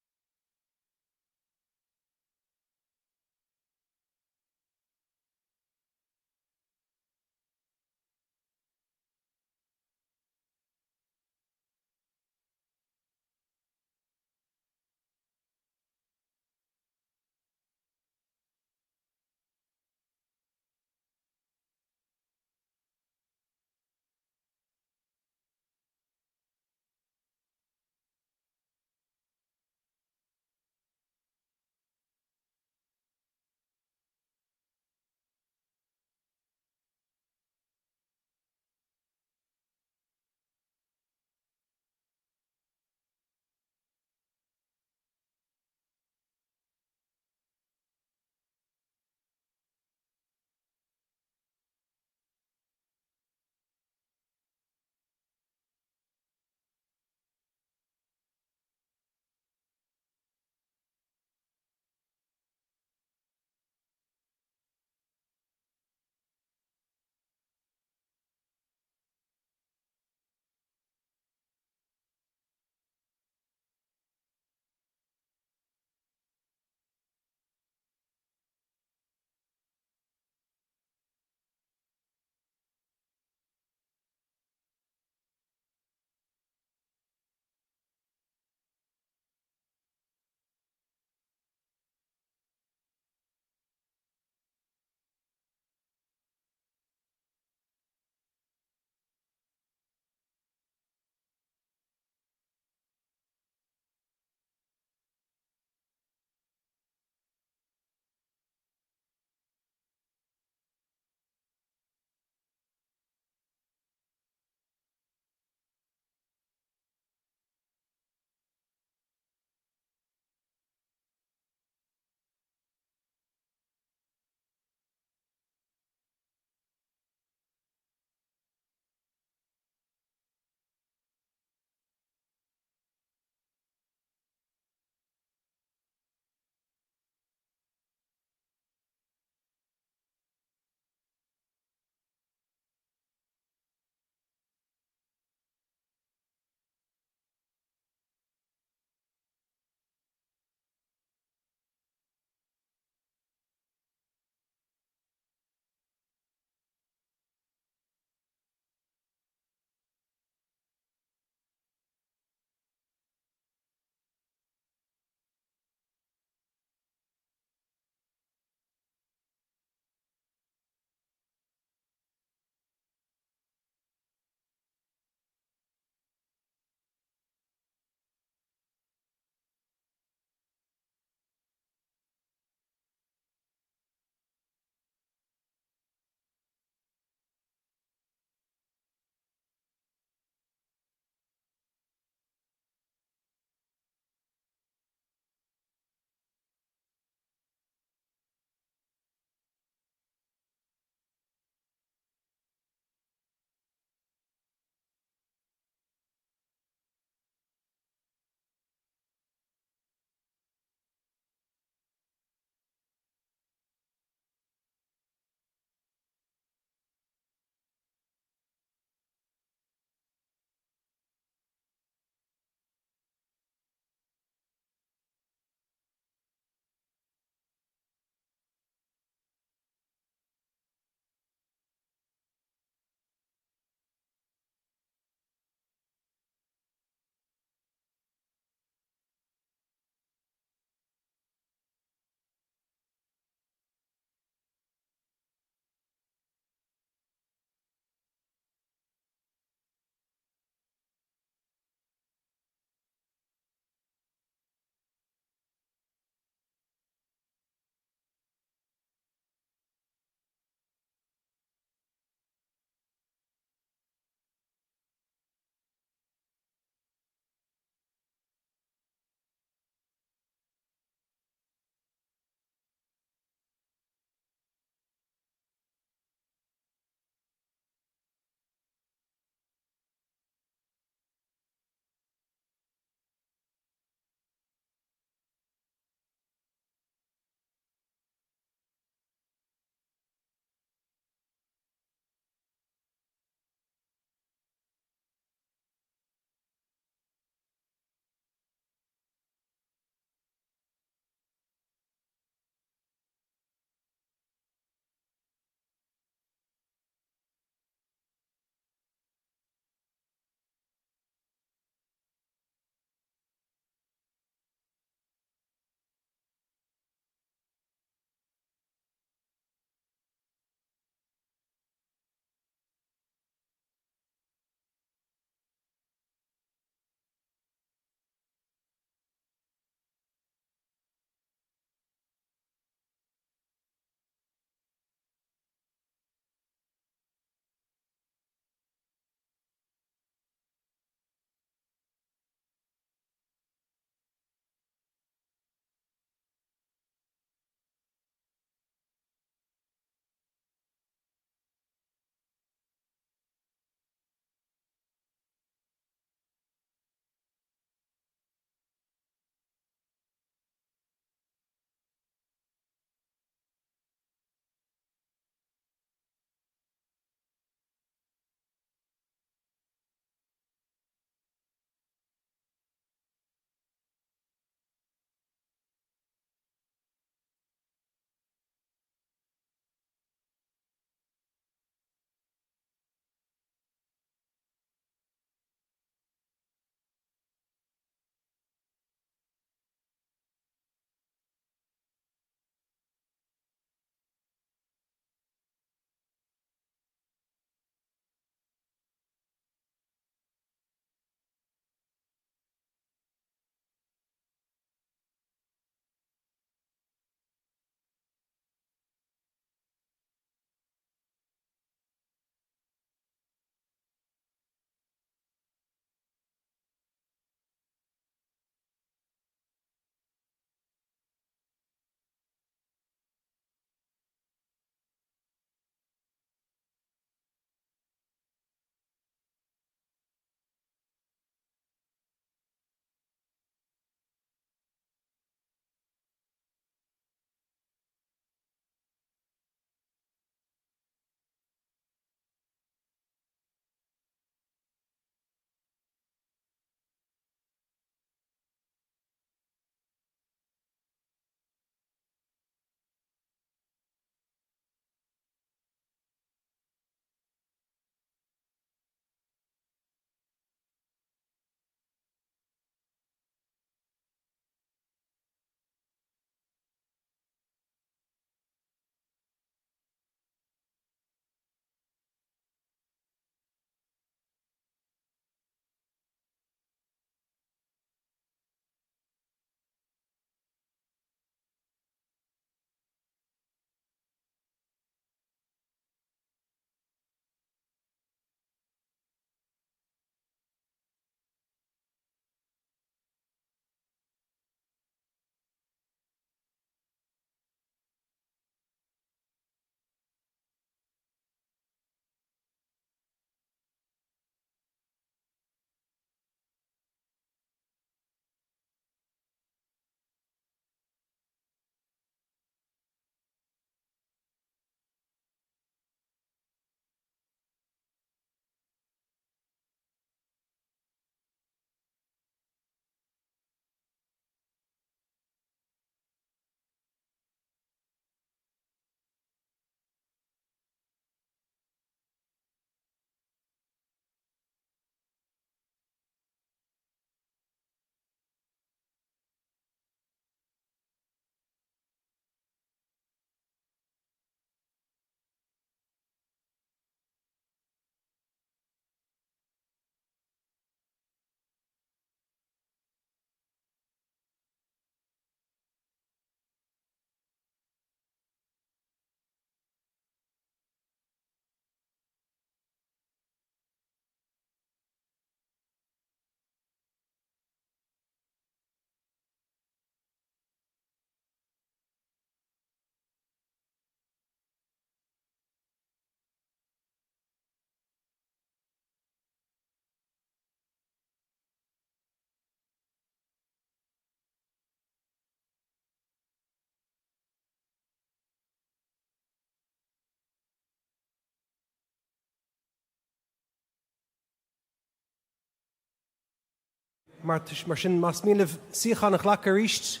Mar sin, más mian libh suíochán a ghlacadh arís,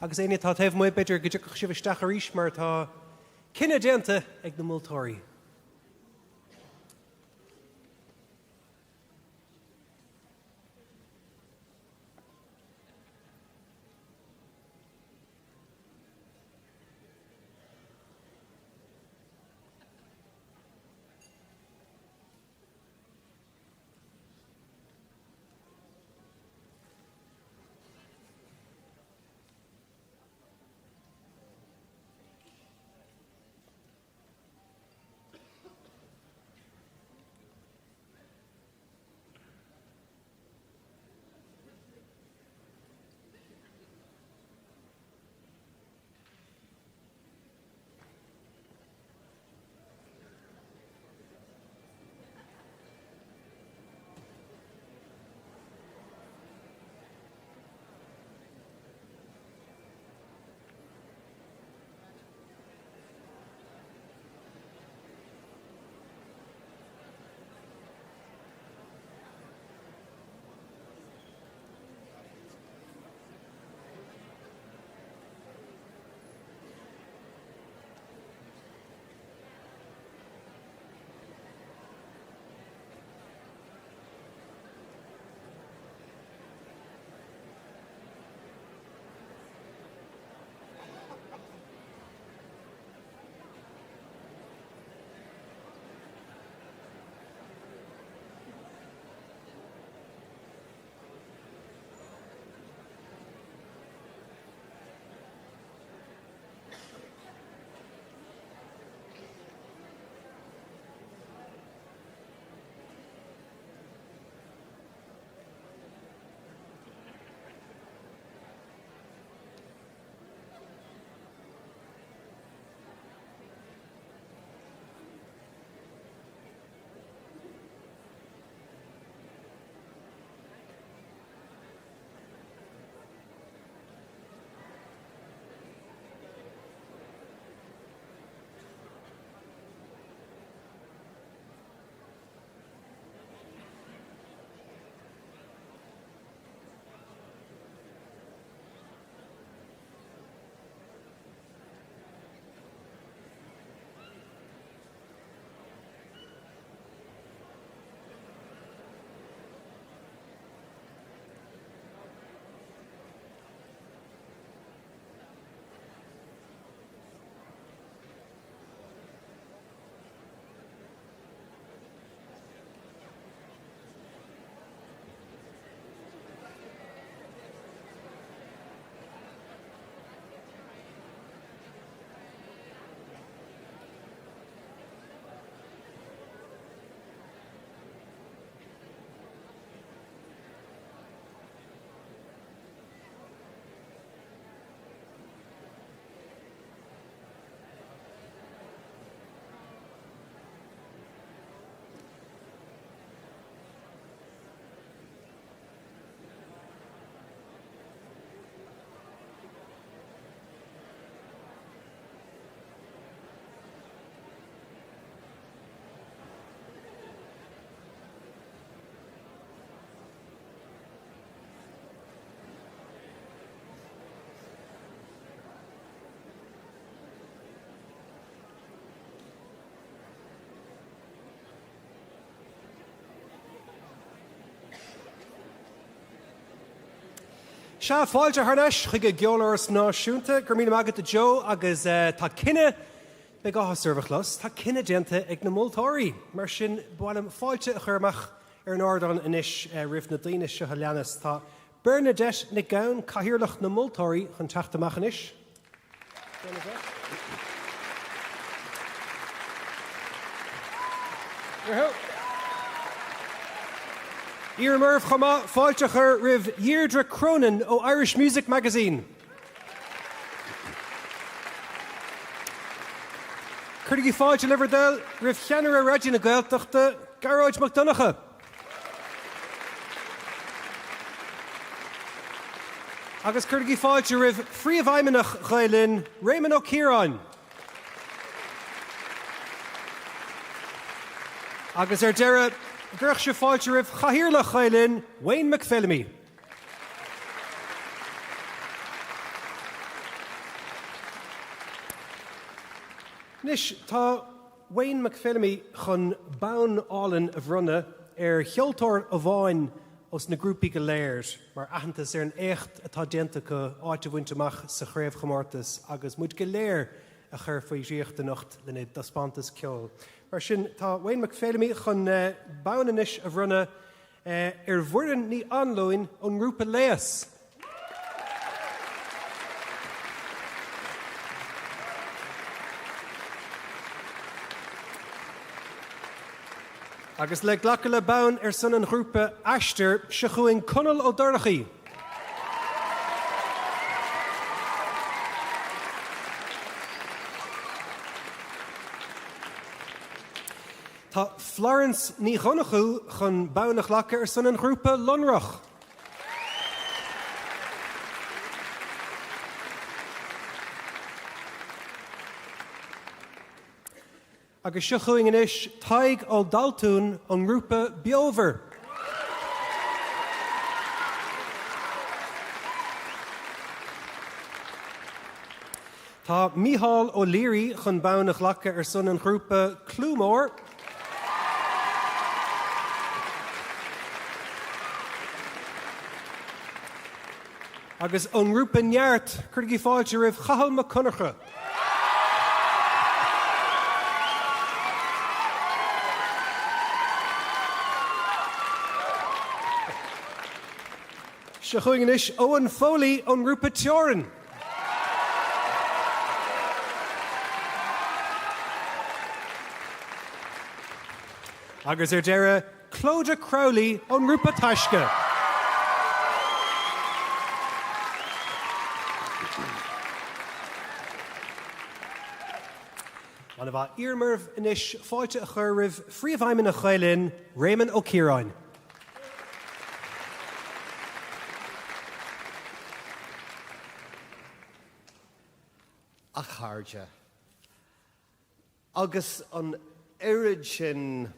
agus éinne atá taobh amuigh, b'fhéidir go dtiocfadh sibh isteach arís mar tá cinneadh déanta ag na moltóirí. Sea, fáilte thar n-ais chuig an gCeoláras Náisiúnta. Go raibh míle maith agat a Joe agus tá cinneadh, beidh áthas oraibh a chlos, tá cinneadh déanta ag na moltóirí. Mar sin, ba mhaith liom fáilte a chur amach ar an ardán anois roimh na daoine seo a leanas. Tá Bernadette Nic Gabhann, Cathaoirleach na Moltóirí, chun teacht amach anois. Bernadette. Iarraim oraibh chomh maith fáilte a chur roimh Dheirdre Cronin ó Irish Music Magazine. Cuirigí fáilte le bhur dtoil roimh cheannaire Raidió na Gaeltachta, Gearóid Mac Donncha. Agus cuirigí fáilte roimh Phríomhfheidhmeannach Ghael Linn, Réamonn Ó Ciaráin. Agus ar deireadh, gcuirfeadh sibh fáilte roimh Chathaoirleach Ghael Linn, Wayne McPhillamy. Anois, tá Wayne McPhillamy chun bonn álainn a bhronnadh ar cheoltóir amháin ós na grúpaí go léir mar aitheantas ar an éacht atá déanta acu áit a bhaint amach sa chraobhchomórtas agus muid go léir a chur faoi dhraíocht anocht lena dtaispeántas ceoil. Mar sin, tá Wayne McPhillamy chun bonn anois a bhronnadh ar Mhuireann Ní Anluain ón ngrúpa Léas. Agus le glacadh le bonn ar son an ghrúpa Aistear, seo chugainn Conall Ó Dorchaí. Tá Florence Ní Dhonnchú chun bonn a ghlacadh ar son an ghrúpa Lonrach. Agus seo chugainn anois Tadhg Ó Daltúin ón ngrúpa Beomhar. Tá Mícheál Ó Laoire chun bonn a ghlacadh ar son an ghrúpa Clú Mór. Agus ón ngrúpa Neart, cuirigí fáilte roimh Chathal Mac Conchra. Seo chugainn anois Eoin Foley ón ngrúpa Teorainn. Agus ar deireadh, Clodagh Crowley ón ngrúpa Taisce. An-mhaith. Iarraim oraibh anois fáilte a chur roimh Phríomhfheidhmeannach Ghael Linn, Réamonn Ó Ciaráin. A chairde, agus an oiread sin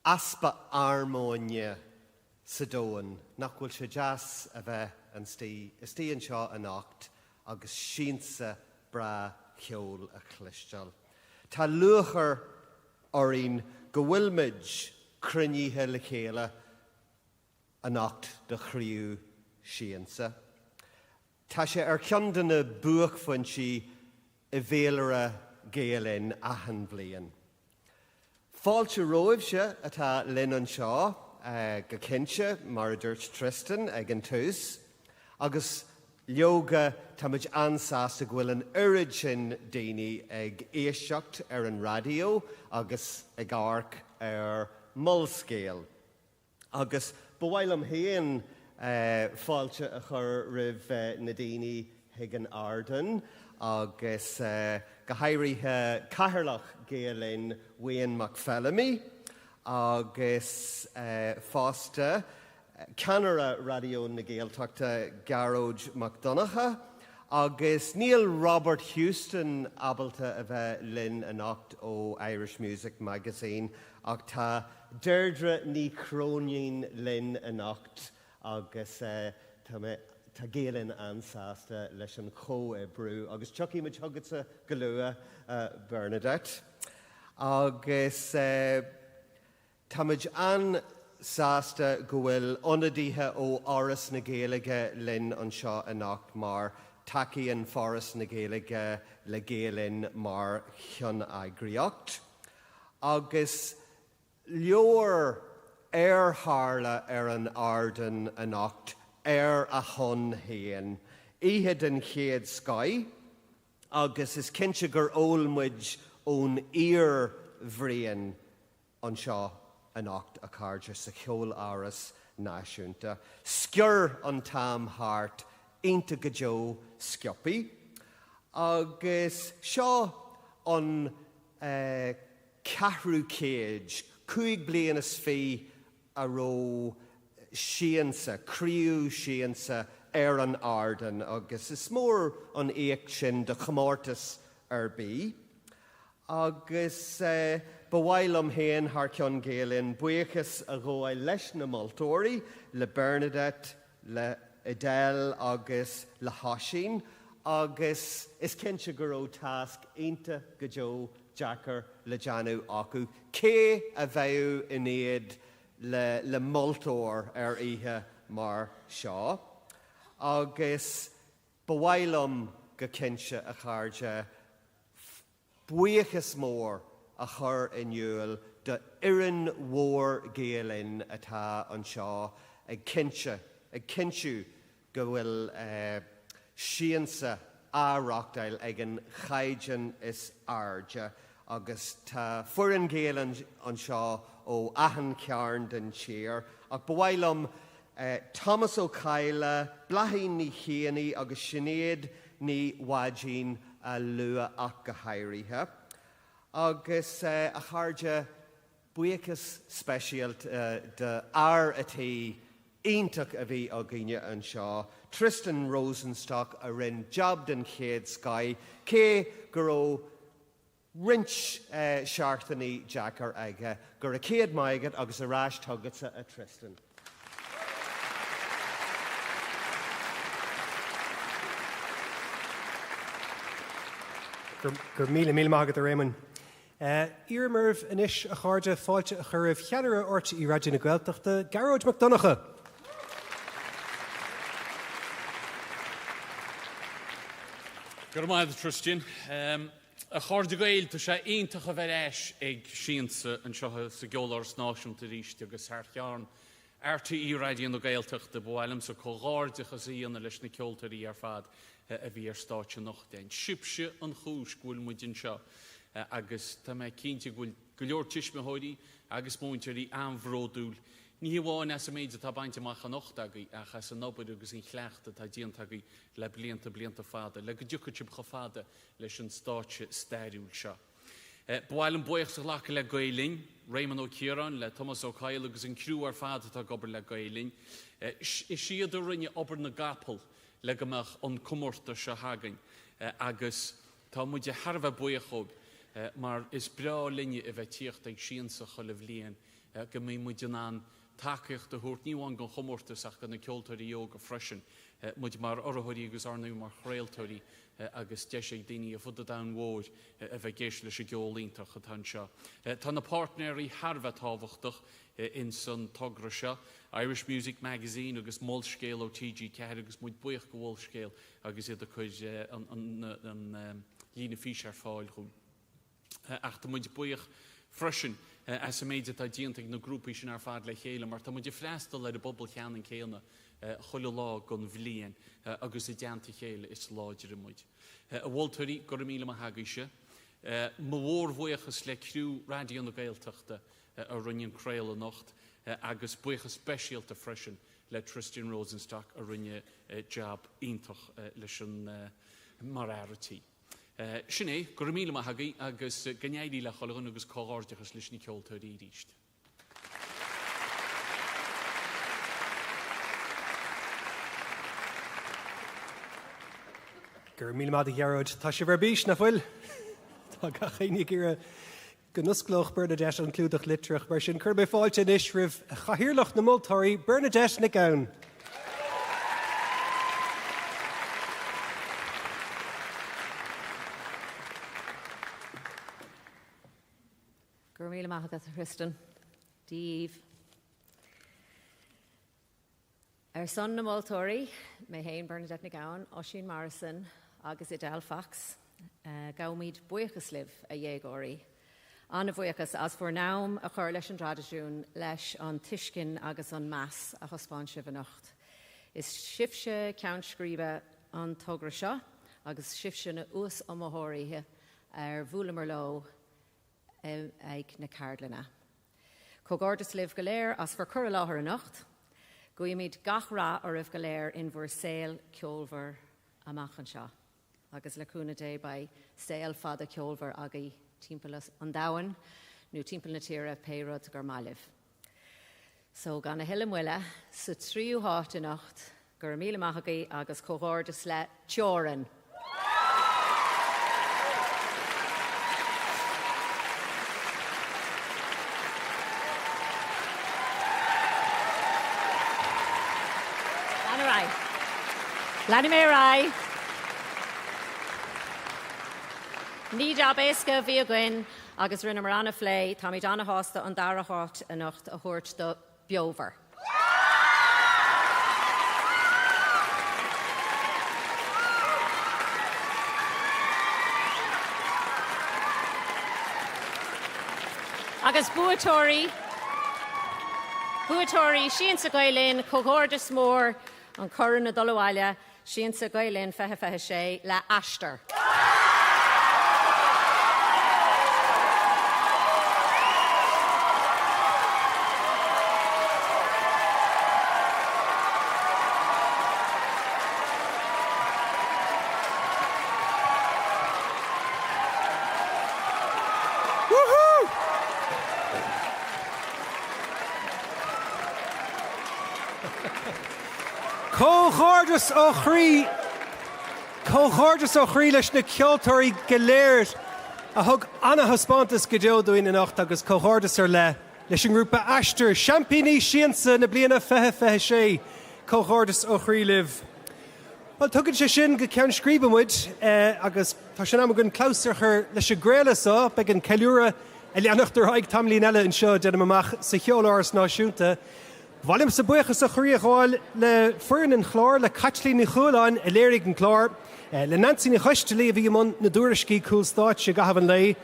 easpa armóine sa domhan, nach bhfuil sé deas a bheith istigh anseo anocht agus siansa breá cheoil a chloisteáil? Tá lúcháir orainn go bhfuilmid cruinnithe le chéile anocht do Chraobh Siansa. Tá sé ar cheann de na buaicphointí i bhféilire Gael Linn achan bhliain. Fáilte romhaibhse atá linn anseo, go cinnte, mar a dúirt Tristan ag an tús, agus leoga táimid an-sásta go bhfuil an oiread sin daoine ag éisteacht ar an raidió agus ag amharc ar Molscéal. Agus ba mhaith liom féin fáilte a chur roimh na daoine chuig an ardán agus go háirithe Cathaoirleach Gael Linn, Wayne McPhillamy, agus fosta Ceannaire Raidió na Gaeltachta, Gearóid Mac Donncha, agus níl Robert Houston ábalta a bheith linn anocht ó Irish Music Magazine ach tá Deirdre Ní Chróinín linn anocht agus tá mé, tá Gael Linn an-sásta leis an chomhoibriú agus tiocfaidh muid chugatsa go luath, Bernadette. Agus táimid an-sásta go bhfuil ionadaithe ó Fhoras na Gaeilge linn anseo anocht mar tacaíonn Foras na Gaeilge le Gael Linn mar cheanneagraíocht. Agus leabhar ar tharla ar an ardán anocht ar a shon féin. Oíche den chéad scoith agus is cinnte gur ól muid ón fhíor-bhraon anseo anocht, a chairde, sa Cheoláras Náisiúnta. Sciorr an t-am thart iontach go deo sciobthaí agus seo an ceathrú céid, 25 bliain a raibh Siansa, Craobh Siansa ar an ardán agus is mór an éacht sin do chomórtas ar bith. Agus ba mhaith liom féin, thar ceann Gael Linn, buíochas a ghabháil leis na moltóirí, le Bernadette, le Edel agus le hOisín. Agus is cinnte go raibh tasc iontach go deo deacair le déanamh acu. Cé a bheadh in éad le le moltóir ar oíche mar seo? Agus ba mhaith liom go cinnte, a chairde, buíochas mór a chur in iúl do fhoireann mhór Gael Linn atá anseo ag cinnte, ag cinntiú go bhfuil Siansa á reachtáil ag an chaighdeán is airde agus tá foireann Gael Linn anseo ó achan chearn den tír ach ba mhaith liom Tomás Ó Cadhla, Bláithín Ní Chianaigh agus Sinéad Ní Mhaidín a lua ach go háirithe. Agus, a chairde, buíochas speisialta do fhear a' tí iontach a bhí againne anseo, Tristan Rosenstock a rinne jab den chéad scoith, cé go raibh roinnt seachtainí deacair aige. Go raibh céad maith agat agus ar ais chugatsa a Tristan. Go raibh míle míle maith agat a Réamoinn. Iarraim oraibh anois, a chairde, fáilte a chur roimh cheannaire RTÉ Raidió na Gaeltachta, Gearóid Mac Donncha! Go raibh maith agat, Tristan. A chairde Gael, tá sé iontach a bheith ar ais ag Siansa anseo sa gCeoláras Náisiúnta arís agus thar cheann RTÉ Raidió na Gaeltachta, ba mhaith liomsa comhghairdeachas a dhéanamh leis na ceoltóirí ar fad a bhí ar stáitse anocht. Sibhse an chúis go bhfuil muid anseo agus tá mé cinnte go bhfuil go leor tuismitheoirí agus múinteoirí an-bhródúil, ní hamháin as an méid atá bainte amach anocht agaibh ach as an obair agus an chleachtadh atá déanta agaibh le blianta, blianta fada, le go dtiocfadh sibh chomh fada leis an stáitse stairiúil seo. Ba mhaith liom buíochas a ghlacadh le Gael Linn, Réamonn Ó Ciaráin, le Tomás Ó Cadhla agus an criú ar fad atá ag obair le Gael Linn. Is iad a rinne obair na gcapall le go mbeadh an comórtas seo againn agus tá muid thar a bheith buíoch dhóibh mar is breá linne a bheith tíocht ag Siansa chuile bhliain go mbeidh muid in ann tacaíocht a thabhairt ní amháin don chomórtas ach do na ceoltóirí óga freisin, muid mar urraitheoirí agus ár ndóigh mar chraoltóirí agus deis ag daoine ar fud an domhain mhóir a bheith ag éisteacht leis an gceol iontach atá anseo. Tá na páirtnéirí thar a bheith tábhachtach ins an togra seo, Irish Music Magazine agus Molscéal ó TG4 agus muid buíoch go Mholscéal agus iad ag cur an líne físe ar fáil dhúinn. Ach tá muid buíoch freisin as an méid atá déanta ag na grúpaí sin ar fad le chéile mar tá muid ag freastal ar an bpobal cheannann céanna chuile lá den bhliain agus i dteannta a chéile is láidre muid. A mholtóirí, go raibh míle maith agaibhse. Mo mhórbhuíochas le criú Raidió na Gaeltachta a rinne an craoladh anocht agus buíochas speisialta freisin le Tristan Rosenstock a rinne jab iontach leis an mar fhear a' tí. Sin é, go raibh míle maith agaibh agus go n-éirí le chuile dhuine agus comhghairdeachas leis na ceoltóirí arís. Go raibh míle maith agat a Ghearóid. Tá sibh ar bís, nach bhfuil? Tá gach éinne ag iarraidh go n-osclódh Bernadette an clúdach litreach, mar sin cuirfidh mé fáilte anois roimh Chathaoirleach na Moltóirí, Bernadette Nic Gabhann. Go raibh míle maith agat, a Thristan. Dia dhaoibh. Ar son na moltóirí, mé féin, Bernadette Nic Gabhann, Oisín Morrison agus Edel Fox, gabhaimid buíochas libh, a dhéagóirí. An-bhuíochas as bhur n-am a chur leis an dtraidisiún, leis an tuiscint agus an meas a thaispeáin sibh anocht. Is sibhse ceann scríbe an togra seo agus sibhse na huas-iomaitheoirí ar bhuaileamar leo ag na ceardlanna. Comhghairdeas libh go léir as bhur cur i láthair anocht. Guímid gach rath oraibh go léir in bhur saol ceolmhar amach anseo. Agus le cúnamh Dé beidh saol fada ceolmhar agaibh timpeall an domhain nó timpeall na tíre, pé rud gur maith libh. So gan a thuilleadh moille, sa tríú háit anocht, Go raibh míle maith agaibh agus comhghairdeas le Teorainn! Lean ar aghaidh. Leanfaidh mé ar aghaidh. Ní jab éasca a bhí againn agus rinneamar an-phlé. Táimid an-shásta an dara háit anocht a thabhairt do Beomhar. Agus buaiteoirí, buaiteoirí Siansa Gael Linn, comhghairdeas mór, an corn ag dul abhaile, Siansa Gael Linn 2026 le Aistear. Woohoo! Comhghairdeas ó chroí Comhghairdeas ó chroí leis na ceoltóirí go léir a thug ana-thaispeántas go deo dúinn anocht agus comhghairdeas ar leith leis an ngrúpa Aistear, seaimpíní Siansa na bliana 2026. Comhghairdeas ó chroí libh. Bhuel, tugann sé sin go ceann scríbe muid agus tá sé in am againn clabhsúr a chur leis an gcraoladh seo. Beidh an ceiliúradh ag leanacht ar aghaidh tamaillín eile anseo, déanaim amach, sa Cheoláras Náisiúnta. Ba mhaith liomsa buíochas ó chroí a ghabháil le foireann an chláir, le Caitlín Ní Chualáin a léirigh an clár, le Neansaí Ní Choistealaí a bhí i mbun na dtuairiscí cúl stáitse i gcaitheamh an lae.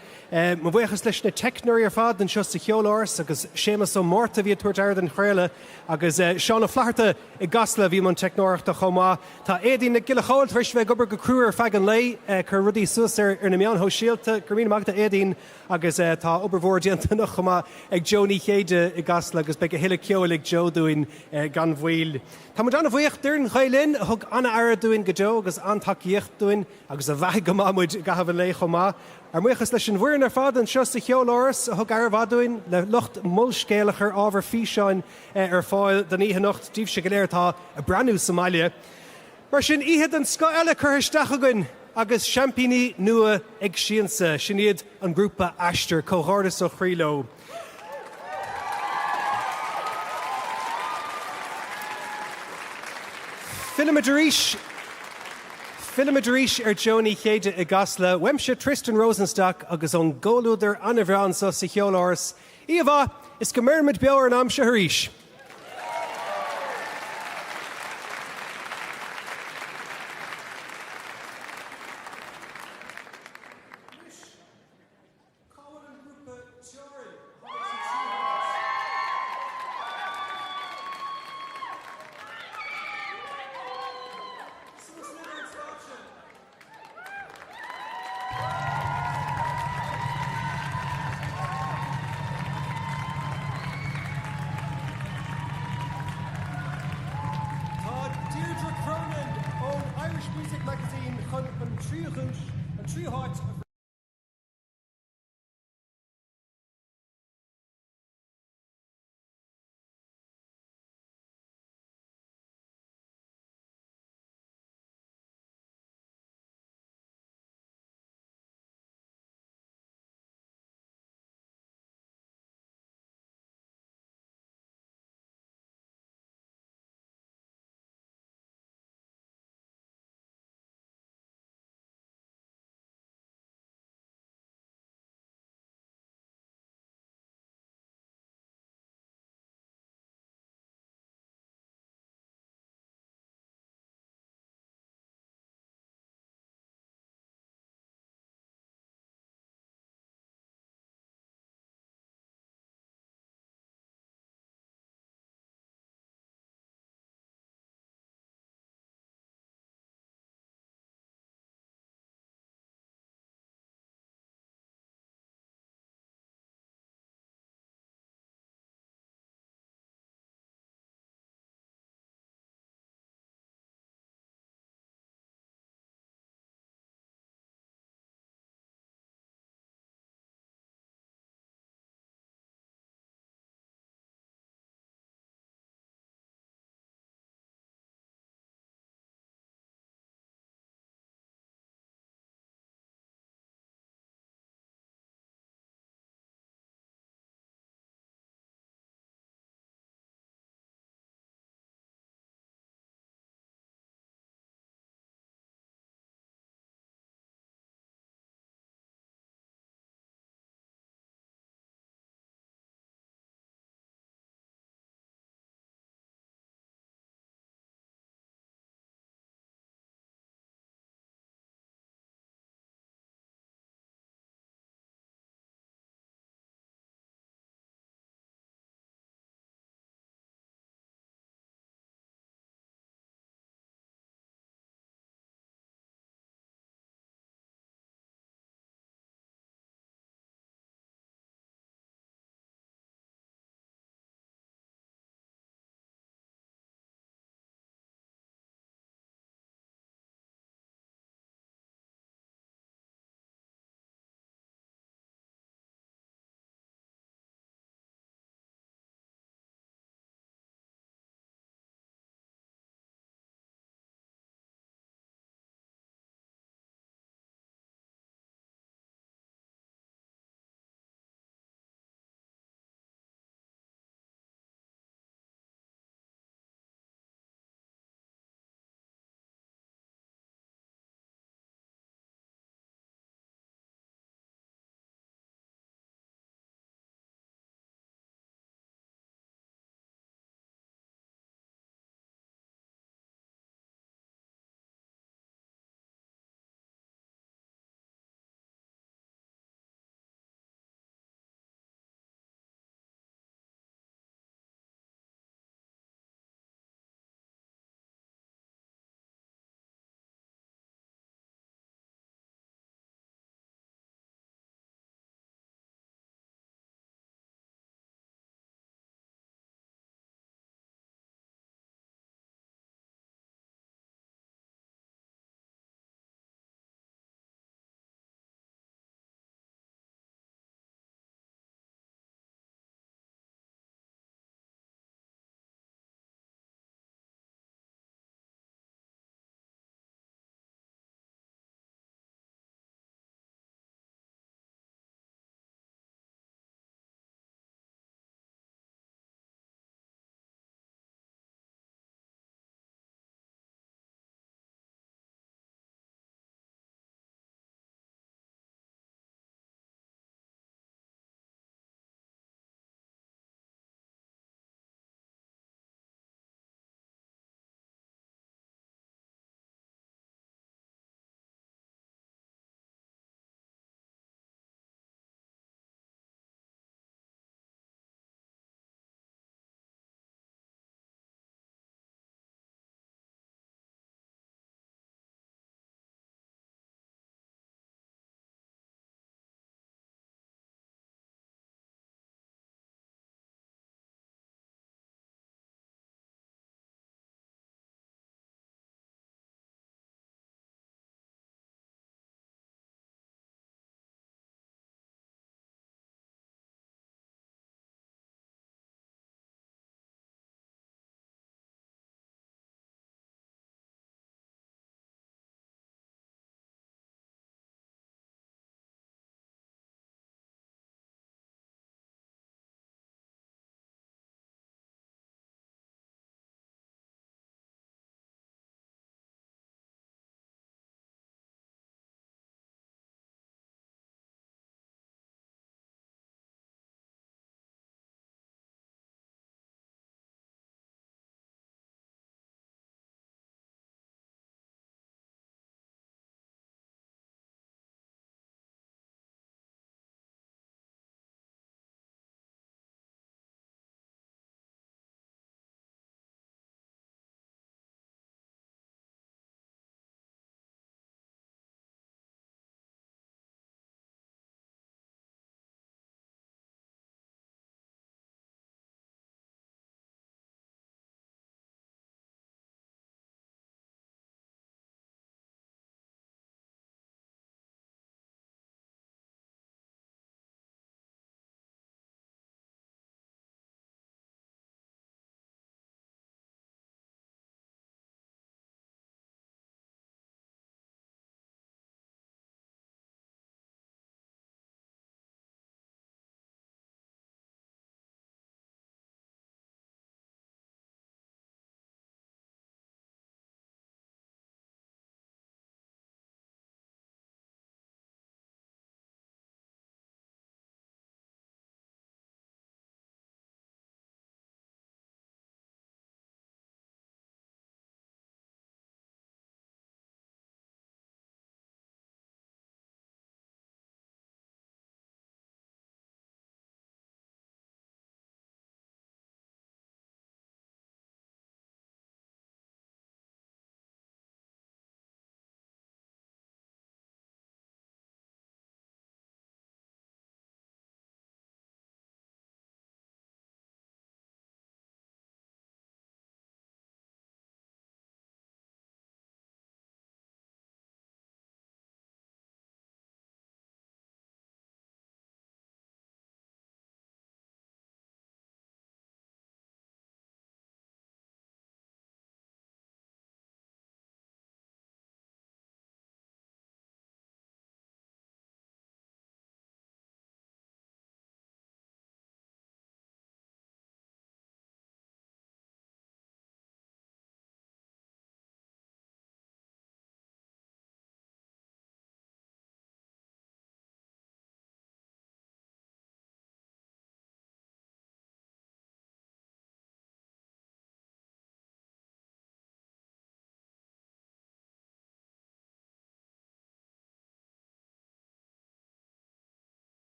Mo bhuíochas leis na teicneoirí ar fad anseo sa Cheoláras agus Séamus Ó Márta a bhí ag tabhairt aire don chraoladh agus Seán Ó Flatharta i gCasla a bhí i mbun teicneoireachta chomh maith. Tá Éadaoin Nic Giolla Chóill tar éis a bheith ag obair go crua ar feadh an lae, ag cur rudaí suas ar na meáin shóisialta. Go raibh míle maith agat a Éadaoin. Agus tá obair mhór déanta anocht chomh maith ag Joe Ní Chéide i gCasla agus beidh a thuilleadh ceoil ag Joe dúinn gan mhoill. Tá muid an-bhuíoch d'fhoireann Ghael Linn a thug an-aire dúinn go deo agus an-tacaíocht dúinn agus a bheathaigh go maith muid i gcaitheamh an lae chomh maith. Ár mbuíochas leis an bhfoireann ar fad anseo sa Cheoláras a thug aire mhaith dúinn, le lucht Molscéal a chuir ábhar físeáin ar fáil don oíche anocht, daoibhse go léir atá ag breathnú sa mbaile. Mar sin, oíche den scoth eile curtha isteach againn agus seaimpíní nua ag Siansa. Sin iad an grúpa Aistear. Comhghairdeas ó chroí leo. Fillfimid arís Fillfimid arís ar Joe Ní Chéide i gCasla. Uaimse Tristan Rosenstock agus ón gcomhluadar an-bhreá anseo sa Cheoláras. Oíche mhaith is go mbeirimid beo ar an am seo arís. Anois, cá bhfuil an grúpa Teorainn a tháinig sa tríú háit? Suas libh ar an stáitse! Tá Deirdre Cronin ón Irish Music Magazine chun an tríú dhuais, an tríú háit a.